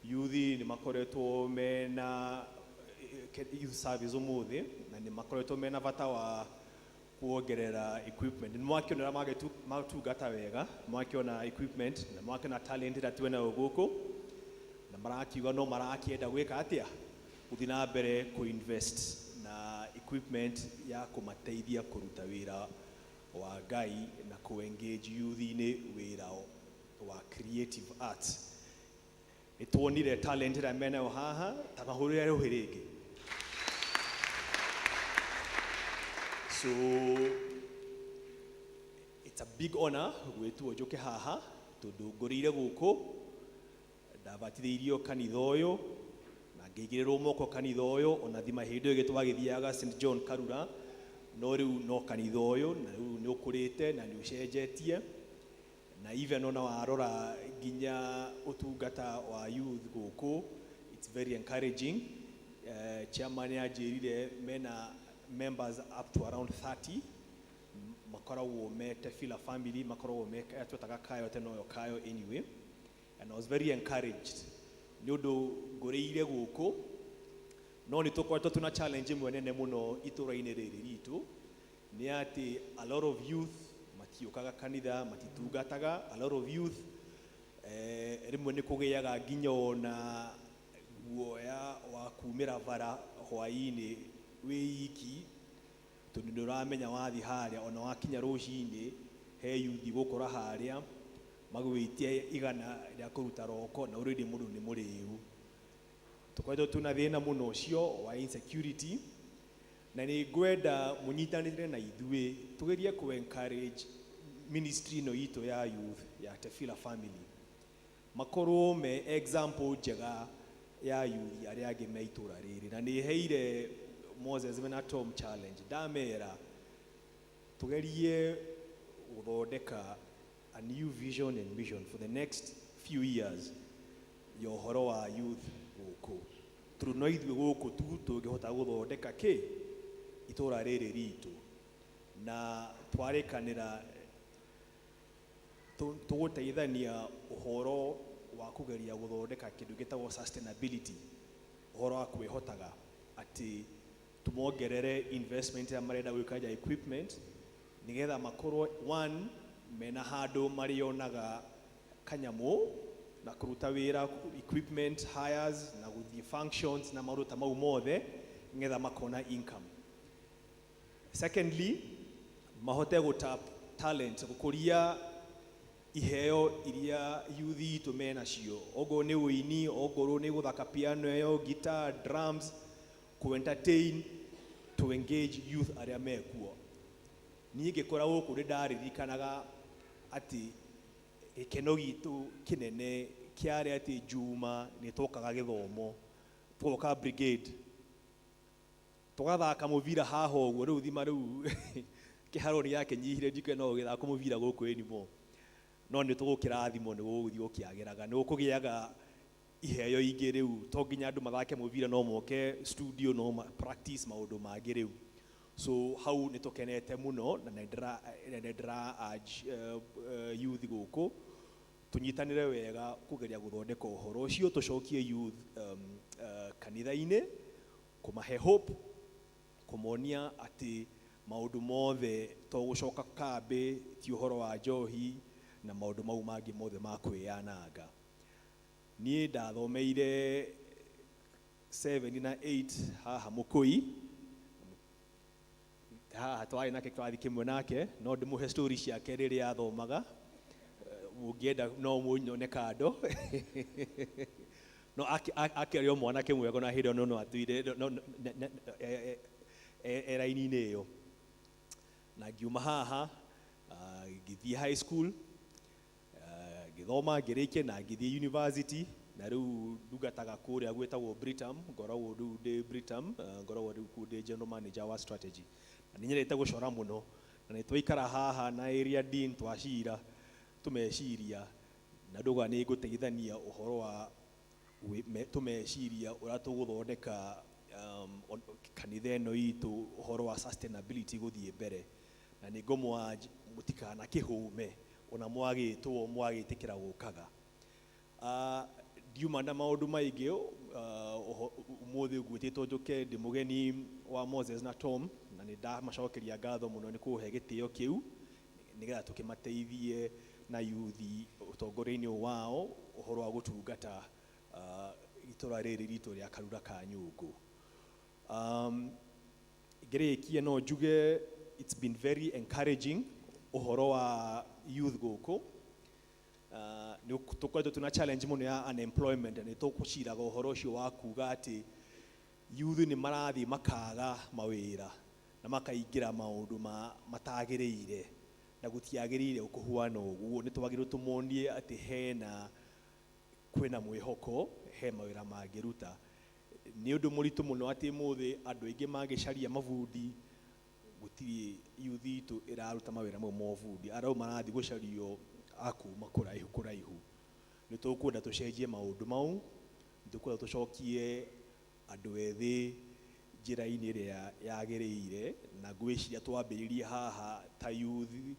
yuthi nĩ makoretwo mena youth service ũmũthĩ, na nĩ makoretwo mena bata wa kuongerera equipment. Nĩ mwakĩonera matungata wega, mwakĩona equipment na mwakĩona talent ĩrĩa twĩnayo gũkũ, na marakiuga no marakĩenda gwĩka atĩa, gũthiĩ na mbere kũ-invest na equipment ya kũmateithia kũruta wĩra wa Ngai na kũ-engage youth-inĩ wĩra wa creative arts. Nĩ tuonire talent ĩrĩa menayo haha, ta mahũrĩre rũhĩ rĩngĩ. So it's a big honor gwĩtwo njũke haha tondũ ngũrĩire gũkũ, ndabatithĩirio kanitha ũyũ na ngĩigĩrĩrwo moko kanitha ũyũ, ona thima hĩndĩ ĩyo twagĩthiaga St John Karura, no rĩu no kanitha ũyũ, na rĩu nĩ ũkũrĩte na nĩ ũcenjetie, na even ona warora nginya ũtungata wa youth gũkũ, it's very encouraging. Chairman anjĩrire mena members up to around 30 makoragwo me Tefila family, makoragwo me twetaga Kayo tene, oyo Kayo. Anyway, and I was very encouraged nĩ ũndũ ngũrĩire gũkũ, no nĩ tũkoretwo tuna challenge ĩmwe nene mũno itũra-inĩ rĩrĩ ritũ, nĩ atĩ a lot of youth matiũkaga kanitha, matitungataga. A lot of youth, rĩmwe nĩ kũgĩaga nginya ona guoya wa kumĩra bara hwaĩ-inĩ wĩ iki, tondũ nĩ ũramenya wathiĩ harĩa, ona wakinya rũcinĩ, he yuthi gũkora harĩa magwĩtie 100 rĩa kũruta roko, na already mũndũ nĩ mũrĩu. Tũkoretwo tuna thĩna mũno ũcio wa insecurity, na nĩ ngwenda mũnyitanĩre na ithuĩ tũgerie kũ encourage ministry ĩno itũ ya youth ya Tefila family, makorwo me example njega ya youth arĩa angĩ me itũra rĩrĩ. Na nĩ heire Moses mena Tom challenge, ndamera tugerie gũthondeka a new vision and mission for the next few years ya ũhoro wa youth gũkũ, tondũ no ithuĩ gũkũ tu tũngĩhota gũthondeka kĩ itũra rĩrĩ ritũ. Na twarĩkanĩra tũgũteithania ũhoro wa kũgeria gũthondeka kĩndũ gĩtagwo sustainability, ũhoro wa kwĩhotaga, atĩ tũmongerere investment ĩrĩa marenda gwĩka ya equipment, nĩgetha makorwo one mena handũ marĩonaga kanyamũ na kũruta wĩra, equipment hires na gũthiĩ functions na maũndũ ta mau mothe, nĩgetha makona income. Secondly, mahote gũtap talent, gũkũria iheo iria youth itũ menacio, okorwo nĩ ũini, okorwo nĩ gũthaka piano ĩyo, guitar, drums, ku entertain, to engage youth arĩa mekuo. Niĩ ngĩkũra gũkũ nĩ ndaririkanaga atĩ gĩkeno gitũ kĩnene kĩarĩ atĩ Juma nĩ twokaga gĩthomo, tũgoka brigade, tũgathaka mũbira haha ũguo. Rĩu thima rĩu kĩharo nĩ gĩakĩnyihire, ndikũĩ no gĩthako mũbira gũkũ anymore, no nĩ tũgũkĩrathimwo, nĩ gũgũthiĩ gũkĩagĩraga, nĩ gũkũgĩaga iheo ingĩ. Rĩu to nginya andũ mathake mũbira, no moke studio, no practice maũndũ mangĩ rĩu. So hau nĩ tũkenete mũno, na nĩ ndĩra urge youth gũkũ tũnyitanĩre wega kũgeria gũthondeka ũhoro ũcio, tũcokie youth kanitha-inĩ, kũmahe hope, kũmonia atĩ maũndũ mothe to gũcoka kambĩ, ti ũhoro wa njohi na maũndũ mau mangĩ mothe ma kwĩyananga. Niĩ ndathomeire 7 na 8 haha Mũkũi haha, twarĩ nake kĩrathi kĩmwe nake, no ndĩmũhe story ciake rĩrĩa athomaga. Mũngĩenda no mũnyone kando, no akĩarĩ o mwanake mwega, na hĩndĩ ĩyo no atuire e raini-inĩ ĩyo. Na ngiuma haha, ngĩthiĩ high school, ngĩthoma, ngĩrĩkia na ngĩthiĩ university, na rĩu ndungataga kũrĩa gwĩtagwo Britam. Ngoragwo rĩu ndĩ Britam, ngoragwo rĩu kũu ndĩ general manager wa strategy, na nĩ nyendete gũcora mũno, na nĩ twaikara haha na area dean, twacira tũmeciria, na ndauga nĩ ngũteithania ũhoro wa tũmeciria ũrĩa tũgũthondeka kanitha ĩno itũ, ũhoro wa sustainability gũthiĩ mbere. Na nĩ ngũmwa mũtikanakĩhũme ona mwagĩtwo mwagĩtĩkĩra gũkaga. Ndiuma na maũndũ maingĩ. Ũmũthĩ ngwĩtĩtwo njũke ndĩ mũgeni wa Moses na Tom, na nĩ ndamacokeria ngatho mũno nĩ kũhe gĩtĩo kĩu, nĩgetha tũkĩmateithie na yuthi ũtongoria-inĩ wao ũhoro wa gũtungata itũra rĩrĩ ritũ rĩa Karura ka Nyũngũ. Ngĩrĩkia no njuge it's been very encouraging ũhoro wa youth gũkũ. Nĩ tũkoretwo tuna challenge mũno ya unemployment, na nĩ tũgũciraga ũhoro ũcio wa kuga atĩ youth nĩ marathiĩ makaga mawĩra. Na Na makaingĩra maũndũ ma matagĩrĩire na gũtiagĩrĩire kũhuana ũguo. Nĩ twagĩrĩirwo tũmonie atĩ hena kwĩna mwĩhoko, he mawĩra mangĩruta. Nĩ ũndũ mũritũ mũno atĩ ũmũthĩ andũ aingĩ mangĩcaria mabundi, gũtirĩ youth itũ ĩraruta mawĩra mau ma ũbundi, arĩa marathiĩ gũcario a kuma kũraihu kũraihu. Nĩ tũkwenda tũcenjie maũndũ mau, nĩ tũkwenda tũcokie andũ ethĩ njĩra-inĩ ĩrĩa yagĩrĩire, na ngwĩciria twambĩrĩrie haha ta youth in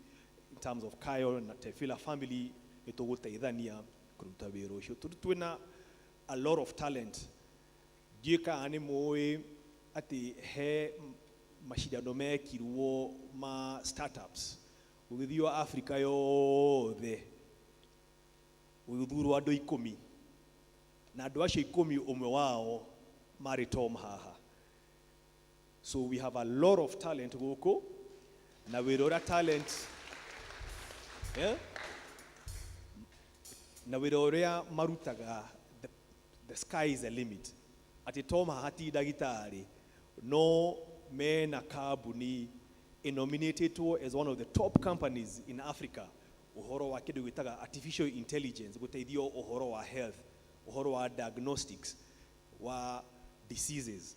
terms of Kayo na Tefila family nĩ tũgũteithania kũruta wĩra ũcio, tondũ twĩna a lot of talent. Ndiũĩ kana nĩ mũĩ atĩ he macindano mekirwo ma startups gũgĩthio Africa yothe, gũgĩthurwo andũ 10, na andũ acio 10 ũmwe wao marĩ Tom haha. So we have a lot of talent gũkũ, na wĩra ũrĩa talent, yeah? Na wĩra ũrĩa marutaga, the sky is the limit. Atĩ Tom haha ti ndagĩtarĩ, no mena kambuni ĩnominatetwo as one of the top companies in Africa ũhoro wa kĩndũ gĩtaga artificial intelligence, gũteithio ũhoro wa health, ũhoro wa diagnostics wa diseases,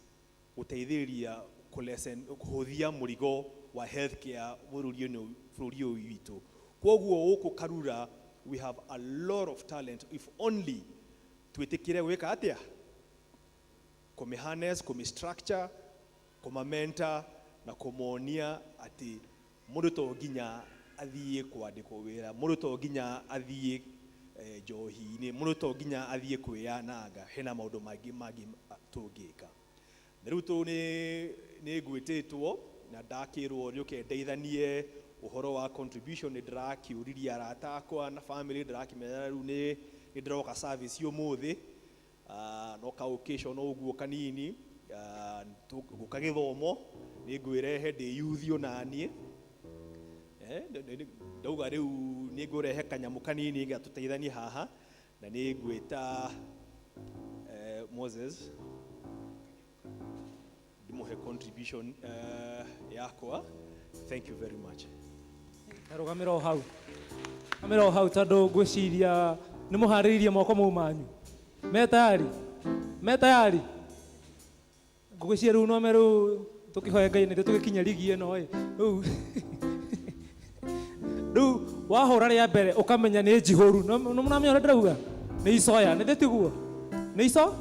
gũteithĩrĩria kũlessen, kũhũthia mũrigo wa healthcare bũrũri ũyũ witũ. Kwoguo gũkũ Karura we have a lot of talent if only twĩtĩkĩre gwĩka atĩa, kũmĩ-harness, kũmĩ-structure, kũma-mentor na kũmonia atĩ mũndũ to nginya athiĩ kwandĩkwo wĩra, mũndũ to nginya athiĩ njohi-inĩ, mũndũ to nginya athiĩ kwĩyananga, hena maũndũ mangĩ mangĩ tũngĩka. Na rĩu tũ nĩ ngwĩtĩtwo na ndakĩrwo nĩũke ndeithanie ũhoro wa contribution. Nĩ ndĩrakĩũririe arata akwa na family, ndĩrakĩmera rĩu nĩ ndĩroka service ũmũthĩ, no ka occasion ũguo kanini, gũka gĩthomo nĩ ngwĩrehe ndĩ youth onaniĩ. Ndauga rĩu nĩ ngũrehe kanyamũ kanini gatũteithanie haha, na nĩ ngwĩta Moses ndĩmũhe contribution yakwa. Thank you very much. Rũgamĩra o hau, rũgamĩra o hau, tondũ ngwĩciria nĩ mũharĩrĩirie moko mau manyu me tayari, me tayari. Ngwĩciria rĩu no rĩu tũkĩhoe Ngai nĩ tũgĩkinya rigi ĩno ĩ. Rĩu wahũra rĩa mbere ũkamenya nĩ njihũru, nĩ mũramenya ũrĩa ndĩrauga, nĩ icoya, nĩ tiguo, nĩ ico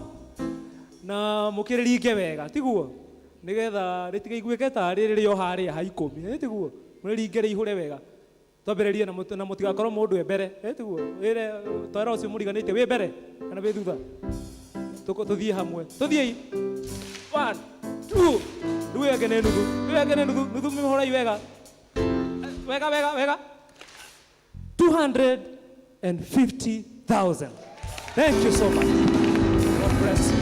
na mũkĩrĩringe wega, tiguo, nĩgetha rĩtigaiguĩke tarĩ rĩrĩ o harĩa ha 10, nĩ tiguo, mũrĩringe rĩihũre wega. Twambĩrĩrie na mũtigakorwo mũndũ e mbere, nĩ tiguo, wĩre twara ũcio mũriganĩte wĩ mbere kana wĩ thutha, tũthiĩ hamwe, tũthiĩi 1 2, rĩu ĩyo ĩngĩ nĩ nuthu, rĩu ĩngĩ nĩ nuthu, nuthu mĩhũrei wega wega wega wega. 250,000. Thank you so much. God bless you.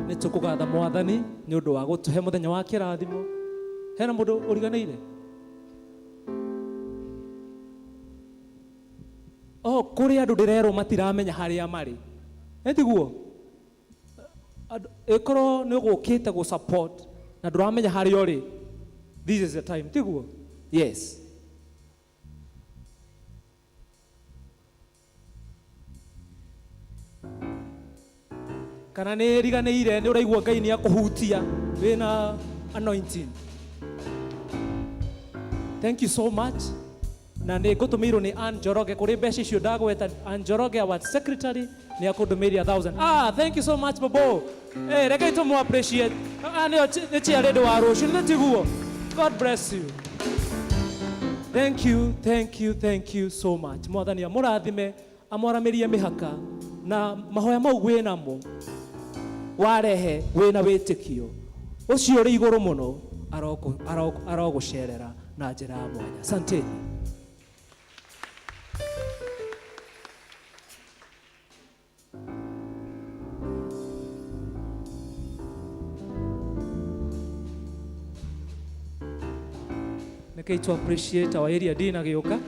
Nĩ tũkũgatha Mwathani nĩ ũndũ wa gũtũhe mũthenya wa kĩrathimo. Hena mũndũ ũriganĩire? Oh, kũrĩ andũ ndĩrerwo matiramenya harĩa marĩ. Nĩ tiguo? Ĩkorwo nĩ ũgũkĩte gũ support na ndũramenya harĩa ũrĩ, this is the time, tiguo? Yes. Kana nĩ riganĩire, nĩ ũraigua Ngai nĩ akũhutia wĩna anointing. Thank you so much. Na nĩ ngũtũmĩirwo nĩ Ann Njoroge kũrĩ mbeca icio ndagweta. Ann Njoroge, our secretary, nĩ akũndũmĩirie 1000. Ah, thank you so much, Bobo. Eh, rekei tũmũ appreciate. Ah, nĩyo nĩ chair wa rũciũ, nĩ tiguo? God bless you. Thank you, thank you, thank you so much. Mwathani amũrathime, amwaramĩrie mĩhaka, na mahoya mau wĩnamo warehe wĩna wĩtĩkio ũcio ũrĩ igũrũ mũno arogũcerera na njĩra ya mwanya. Asanteni. Rekei to appreciate our area dean agĩũka.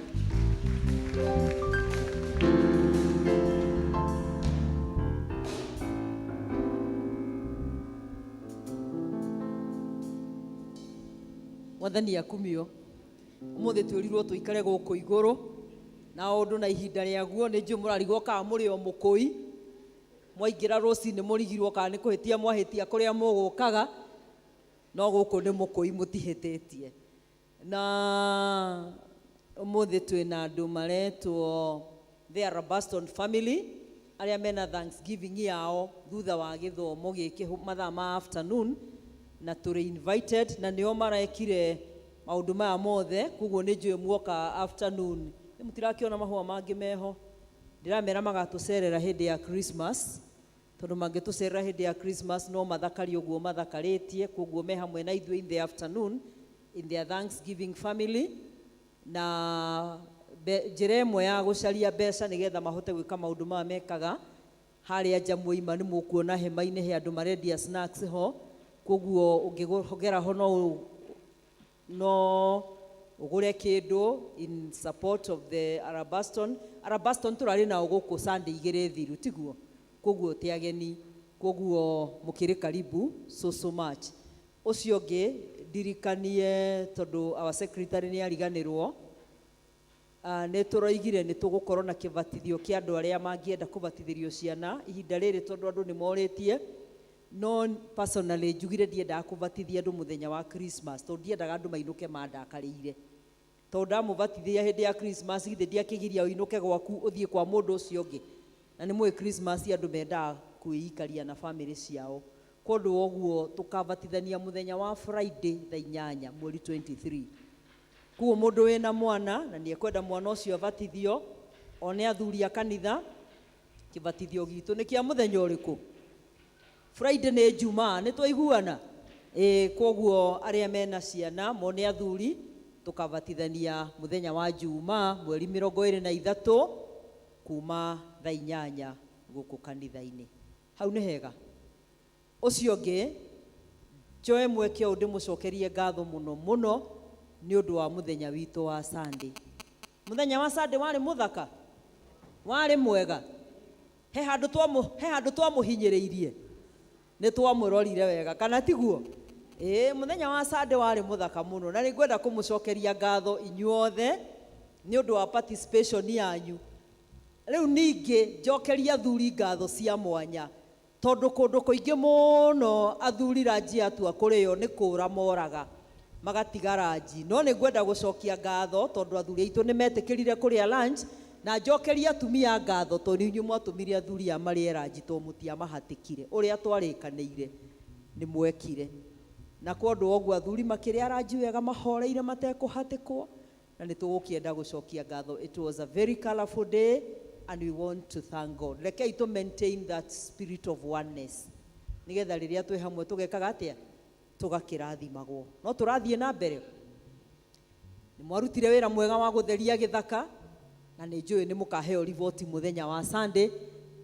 Mwathani akumio. Umuthi twĩrirwo tũikare gũkũ igũrũ na ũndũ na ihinda rĩaguo. Nĩ njũĩ mũrarigwo kana mũrĩ o mũkũi mwaingĩra rũcinĩ, mũrigirwo kana nĩ kũhĩtia mwahĩtia kũrĩa mũgũkaga, no gũkũ nĩ mũkũi, mũtihĩtĩtie. Na ũmũthĩ twĩna andũ maretwo the Arabaston family, arĩa mena thanksgiving yao thutha wa gĩthomo gĩkĩ mathaa ma afternoon, na tũrĩ invited, na nĩo marekire maũndũ maya mothe. Koguo nĩ njũĩ muoka afternoon nĩ mũtirakĩona mahũa mangĩ meho. Ndĩramera magatũcerera hĩndĩ ya Christmas, tondũ mangĩtũcerera hĩndĩ ya Christmas no mathakarie ũguo mathakarĩtie. Koguo me hamwe na ithuĩ in the afternoon in their thanksgiving family, na njĩra ĩmwe ya gũcaria mbeca nĩgetha mahote gwĩka maũndũ maya mekaga. Harĩa nja mwoima nĩ mũkuona hema-inĩ he andũ marendia snacks ho, koguo ũngĩgera ho no ũgũre kĩndũ in support of the Arabaston. Arabaston tũrarĩ nao gũkũ Sunday igĩrĩ thiru, tiguo? Koguo ti ageni, koguo mũkĩrĩ karibu so so much. Ũcio ũngĩ ndirikanie, tondũ our secretary nĩ ariganĩrwo, nĩ tũroigire nĩ tũgũkorwo na kĩbatithio kĩa andũ arĩa mangĩenda kũbatithĩrio ciana ihinda rĩrĩ, tondũ andũ nĩ morĩtie. No personally njugire ndiendaga kũbatithia andũ mũthenya wa Christmas, tondũ ndiendaga andũ mainũke mandakarĩire, tondũ ndamũbatithia hĩndĩ ya Christmas, githĩ ndiakĩgiria ũinũke gwaku ũthiĩ kwa mũndũ ũcio ũngĩ? Na nĩ mũĩ Christmas andũ mendaga kwĩikaria na famĩlĩ ciao. Kũndũ ũguo tũkabatithania mũthenya wa Friday thaa 8 mweri 23. Koguo mũndũ wĩna mwana na nĩ ekwenda mwana ũcio abatithio, one athuri a kanitha. Kĩbatithio gitũ nĩ kĩa mũthenya ũrĩkũ? Friday nĩ Jumaa, nĩ twaiguana? Ĩĩ. Koguo arĩa mena ciana mone athuri, tũkabatithania mũthenya wa Jumaa mweri 23 kuma thaa 8 gũkũ kanitha-inĩ. Hau nĩ hega. Ũcio ũngĩ, njoe mweke ũyũ ndĩmũcokerie ngatho mũno mũno nĩ ũndũ wa mũthenya witũ wa Sunday. Mũthenya wa Sunday warĩ mũthaka, warĩ mwega. He handũ twamũhinyĩrĩirie, nĩ twamũrorire wega, kana tiguo? Ĩĩ, mũthenya wa Sunday warĩ mũthaka mũno, na nĩ ngwenda kũmũcokeria ngatho inyuothe nĩ ũndũ wa participation yanyu. Rĩu ningĩ njokerie athuri ngatho cia mwanya, tondũ kũndũ kũingĩ mũno athuri ranji atua kũrĩo nĩ kũra moraga magatiga ranji. No nĩ ngwenda gũcokia ngatho tondũ athuri aitũ nĩ metĩkĩrire kũrĩa lunch, na njokerie atumia ngatho tondũ inyuĩ mwatũmire athuri aya marĩe ranji, tondũ mũtiamahatĩkire. Ũrĩa twarĩkanĩire nĩ mwekire, na kwondũ wa ũguo athuri makĩrĩa ranji wega mahoreire matekũhatĩkwo, na nĩ tũgũkĩenda gũcokia ngatho. It was a very colorful day and we want to thank God. Rekei to maintain that spirit of oneness, nĩgetha rĩrĩa twĩ hamwe tũgekaga atĩa? Tũgakĩrathimagwo. No tũrathiĩ na mbere. Nĩ mwarutire wĩra mwega wa gũtheria gĩthaka, na nĩ njũĩ nĩ mũkaheo riboti mũthenya wa Sunday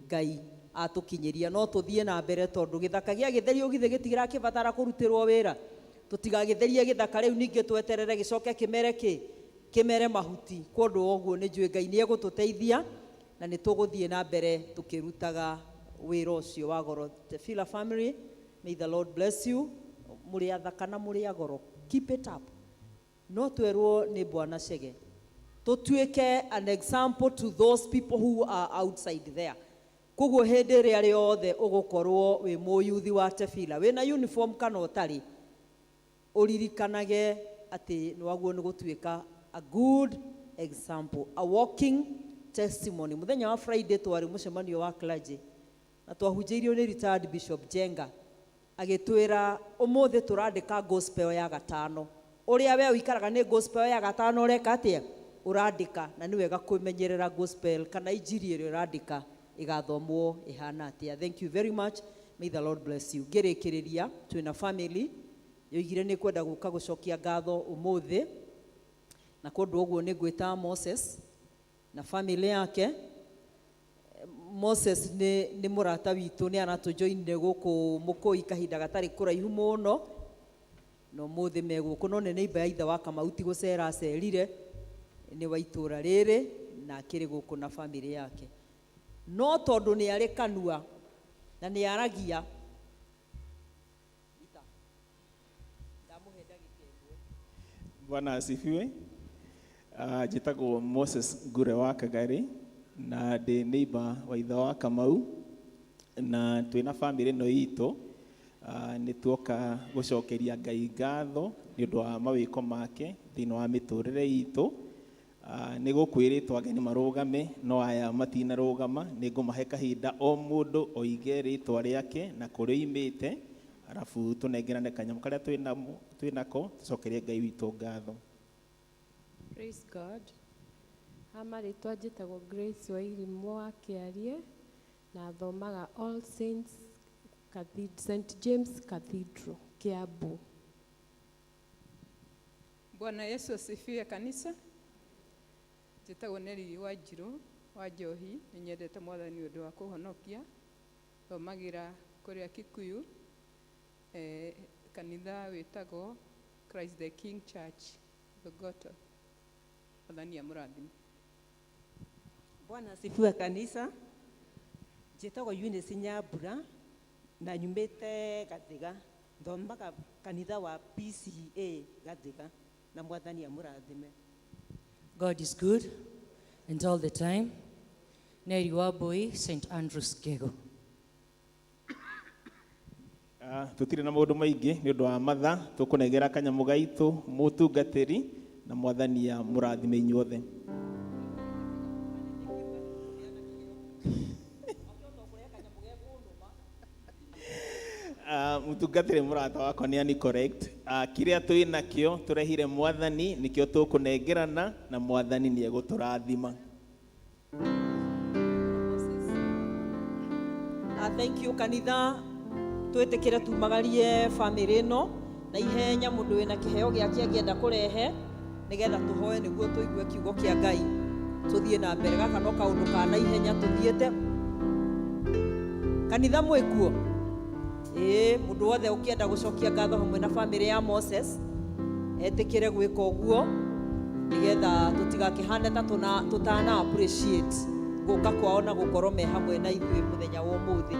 Ngai atũkinyĩria. No tũthiĩ na mbere, tondũ gĩthaka gĩagĩtherio githĩ gĩtirakĩbatara kũrutĩrwo wĩra? Tũtigagĩtherie gĩthaka rĩu ningĩ tweterere gĩcoke kĩmere kĩ kĩmere mahuti. Kwondũ wa ũguo nĩ njũĩ Ngai nĩ egũtũteithia na nĩ tũgũthiĩ na mbere tũkĩrutaga wĩra ũcio wa goro. Tefila family, may the Lord bless you. Mũrĩ athaka na mũrĩ a goro, keep it up. No twerwo nĩ Bwana Chege tũtuĩke an example to those people who are outside there. Koguo hĩndĩ ĩrĩa rĩothe ũgũkorwo wĩ mũyuthi wa Tefila wĩna uniform kana ũtarĩ, ũririkanage atĩ nĩ waguo nĩ gũtuĩka a good example, a walking testimony. Mũthenya wa Friday twarĩ mũcemanio wa clergy na twahunjĩirio nĩ retired Bishop Jenga, agĩtwĩra ũmũthĩ tũrandĩka gospel ya gatano. Ũrĩa we ũikaraga nĩ gospel ya gatano ũreka atĩa? Ũrandĩka. Na nĩ wega kwĩmenyerera gospel kana injiri ĩrĩa ũrandĩka ĩgathomwo ĩhana atĩa. Thank you very much, may the Lord bless you. Ngĩrĩkĩrĩria, twĩna family yoigire nĩ kwenda gũka gũcokia ngatho ũmũthĩ, na kũndũ ũguo nĩ ngwĩta Moses na family yake. Moses nĩ mũrata witũ, nĩ aratũjoinire gũkũ mũkũi kahinda gatarĩ kũraihu mũno, na ũmũthĩ me gũkũ. No nĩ neighbor ya ithe wa Kamau, ti gũcera acerire, nĩ wa itũra rĩrĩ na akĩrĩ gũkũ na family yake. No tondũ nĩ arĩ kanua na nĩ aragia, ndamũhe ndagĩka ĩmwe. Bwana asifiwe. Njĩtagwo Moses Ngure wa Kagari na ndĩ neighbor wa ithe wa Kamau na twĩna family ĩno itũ. Nĩ tuoka gũcokeria Ngai ngatho nĩ ũndũ wa mawĩko make thĩinĩ wa mĩtũrĩre itũ. Nĩ gũkwĩrĩtwo ageni marũgame no aya matinarũgama, nĩ ngũmahe kahinda o mũndũ oige rĩtwa rĩake na kũrĩa oimĩte, arabu tũnengerane kanyamũ karĩa twĩnako tũcokerie Ngai witũ ngatho. Praise God. Ha marĩtwa njĩtagwo Grace Wairimũ wa Kĩarie na thomaga All Saints St James Cathedral, Kiambu. Bwana Yesu asifiwe kanisa. Njĩtagwo Nelly Wanjirũ wa Njohi, nĩ nyendete Mwathani ũndũ wa kũhonokia. Thomagĩra kũrĩa Kikuyu, kanitha wĩtagwo Christ the King Church, Thogoto. Mwathani amũrathime. Bwana asifiwe kanisa. Njĩtagwo Eunice Nyambura na nyumĩte Gathiga, thomaga kanitha wa PCA Gathiga, na Mwathani amũrathime. God is good and all the time. Neri Wabui, St. Andrews Gego. Tutire na maũndũ maingĩ nĩ ũndũ wa matha, tũkũnengera kanyamũ gaitũ mũtungatĩri na Mwathani amũrathime inyuothe. Mũtungatĩri mũrata wakwa nĩ ani correct. Kĩrĩa twĩ nakĩo tũrehire Mwathani nĩkĩo tũkũnengerana na Mwathani nĩ egũtũrathima. Thank you kanitha, twĩtĩkĩre tumagarie family ĩno na ihenya mũndũ wĩna kĩheo gĩake angĩenda kũrehe nĩgetha tũhoe nĩguo tũigue kiugo kĩa Ngai tũthiĩ na mbere. Gaka no kaũndũ ka naihenya tũthiĩte kanitha mwĩkuo. Ĩĩ, mũndũ wothe ũkĩenda gũcokia ngatho hamwe na family ya Moses etĩkĩre gwĩka ũguo nĩgetha tũtigakĩhane ta tũtana appreciate gũka kwao na gũkorwo me hamwe na ithuĩ mũthenya wa ũmũthĩ.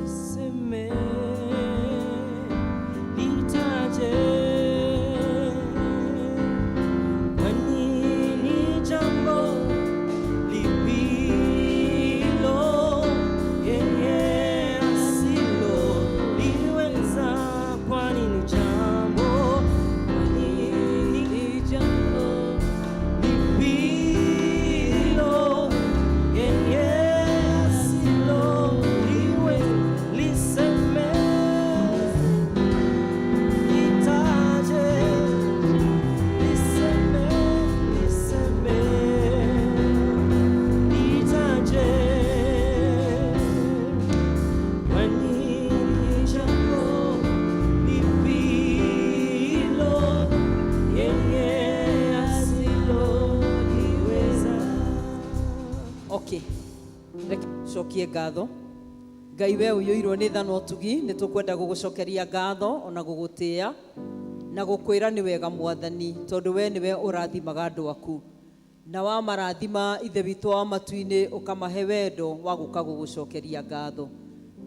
Seme nitaje kwa nini jambo lipilo yeye asilo liweza, kwa nini jambo, kwa nini jambo lipilo yeye asilo liweza, liseme nitaje, liseme, liseme nitaje kwa nini jambo lipilo yeye asilo liweza. Okay, reke cokie ngatho. Ngai we ũiyũirwo nĩ tha na ũtugi, nĩ tũkwenda gũgũcokeria ngatho ona gũgũtĩĩa na gũkwĩra nĩ wega Mwathani, tondũ we nĩwe ũrathimaga andũ aku na wamarathima Ithe witũ wa matu-inĩ ũkamahe wendo wa gũka gũgũcokeria ngatho.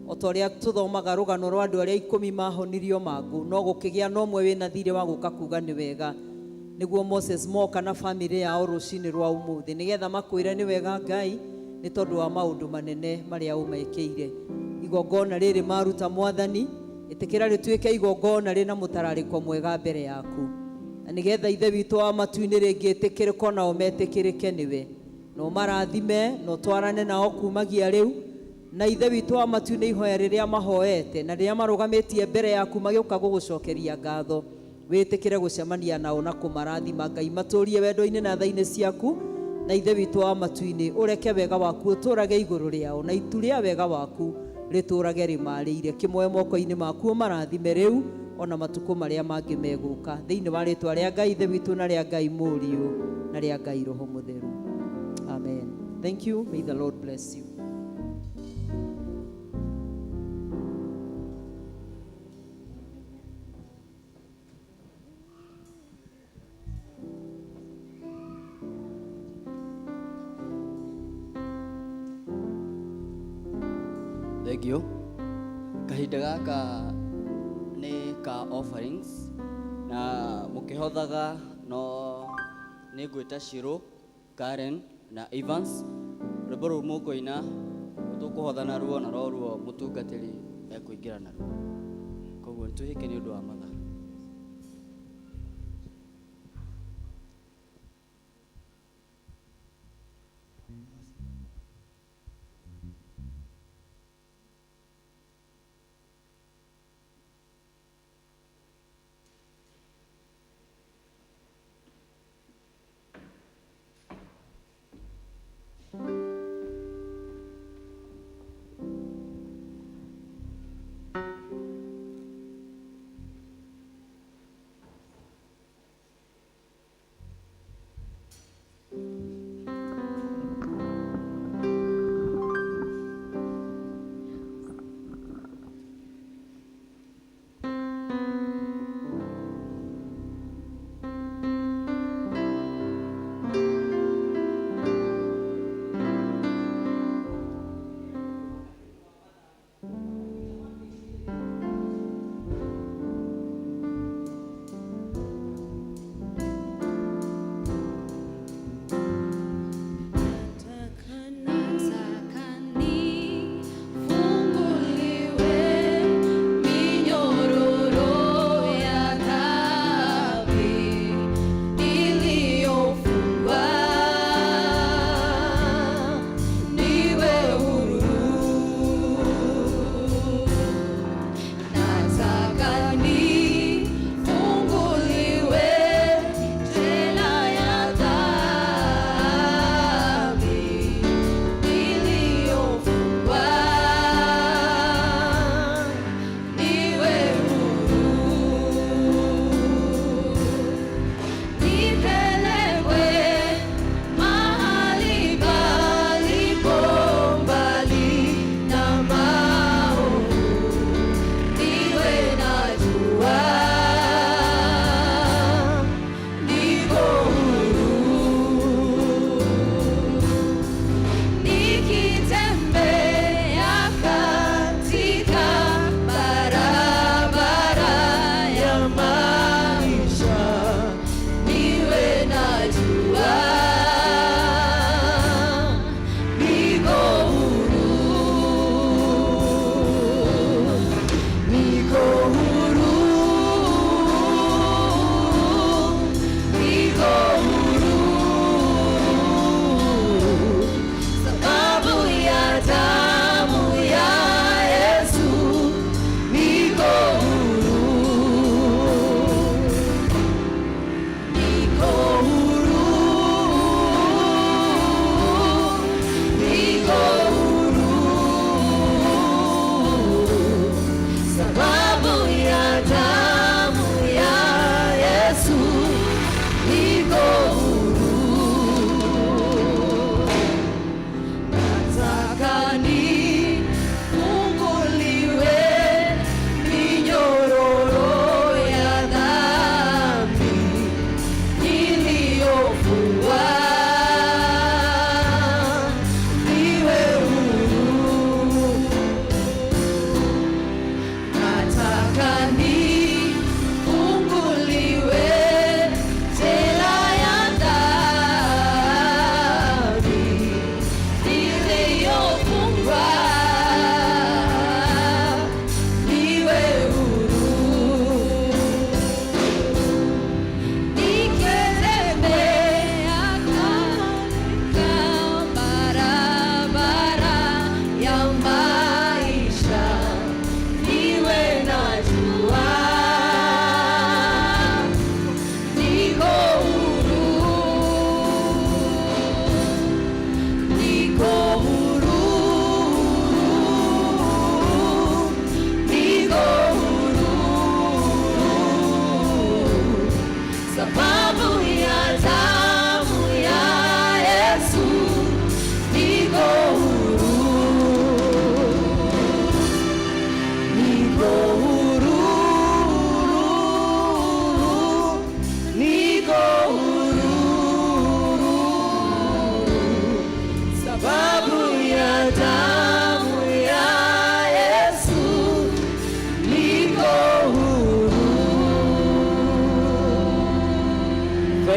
O ta ũrĩa tũthomaga rũgano rwa andũ arĩa 10 mahonirio mangũ, no gũkĩgĩa na ũmwe wĩna thirĩ wa gũka kuga nĩ wega, nĩguo Moses moka na family yao rũcinĩ rwa ũmũthĩ nĩgetha makwĩre nĩ wega Ngai nĩ tondũ wa maũndũ manene marĩa ũmekĩire. Igongona rĩrĩ maruta Mwathani, ĩtĩkĩra rĩtuĩke igongona rĩna mũtararĩko mwega mbere yaku, na nĩgetha Ithe witũ wa matu-inĩ rĩngĩtĩkĩrĩka nao metĩkĩrĩke nĩwe, na ũmarathime na ũtwarane nao kumagia rĩu, na Ithe witũ wa matu-inĩ ihoya rĩrĩa mahoete na rĩrĩa marũgamĩtie mbere yaku magĩũka gũgũcokeria ngatho, wĩtĩkĩre gũcemania nao na kũmarathima. Ngai matũrie wendo-inĩ na tha-inĩ ciaku, na Ithe witũ wa matu-inĩ ũreke wega waku ũtũrage igũrũ rĩao, na itu rĩa wega waku rĩtũrage rĩmarĩire. Kĩmoe moko-inĩ maku ũmarathime rĩu ona matukũ marĩa mangĩ megũka, thĩinĩ wa rĩtwa rĩa Ngai Ithe witũ na rĩa Ngai Mũriũ na rĩa Ngai Roho Mũtheru. Amen. Thank you. May the Lord bless you. Thank you. Kahinda gaka Nĩ ka offerings na mũkĩhothaga no nĩ ngwĩta Shiro, Karen na Evans. Rwĩmbo rũu mũkũina tũkũhotha naruo na roruo mũtungatĩri ekũingĩra naruo. Koguo nĩtwĩhĩke nĩ ũndũ wa mathaa.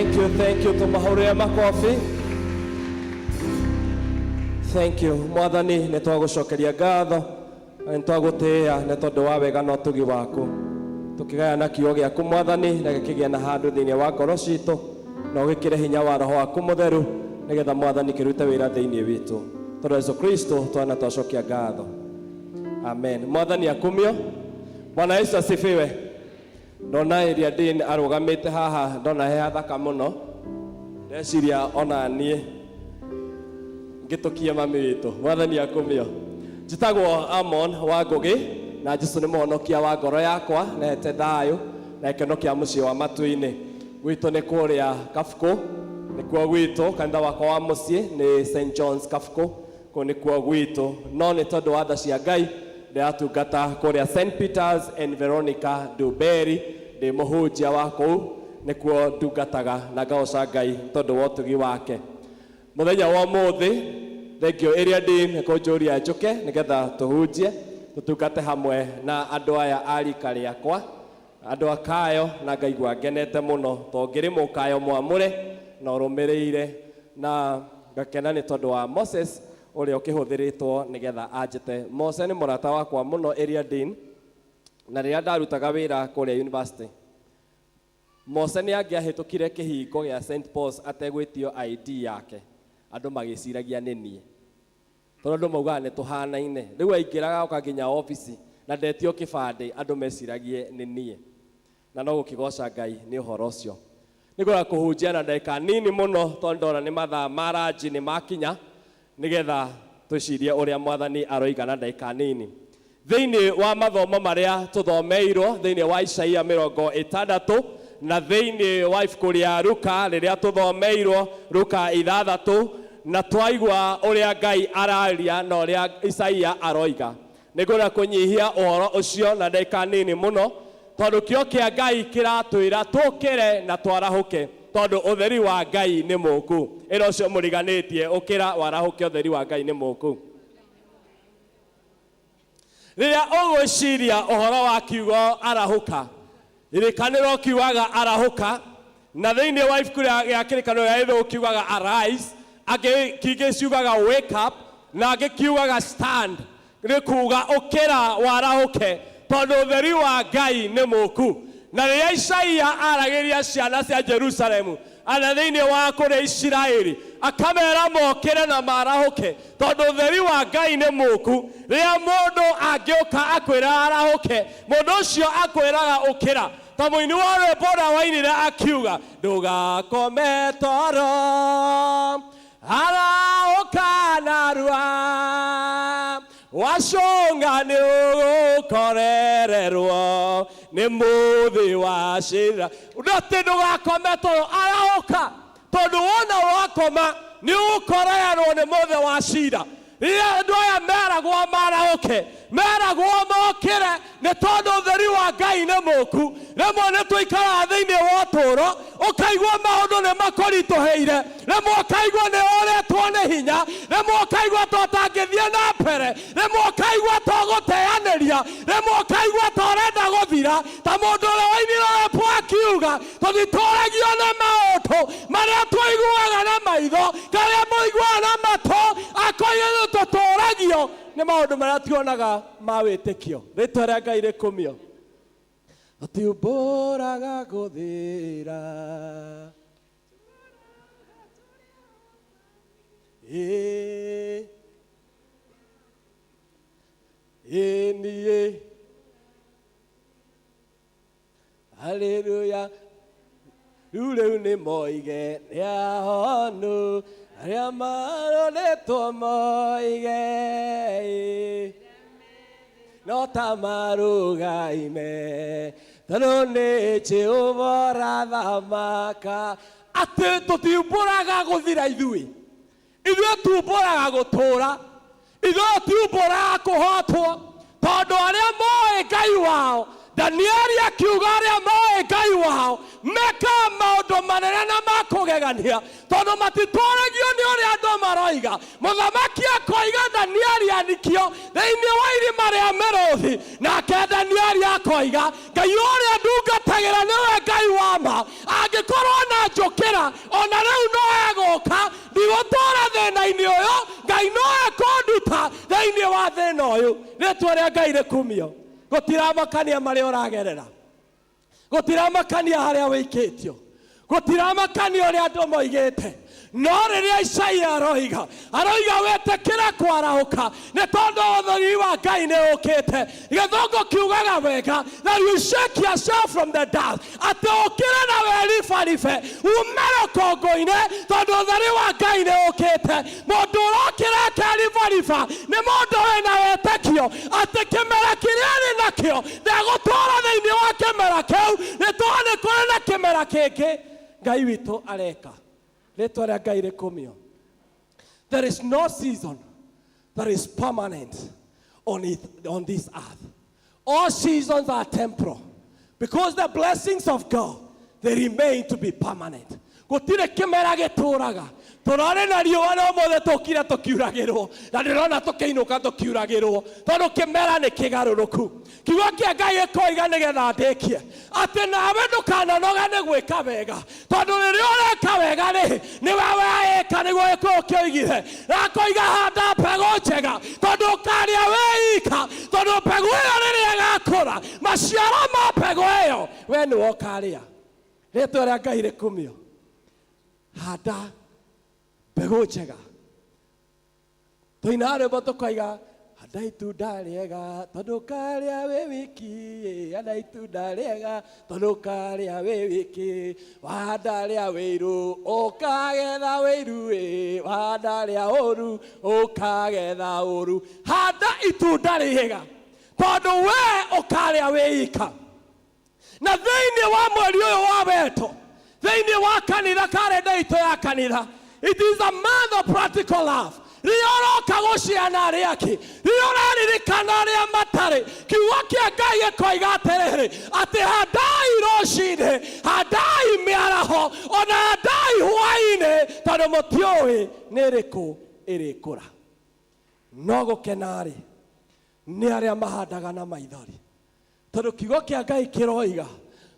Thank you, thank you. Tumahũrĩre makobi. Thank you. Mwathani, nĩ twagũcokeria ngatho na nĩ twagũtĩĩa nĩ tondũ wa wega na ũtugi waku. Tũkĩgayana kiugo gĩaku Mwathani na gĩkĩgĩa na handũ thĩinĩ wa ngoro citũ na ũgĩkĩre hinya wa roho waku mũtheru nĩgetha Mwathani kĩrute wĩra thĩinĩ witũ. Tondũ Yesu Kristo twana twacokia ngatho. Amen. Mwathani akumio. Bwana Yesu asifiwe. Ndona area Dean arũgamĩte haha ndona he hathaka mũno ndeciria ona niĩ ngĩtũkie mami witũ. Mwathani akumio. Njĩtagwo Amon wa Ngũgĩ na Jesũ nĩ mũhonokia wa ngoro yakwa na hete thayũ na gĩkeno kĩa mũciĩ wa matu-inĩ. Gwitũ nĩ kũrĩa Kabukũ, nĩkuo gwitũ, kanitha wakwa wa mũciĩ nĩ St John's Kabukũ, kũu nĩkuo gwitũ. No nĩ tondũ wa tha cia Ngai ndĩratungata kũrĩa St Peters and Veronica Nduberi, ndĩ mũhunjia wa kũu, nĩkuo ndungataga na ngagoca Ngai tondũ wa ũtugi wake. Mũthenya wa ũmũthĩ, thengio ĩrĩa ndĩ nĩ kũnjũria njũke nĩgetha tũhunjie, tũtungate hamwe na andũ aya a rika rĩakwa, andũ a Kayo, na ngaigua ngenete mũno tondũ ngĩrĩ mũkayo mwamũre na ũrũmĩrĩire, na ngakena nĩ tondũ wa Moses ũrĩa ũkĩhũthĩrĩtwo nĩgetha anjĩte. Mose nĩ mũrata wakwa mũno area dean, na rĩrĩa ndarutaga wĩra kũrĩa university, Mose nĩ angĩahĩtũkire kĩhingo gĩa St Paul's ategwĩtio ID yake, andũ magĩciragia nĩ niĩ, tondũ andũ maugaga nĩ tũhanaine. Rĩu aingĩraga oka nginya obici na ndetio kĩbandĩ, andũ meciragie nĩ niĩ, na no gũkĩgoca Ngai nĩ ũhoro ũcio. Nĩngwenda kũhunjia na ndagĩka nini mũno tondũ ndona nĩ mathaa ma ranji nĩ makinya, nĩgetha twĩcirie ũrĩa Mwathani aroiga na ndagĩka nini. Thĩinĩ wa mathomo marĩa tũthomeirwo thĩinĩ wa Isaia 60 na thĩinĩ wa ibuku rĩa Luka rĩrĩa tũthomeirwo Luka 6, na twaigua ũrĩa Ngai araria na ũrĩa Isaia aroiga. Nĩngwenda kũnyihia ũhoro ũcio na ndagĩka nini mũno tondũ kĩo kĩa Ngai kĩratwĩra tũkĩre na twarahũke, tondũ ũtheri wa Ngai nĩ mũku. Ĩra ũcio mũriganĩtie, ũkĩra warahũke, ũtheri wa Ngai nĩ mũku. Rĩrĩa ũgwĩciria ũhoro wa kiugo arahũka, Kĩrĩkanĩro kiugaga arahũka, na thĩinĩ wa ibuku rĩa Kĩrĩkanĩro gĩa Gĩthũngũ kiugaga arise, angĩ kingĩ ciugaga wake up, na angĩ kiugaga stand, nĩ kuga ũkĩra warahũke, tondũ ũtheri wa Ngai nĩ mũku. Na rĩrĩa Isaia aragĩria ciana cia Jerusalemu ana thĩinĩ wa kũrĩa Isiraeli, akamera mokĩre na marahũke, tondũ ũtheri wa Ngai nĩ mũku. Rĩrĩa mũndũ angĩũka akwĩra arahũke, mũndũ ũcio akwĩraga ũkĩra. Ta mũini wa rwĩmbo ũrĩa wainire akiuga, ndũgakome toro, arahũka narua, wacũnga nĩ ũgũkorererwo nĩ mũthĩ wa cira. Atĩ ndũgakome toro, arahũka, tondũ wona wakoma nĩ ũgũkorererwo nĩ mũthĩ wa cira. Rĩrĩa andũ aya meragwo marahũke, meragwo mokĩre, nĩ tondũ ũtheri wa Ngai nĩ mũku. Rĩmwe nĩ tũikaraga thĩinĩ wa ũtũũro, ũkaigua maũndũ nĩ makũritũhĩire, rĩmwe ũkaigua nĩ ũrĩtwo nĩ hinya, rĩmwe ũkaigua ta ũtangĩthiĩ na mbere, rĩmwe ũkaigua ta ũgũteanĩria, rĩmwe ũkaigua ta ũrenda gũthira, ta mũndũ ũrĩa wainire rwĩmbo akiuga, tũtitũragio nĩ maũndũ marĩa tũiguaga na maitho, karĩa mũiguaga na matũ, akoiga tũtũragio nĩ maũndũ marĩa tuonaga ma wĩtĩkio. Rĩtwa rĩa Ngai rĩkumio. Tũtiumbũraga gũthira, ĩ ĩ niĩ, haleluya. Rĩu rĩu nĩ moige nĩ ahonu, arĩa marorĩtwo moige, no ta marugaime, tondũ nĩ Jehova ũrathamaka. Atĩ tũtiumbũraga gũthira ithuĩ, ithuĩ tumbũraga gũtũũra, ithuĩ tiumbũraga kũhotwo, tondũ arĩa moĩ Ngai wao, Danieli akiuga arĩa moĩ Ngai wao mekaga maũndũ manene na ma kũgegania, tondũ matitwaragio nĩ ũrĩa andũ maroiga. Mũthamaki akoiga Danieli anikio thĩinĩ wa irima rĩa mĩrũthi, nake Danieli akoiga Ngai ũrĩa ndungataga Ndũtungatagĩra nĩwe Ngai wa ma. Angĩkorwo na njũkĩra ona rĩu no egũka, ndigũtũra thĩna-inĩ ũyũ, Ngai no ekũnduta thĩinĩ wa thĩna ũyũ. Rĩtwa rĩa Ngai rĩkumio. Gũtiramakania marĩa ũragerera, gũtiramakania harĩa wĩikĩtio, gũtiramakania ũrĩa andũ moigĩte, no rĩrĩa Isaia aroiga, aroiga wĩtĩkĩre kwarahũka, nĩ tondũ ũtheri wa Ngai nĩ ũkĩte. Gĩthũngũ kiugaga wega that you shake yourself from the dust, atĩ ũkĩre na weribaribe ume rũkũngũ-inĩ, tondũ ũtheri wa Ngai nĩ ũkĩte. Mũndũ ũrokĩra akeribariba nĩ mũndũ wĩna wĩtĩkio atĩ kĩmera kĩrĩa arĩ nakĩo ndegũtũra thĩinĩ wa kĩmera kĩu, nĩ tondũ nĩ kũrĩ na kĩmera kĩngĩ Ngai witũ areka. Rĩtwa rĩa Ngai rĩkumio. There is no season that is permanent on this earth. All seasons are temporal, because the blessings of God, they remain to be permanent. Gũtirĩ kĩmera gĩtũraga. Tũrarĩ na riũa na ũmũthĩ tũkire tũkiuragĩrwo, na ndĩrona tũkĩinũka tũkiuragĩrwo, tondũ kĩmera nĩ kĩgarũrũku. Kiugo kĩa Ngai gĩkoiga, nĩgetha ndĩkie, atĩ nawe ndũkananoge nĩ gwĩka wega, tondũ rĩrĩa ũreka wega rĩ, nĩwe weĩka. Nĩguo Gĩkũyũ kĩoigire na akoiga, handa mbegũ njega, tondũ ũkarĩa wĩ ika, tondũ mbegũ ĩyo rĩrĩa ĩgakũra, maciaro ma mbegũ ĩyo we nĩwe ũkarĩa. Rĩtwa rĩa Ngai rĩkumio. Handa mbegũ njega. Tũinaga rwĩmbo tũkoiga, handa itunda rĩega, tondũ ũkarĩa wĩ wiki. Handa itunda rĩega, tondũ ũkarĩa wĩ wiki. Wahanda rĩa wĩiru, ũkagetha wĩiru ĩ. Wahanda rĩa ũru, ũkagetha ũru. Handa itunda rĩega, tondũ we ũkarĩa wĩ ika. Na thĩinĩ wa mweri ũyũ wa wendo, thĩinĩ wa kanitha, karenda itũ ya kanitha, it is a month of practical love. Rĩrĩa ũroka gũciana arĩa angĩ, rĩrĩa ũraririkana arĩa matarĩ, kiugo kĩa Ngai gĩkoiga atĩrĩrĩ, atĩ handai rũcinĩ, handai mĩaraho, ona handai hwaĩ-inĩ, tondũ mũtiũĩ nĩ ĩrĩkũ ĩrĩkũra. No gũkena-rĩ, nĩ arĩa mahandaga na maithori, tondũ kiugo kĩa Ngai kĩroiga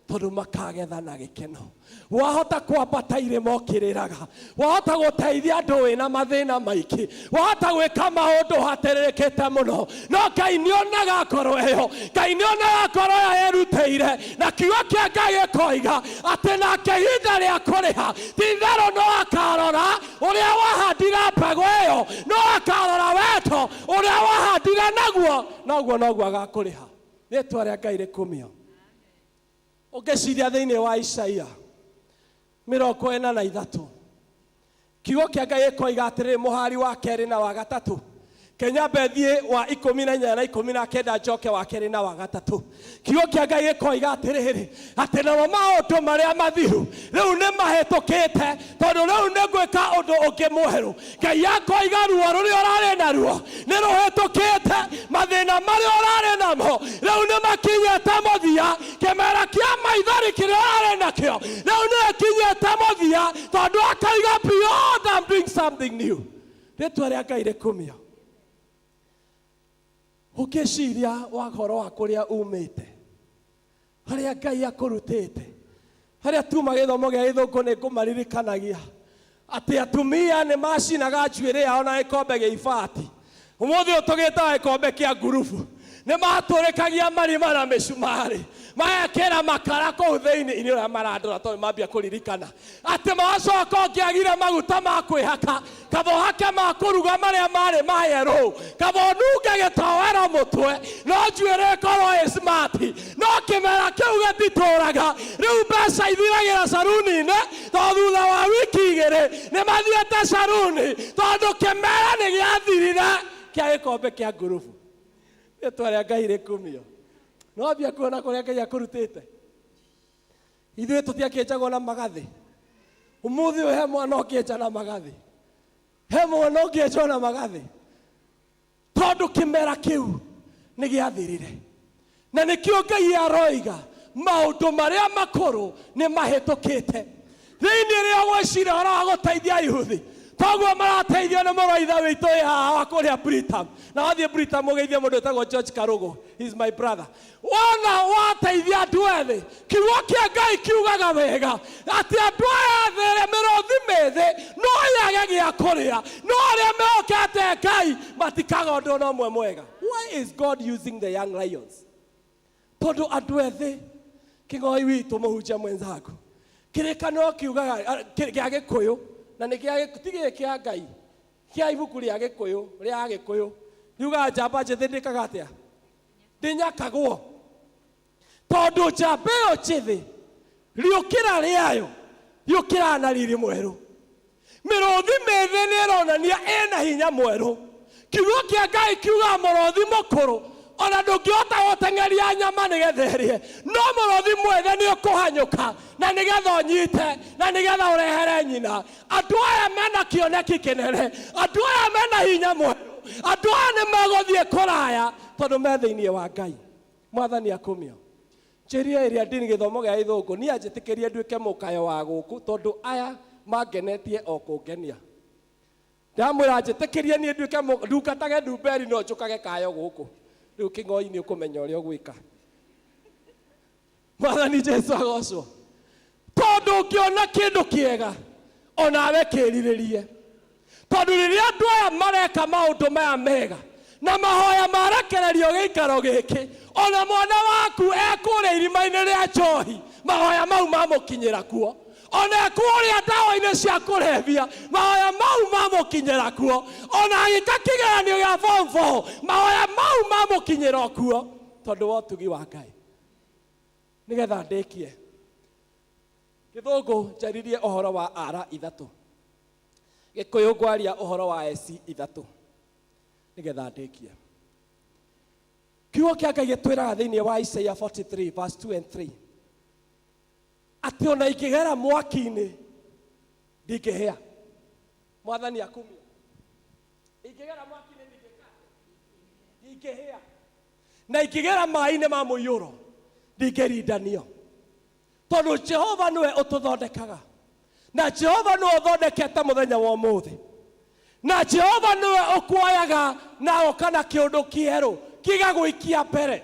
tondũ makagetha na gĩkeno. Wahota kwambata irĩma ũkĩrĩraga, wahota gũteithia andũ wĩna mathĩna maingĩ, wahota gwĩka maũndũ hatĩrĩrĩkĩte mũno, no Ngai nĩonaga ngoro ĩyo. Ngai nĩonaga ngoro ĩyo ĩrutĩire, na kiugo kĩa Ngai gĩkoiga atĩ nake ihinda rĩa kũrĩha, ti-itherũ no akarora ũrĩa wahandire mbegũ ĩyo, no akarora wendo ũrĩa wahandire naguo, noguo noguo agakũrĩha. Rĩtwa rĩa Ngai rĩkumio. Ũngĩciria thĩinĩ wa Isaia 43, kiugo kĩa Ngai gĩkoiga atĩrĩrĩ, mũhari wa kerĩ na wa gatatũ. Kenyambe thiĩ wa 18 na 19, njoke wa kerĩ na wa gatatũ. Kiugo kĩa Ngai gĩkoiga atĩrĩrĩ, atĩ namo maũndũ marĩa mathiru rĩu nĩ mahĩtũkĩte, tondũ rĩu nĩ ngwĩka ũndũ ũngĩ mwerũ. Ngai akoiga ruo rũrĩa ũrarĩ naruo nĩ rũhĩtũkĩte, mathĩna marĩa ũrarĩ namo rĩu nĩ makinyĩte mũthia, kĩmera kĩa maithori kĩrĩa ũrarĩ nakĩo rĩu nĩ gĩkinyĩte mũthia, tondũ akaiga, "Behold, I'm doing something new." Rĩtwa rĩa Ngai rĩkumio. Ũngĩciria wahoro wa kũrĩa umĩte, harĩa Ngai akũrutĩte, harĩa tuma gĩthomo gĩa gĩthũngũ, nĩ ngũmaririkanagia atĩ atumia nĩ macinaga njuĩrĩ yao na gĩkombe gĩa ibati. Ũmũthĩ ũyũ tũgĩtaga gĩkombe kĩa ngurubu. Nĩ matũrĩkagia marima na mĩcumarĩ, magekĩra makara kũu thĩinĩ. Inĩ ũrĩa marandora, tondũ mambia kũririkana atĩ magacoka, ũngĩagire maguta ma kwĩhaka, kaba ũhake ma kũruga marĩa marĩ ma yerũ, kaba ũnunge gĩtoero mũtwe, no njuĩrĩ ĩkorwo ĩ smart. No kĩmera kĩu gĩtitũraga. Rĩu mbeca ithiragĩra caruni-inĩ, tondũ thutha wa wiki 2 nĩ mathiĩte caruni, tondũ kĩmera nĩ gĩathirire kĩa gĩkombe kĩa ngurubu. Rĩtwa rĩa Ngai rĩkumio. No ambia kuona kũrĩa Ngai akũrutĩte. Ithuĩ tũtiakĩnjagwo na magathĩ. Ũmũthĩ ũyũ he mwana ũkĩenja na magathĩ, he mwana ũngĩenjwo na magathĩ, tondũ kĩmera kĩu nĩ gĩathirire. Na nĩkĩo Ngai aroiga maũndũ marĩa makũrũ nĩ mahĩtũkĩte. Thĩinĩ rĩa gwĩciria ũhoro wa gũteithia ayuthi, Koguo marateithio nĩ mũrũ wa ithe witũ wĩ haha wa kũrĩa Britam. Na wathiĩ Britam ũgeithie mũndũ wĩtagwo George Karũgũ. He is my brother. Wona wateithia andũ ethĩ, kiugo kĩa Ngai kiugaga wega atĩ andũ aya ethĩ rĩ, mĩrũthi mĩthĩ no yage gĩa kũrĩa, no arĩa mehokete Ngai matikaga ũndũ ona ũmwe mwega. Why is God using the young lions? Tondũ andũ ethĩ, kĩng'oi witũ mũhunjia mwenzangu, kĩrĩkanĩro kiugaga gĩa Gĩkũyũ, na nĩ gĩa ti gĩkĩ kĩa Ngai, kĩa ibuku rĩa Gĩkũyũ, rĩa Agĩkũyũ, riugaga njamba njĩthĩ ndĩkaga atĩa? Ndĩnyakagwo. Tondũ njamba ĩyo njĩthĩ, rĩũkĩra rĩayo, rĩũkĩraga na riri mwerũ. Mĩrũthi mĩthĩ nĩ ĩronania ĩna hinya mwerũ. Kiugo kĩa Ngai kiugaga mũrũthi mũkũrũ ona ndũngĩhota gũteng'eria nyama nĩgetha ĩrĩe, no mũrũthi mwĩthĩ nĩ ũkũhanyũka na nĩgetha ũnyite na nĩgetha ũrehere nyina. Andũ aya mena kĩoneki kĩnene, andũ aya mena hinya mwerũ, andũ aya nĩ megũthiĩ kũraya tondũ me thĩinĩ wa Ngai. Mwathani akumio. Njĩrire ĩrĩa ndini gĩthomo gĩa gĩthũngũ niĩ anjĩtĩkĩrie nduĩke mũkayo wa gũkũ tondũ aya mangenetie o kũngenia. Ndamwĩra anjĩtĩkĩrie niĩ nduĩke ndungatage ndumberi no njũkage kayo gũkũ. Rĩu kĩng'oi nĩ ũkũmenya ũrĩa ũgwĩka. Mwathani Jesu agocwo. Tondũ ũngĩona kĩndũ kĩega onawe kĩrirĩrie. Tondũ rĩrĩa andũ aya mareka maũndũ maya mega na mahoya marekererio gĩikaro gĩkĩ, ona mwana waku ekũrĩa irima-inĩ rĩa njohi, mahoya mau mamũkinyĩra kuo. Ona ekũrĩa ndawa-inĩ cia kũrebia, mahoya mau mamũkinyĩra kuo. Ona agĩka kĩgeranio gĩa form 4, mahoya mau mamũkinyĩra kuo. Tondũ wa ũtugi wa Ngai. Nĩgetha ndĩkie gĩthũngũ njaririe ũhoro wa ara ithatũ, gĩkũyũ ngwaria ũhoro wa eci ithatũ nĩgetha ndĩkie. Kiugo kĩa Ngai gĩtwĩraga thĩinĩ wa Isaiah 43 verse 2 and 3 atĩ ona ingĩgera mwaki-inĩ ndingĩhĩa. Mwathani akumio. Ingĩgera mwaki-inĩ ndingĩka ndingĩhĩa, na ingĩgera maĩ-inĩ ma mũiyũro ndingĩrindanio, tondũ Jehova nĩwe ũtũthondekaga, na Jehova nĩwe ũthondekete mũthenya wa ũmũthĩ, na Jehova nĩwe ũkuoyaga na agoka na kĩũndũ kĩerũ gĩgagũikia mbere.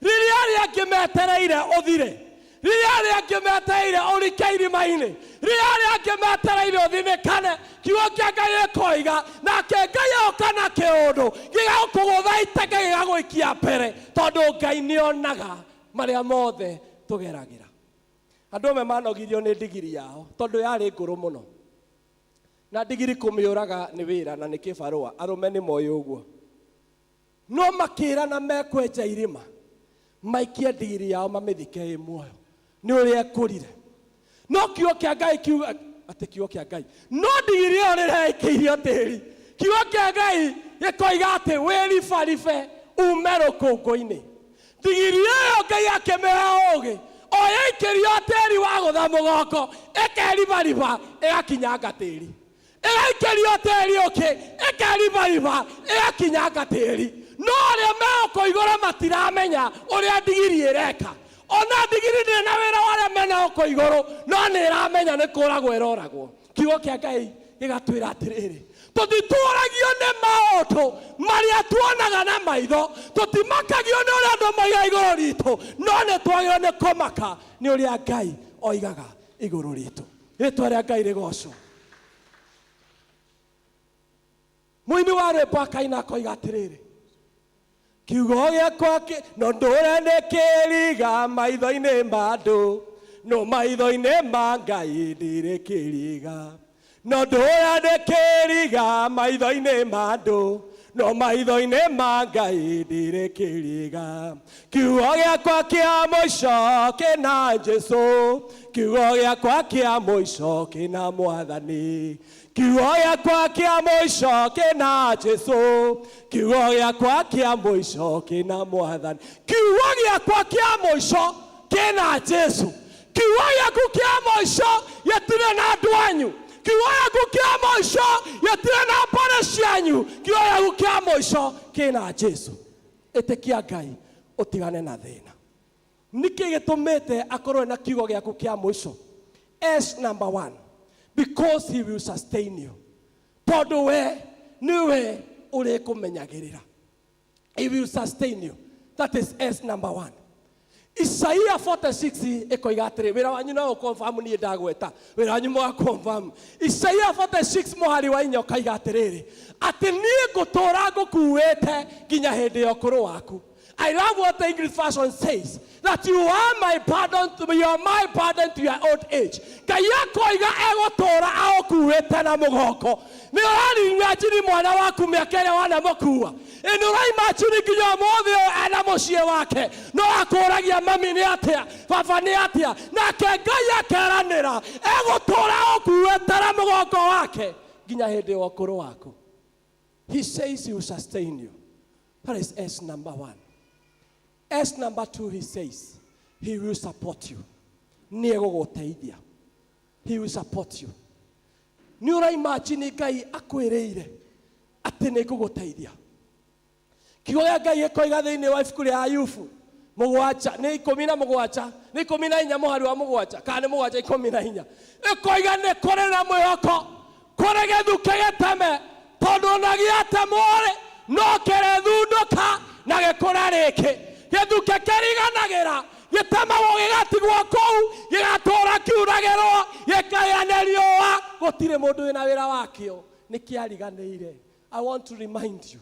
Rĩrĩa arĩa angĩ metereire ũthire, rĩrĩa arĩa angĩ metereire ũrike irima-inĩ, rĩrĩa arĩa angĩ metereire ũthinĩkane, kiugo kĩa Ngai gĩkoiga, nake Ngai agoka na kĩũndũ gĩgakũgũtha iteke gĩgagũikia mbere, tondũ Ngai nĩonaga marĩa mothe tũgeragĩra. Andũ amwe manogirio nĩ ndigiri yao tondũ yarĩ ngũrũ mũno, na ndigiri kũmĩũraga nĩ wĩra na nĩ kĩbarũa, arũme nĩ moĩ ũguo. No makĩrana mekwenja irima maikie ndigiri yao mamĩthike ĩ muoyo nĩ ũrĩa ĩkũrire. No kiugo kĩa Ngai kiuga atĩ kiugo kĩa Ngai, no ndigiri ĩyo rĩrĩa yaikĩirio tĩri, kiugo kĩa Ngai gĩkoiga atĩ wĩribaribe ume rũkũngũ-inĩ. Ndigiri ĩyo Ngai akĩmĩhe ũũgĩ, o yaikĩrio tĩri wagũtha mũgongo, ĩkeribariba ĩgakinyanga tĩri. Ĩgaikĩrio tĩri ũngĩ, ĩkeribariba ĩgakinyanga tĩri. No arĩa me gũkũ igũrũ matiramenya ũrĩa ndigiri ĩreka. Ona ndigiri ndĩrĩ na wĩra wa arĩa mena gũkũ igũrũ, no nĩ ĩramenya nĩ kũragwo ĩroragwo. Kiugo kĩa Ngai gĩgatwĩra atĩrĩrĩ, tũtitũragio nĩ maũndũ marĩa tuonaga na maitho, tũtimakagio nĩ ũrĩa andũ moigaga igũrũ ritũ, no nĩ twagĩrĩirwo nĩ kũmaka nĩ ũrĩa Ngai oigaga igũrũ ritũ. Rĩtwa rĩa Ngai rĩgocwo. Mũini wa rwĩmbo akaina akoiga atĩrĩrĩ, kiugo gĩakwa no ndũre nĩ kĩriga maitho-inĩ ma andũ, no maitho-inĩ ma Ngai ndirĩ kĩriga. No ndũre nĩ kĩriga maitho-inĩ ma andũ, no maitho-inĩ ma Ngai ndirĩ kĩriga. Kiugo gĩakwa kĩa mũico kĩna Jesũ, kiugo gĩakwa kĩa mũico kĩna Mwathani. Kiugo gĩakwa kĩa mũico kĩna Jesũ, kiugo gĩakwa kĩa mũico kĩna Mwathani. Kiugo gĩakwa kĩa mũico kĩna Jesũ. Kiugo gĩaku kĩa mũico gĩtirĩ na andũ anyu. Kiugo gĩaku kĩa mũico gĩtirĩ na mbarĩ cianyu. Kiugo gĩaku kĩa mũico kĩna Jesũ. Ĩtĩkia Ngai ũtigane na thĩna. Nĩkĩ gĩtũmĩte akorwo na kiugo gĩaku kĩa mũico? S number 1, because he will sustain you. Tondũ we nĩwe ũrĩkũmenyagĩrĩra. He will sustain you. That is S number one. Isaia 46 ĩkoiga atĩrĩ, wĩra wanyu no ũconfirm niĩ ndagweta, wĩra wanyu mwa confirm. Isaia 46 mũhari wa inya ũkaiga atĩrĩrĩ, atĩ niĩ ngũtũũra ngũkuĩte nginya hĩndĩ ya ũkũrũ waku. I love what the English version says, that you are my burden to, you are my burden to your old age. Ngai akoiga egũtũũra aũkuĩte na mũgongo. Nĩ ũrarimajini mwana waku mĩaka ĩrĩa wanamũkua. Ĩ nĩ ũraimajini nginya ũmũthĩ ũyũ ena mũciĩ wake. No akũragia mami nĩ atĩa, baba nĩ atĩa. Nake Ngai akeranĩra egũtũũra aũkuĩte na mũgongo wake nginya hĩndĩ ya ũkũrũ waku. He says he will sustain you. That is S number one. S number two, he says, he will support you. Nĩ egũgũteithia. He will support you. Nĩ ũraimagine Ngai akwĩrĩire atĩ nĩ ngũgũteithia. Kiugo gĩa Ngai gĩkoiga thĩinĩ wa ibuku rĩa Ayubu mũgwanja nĩ ikũmi na mũgwanja nĩ ikũmi na inya mũhari wa mũgwanja kana nĩ mũgwanja ikũmi na inya ĩkoiga nĩ kũrĩ na mwĩhoko kũrĩ gĩthukĩ gĩteme tondũ ona gĩatemwo-rĩ no kĩrĩthundũka na gĩkũre rĩngĩ. Gĩthukĩ kĩriganagĩra gĩtemagwo gĩgatigwo kũu gĩgatũũra kiuragĩrwo gĩkahĩa nĩ riũa gũtirĩ mũndũ wĩna wĩra wakĩo nĩ kĩariganĩire. I want to remind you,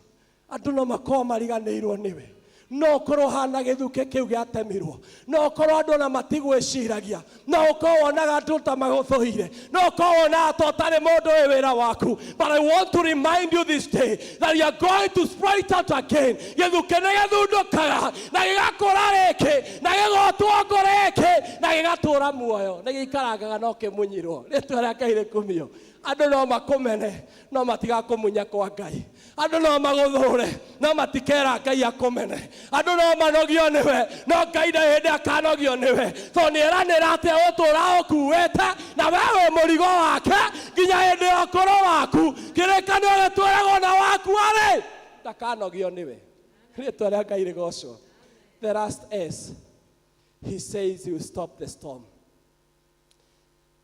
andũ no makorwo mariganĩirwo nĩwe, no ũkorwo hana gĩthukĩ kĩu gĩatemirwo, no ũkorwo andũ ona matigwĩciragia, no ũkorwo wonaga andũ ta magũthũire, no ũkorwo wonaga ta ũtarĩ mũndũ wĩ wĩra waku. But I want to remind you this day that you are going to sprout out again. Gĩthukĩ nĩ gĩthundũkaga na gĩgakũra rĩngĩ na gĩgotwo ngũ rĩngĩ na gĩgatũra muoyo, nĩ gĩikarangaga no kĩmunyirwo. Rĩtwa rĩa Ngai rĩkumio. Andũ no makũmene no matigakũmunya kwa Ngai. Andũ no magũthũre no matikera Ngai akũmene. Andũ no manogio nĩwe no Ngai ndarĩ hĩndĩ akanogio nĩwe, tondũ nĩ eranĩra atĩ egũtũũra ũkuĩte na we wĩ mũrigo wake nginya hĩndĩ ya ũkũrũ waku. Kĩrĩkanĩro gĩtwĩragwo na waku arĩ ndakanogio nĩwe. Rĩtwa rĩa Ngai rĩgocwo. The last S, he says he will stop the storm.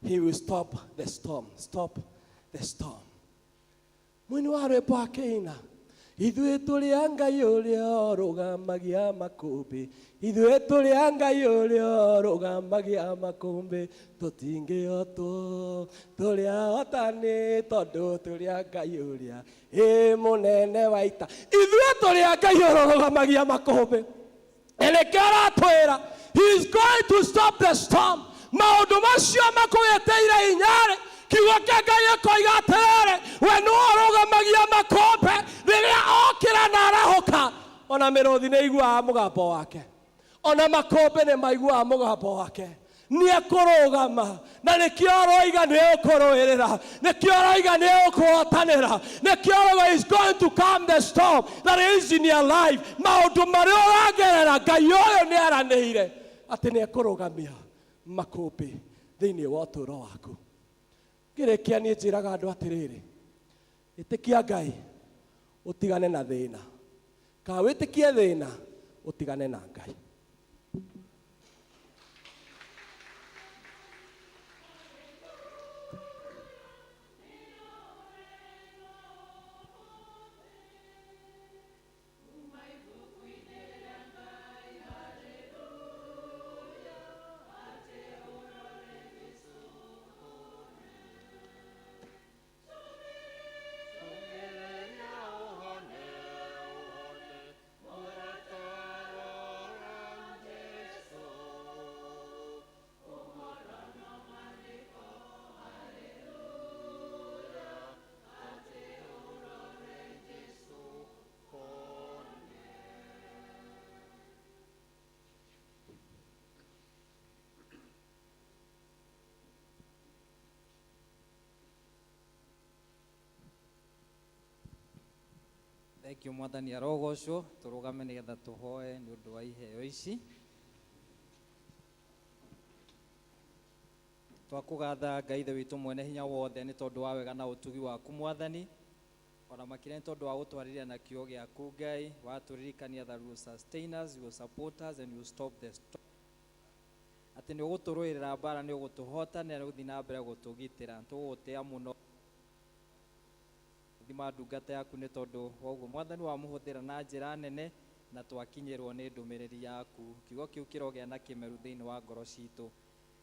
He will stop the storm. Stop the storm. Mwini wa rwĩmbo akĩina, ithuĩ tũrĩ a Ngai ũrĩa ũrũgamagia makũmbĩ, ithuĩ tũrĩ a Ngai ũrĩa ũrũgamagia makũmbĩ, tũtingĩhotwo, tũrĩ ahotani tondũ tũrĩ a Ngai ũrĩa ĩ mũnene wa ita. Ithuĩ tũrĩ a Ngai ũrĩa ũrũgamagia makũmbĩ. Na nĩkĩo aratwĩra, he is going to stop the storm. Maũndũ macio makũgĩtĩire hinya-rĩ, kiugo kĩa Ngai gĩkoiga atĩrĩrĩ, we nĩwe ũrũgamagia makũmbĩ rĩrĩa okĩra na arahũka. Ona mĩrũthi nĩ ĩiguaga mũgambo wake, ona makũmbĩ nĩ maiguaga mũgambo wake. Nĩ ekũrũgama, na nĩkĩo aroiga nĩ egũkũrũĩrĩra, nĩkĩo aroiga nĩ egũkũhotanĩra, nĩkĩo aroiga he is going to calm the storm that is in your life. Maũndũ marĩa ũragerera, Ngai ũyũ nĩ aranĩire atĩ nĩ ekũrũgamia makũmbĩ thĩinĩ wa ũtũũro waku. Ngĩrĩkia niĩ njĩraga andũ atĩrĩrĩ, ĩtĩkia Ngai ũtigane na thĩna, kana wĩtĩkie thĩna ũtigane na Ngai. Thank you mwathani arogocwo. Tũrũgame nĩgetha tũhoe nĩ ũndũ wa iheo ici. Twakũgatha Ngai Ithe witũ mwene hinya wothe nĩ tondũ wa wega na ũtugi waku mwathani, ona makĩria nĩ tondũ wa gũtwarĩria na kiugo gĩaku Ngai, watũririkania that you will sustain us, you will support us and you will stop the storm. Atĩ nĩ ũgũtũrũĩrĩra mbara, nĩ ũgũtũhota, na nĩ ũgũthiĩ na mbere gũtũgitĩra. Tũgũgũtĩa mũno. Rathima ndungata yaku nĩ tondũ wa ũguo Mwathani wamũhũthĩra na njĩra nene, na twakinyĩrwo nĩ ndũmĩrĩri yaku. Kiugo kĩu kĩrogĩa na kĩmeru thĩinĩ wa ngoro citũ.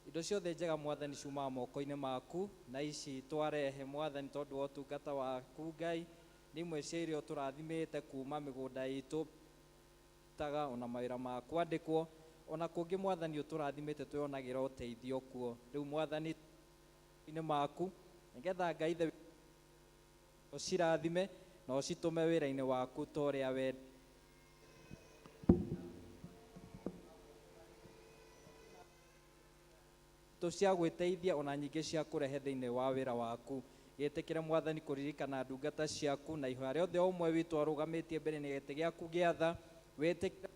Indo ciothe njega Mwathani ciumaga moko-inĩ maku, na ici twarehe Mwathani tondũ wa ũtungata waku Ngai, nĩ imwe cia irio tũrathimĩte kuma mĩgũnda itũ taga ona mawĩra ma kwandĩkwo, ona kũngĩ Mwathani ũtũrathimĩte twĩonagĩra ũteithio kuo. Rĩu Mwathani inĩ maku, nĩgetha Ngai ithe ũcirathime na ũcitũme wĩra-inĩ waku ta ũrĩa wendete. Cia gwĩteithia ona nyingĩ cia kũrehe thĩinĩ wa wĩra waku. Gĩtĩkĩre Mwathani kũririkana ndungata ciaku na ihoya rĩothe o ũmwe witũ arũgamĩtie mbere nĩ gĩtĩ gĩaku gĩa tha. Wĩtĩkĩre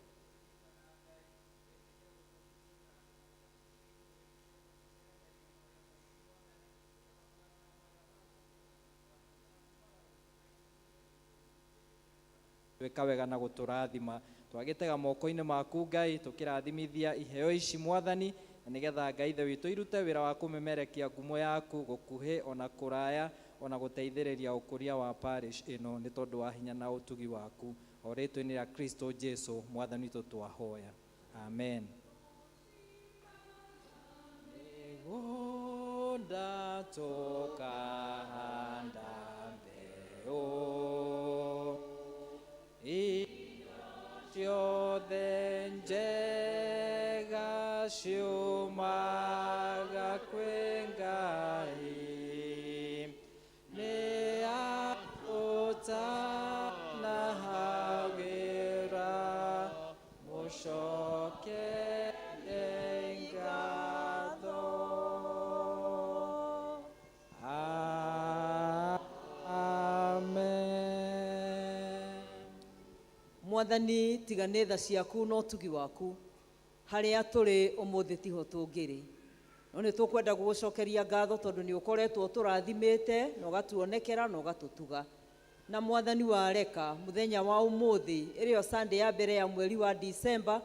twĩka wega na gũtũrathima. Twagĩtega moko-inĩ maku Ngai, tũkĩrathimithia iheo ici Mwathani, na nĩgetha Ngai ithe witũ irute wĩra wa kũmemerekia ngumo yaku gũkuhĩ ona kũraya, ona gũteithĩrĩria ũkũria wa parish ĩno nĩ tondũ wa hinya na ũtugi waku. O rĩtwa-inĩ rĩa Kristo Jesu Mwathani witũ twahoya, amen. Mĩgũnda tũkahanda mbeũ, indo ciothe njega ciumaga kwĩ Ngai, nĩ atũtanahagĩra mũcokere ngatho. Amen. Mwathani tiga nĩ tha ciaku na ũtugi waku, harĩa tũrĩ ũmũthĩ tiho tũngĩrĩ. No nĩ tũkwenda gũgũcokeria ngatho tondũ nĩ ũkoretwo ũtũrathimĩte na ũgatuonekera na ũgatũtuga. Na Mwathani wareka mũthenya wa ũmũthĩ ĩrĩo Sunday ya mbere ya mweri wa December,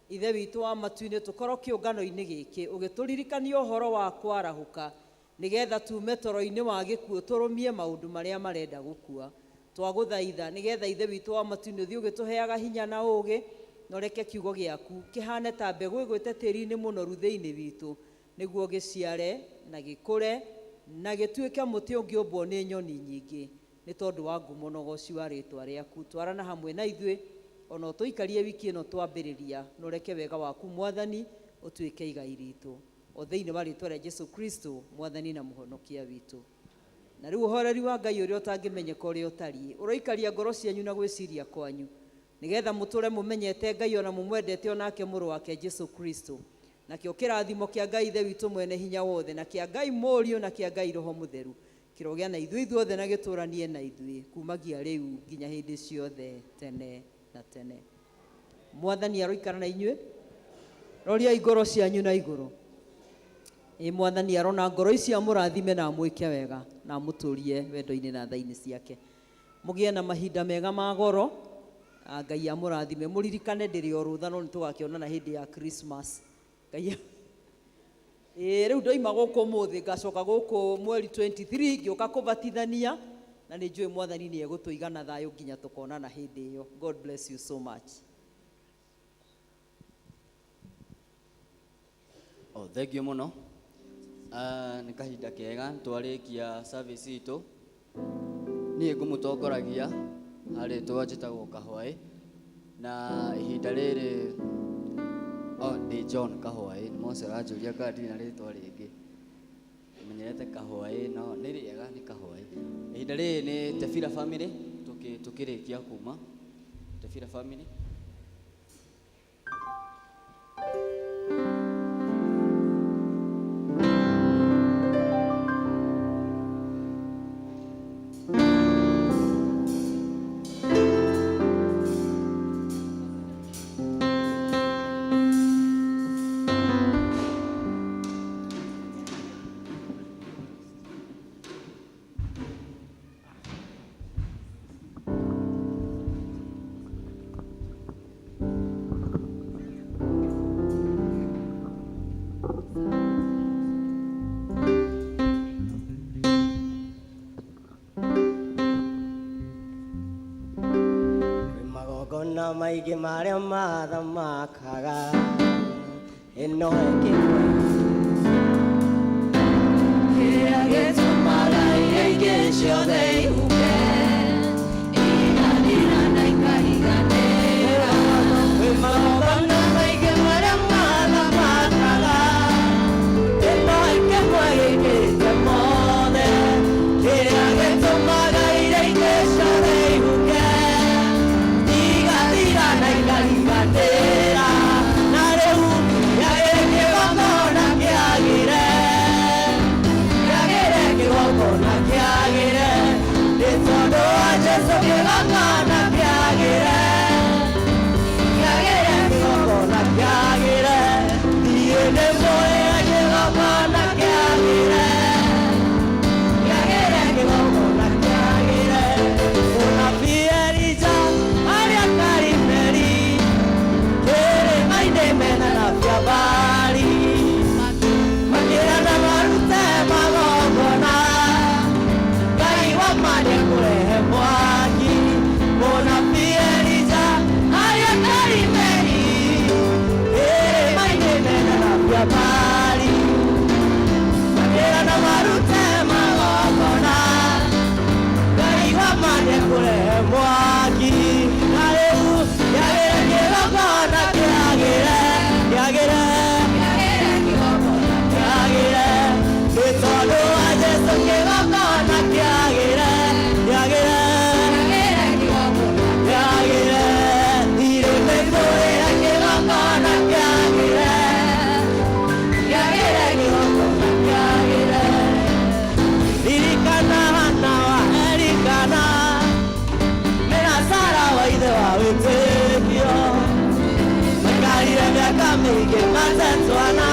ithe witũ wa matu-inĩ tũkorwo kĩũngano-inĩ gĩkĩ ũgĩtũririkania ũhoro wa kwarahũka nĩgetha tume toro-inĩ wa gĩkuũ tũrũmie maũndũ marĩa marenda gũkua. Twagũthaitha nĩgetha ithe witũ wa matu-inĩ ũthiĩ ũgĩtũheaga hinya na ũũgĩ, na ũreke kiugo gĩaku kĩhane ta mbegũ ĩgwĩte tĩri-inĩ mũnoru thĩinĩ witũ, nĩguo gĩciare na gĩkũre na gĩtuĩke mũtĩ ũngĩũmbwo nĩ nyoni nyingĩ, nĩ tondũ wa ngumo na ũgoci wa rĩtwa rĩaku. Twarana hamwe na ithuĩ ona ũtũikarie wiki ĩno twambĩrĩria, na ũreke wega waku Mwathani ũtuĩke igai ritũ, o thĩinĩ wa rĩtwa rĩa Jesu Kristo Mwathani na Mũhonokia witũ. Na rĩu ũhoreri wa Ngai ũrĩa ũtangĩmenyeka ũrĩa ũtariĩ ũroikaria ngoro cianyu na gwĩciria kwanyu, nĩgetha mũtũre mũmenyete Ngai ona mũmwendete onake mũrũ wake Jesu Kristo. Nakĩo kĩrathimo kĩa Ngai ithe witũ mwene hinya wothe, na kĩa Ngai Mũriũ, na kĩa Ngai Roho Mũtheru kĩrogĩa na ithuĩ ithuothe na gĩtũranie na ithuĩ kumagia rĩu nginya hĩndĩ ciothe tene na tene. Mwathani aroikara na inyuĩ. Roriai ngoro cianyu na igũrũ. Ĩ Mwathani arona ngoro ici amũrathime na amwĩke wega na amũtũrie wendo-inĩ na tha-inĩ ciake. Mũgĩe na mahinda mega ma goro. Ngai amũrathime. Mũririkane ndĩrĩ o rũtha no nĩtũgakĩonana hĩndĩ ya Christmas. Ngai ĩ rĩu ndoima gũkũ ũmũthĩ ngacoka gũkũ mweri 23 ngĩũka kũbatithania, na nĩ njũĩ Mwathani nĩ egũtũiga na thayũ nginya tũkonana hĩndĩ ĩyo. God bless you so much. Oh, thank you mũno. Nĩ kahinda kega twarĩkia service itũ. Niĩ ngũmũtongoragia harĩ rĩtwa njĩtagwo Kahwaĩ, na ihinda rĩrĩ ndĩ John Kahwaĩ. Nĩ Mose ũranjũria kana ndirĩ na rĩtwa rĩngĩ. Menyerete Kahwaĩ, no nĩ rĩega nĩ Kahwaĩ. Ihinda rĩrĩ nĩ Tebira family tũkĩrĩkia kuma Tebira family. Maingĩ marĩa mathamakaga ĩno ĩkĩmwe Kĩrĩa gĩtũmaga iria ingĩ ciothe ihuke, igathira na ikariganĩra. Kwĩ magongona maingĩ marĩa mathamakaga ĩno ĩkĩmwe gĩkĩrĩte mothe. Kĩrĩa gĩtũmaga iria ingĩ ciothe ihuke, igathira na ikariganĩra. Na rĩu kĩagĩre kĩgongona kĩagĩre, kĩagĩre kĩgongona kĩagĩre, nĩ tondũ wa Jesũ kĩgongona kĩagĩre, kĩagĩre kĩgongona kĩagĩre, niĩ nĩ mũĩre kĩgongona kĩagĩre, kĩagĩre kĩgongona kĩagĩre. Mũnabii Elija arĩa Karimeli, kĩrĩma-inĩ mena na Baali, makĩrana marute magongona, Ngai wa ma nĩekũrehe mwaki. Mũnabii Elija arĩa Karimeli, kĩrĩma-inĩ mena na Baali, makĩrana marute magongona, Ngai wa ma nĩekũrehe mwaki. Na rĩu kĩagĩre kĩgongona kĩagĩre, kĩagĩre kĩagĩre, nĩ tondũ wa Jesũ kĩgongona kĩagĩre, kĩagĩre kĩagĩre, irĩ mĩkũrĩre kĩgongona kĩagĩre, kĩagĩre kĩgongona kĩagĩre. Ririkana Hana wa Elikana, mena Sara wa ithe wa wĩtĩkio, maikarire mĩaka mĩingĩ matetwana.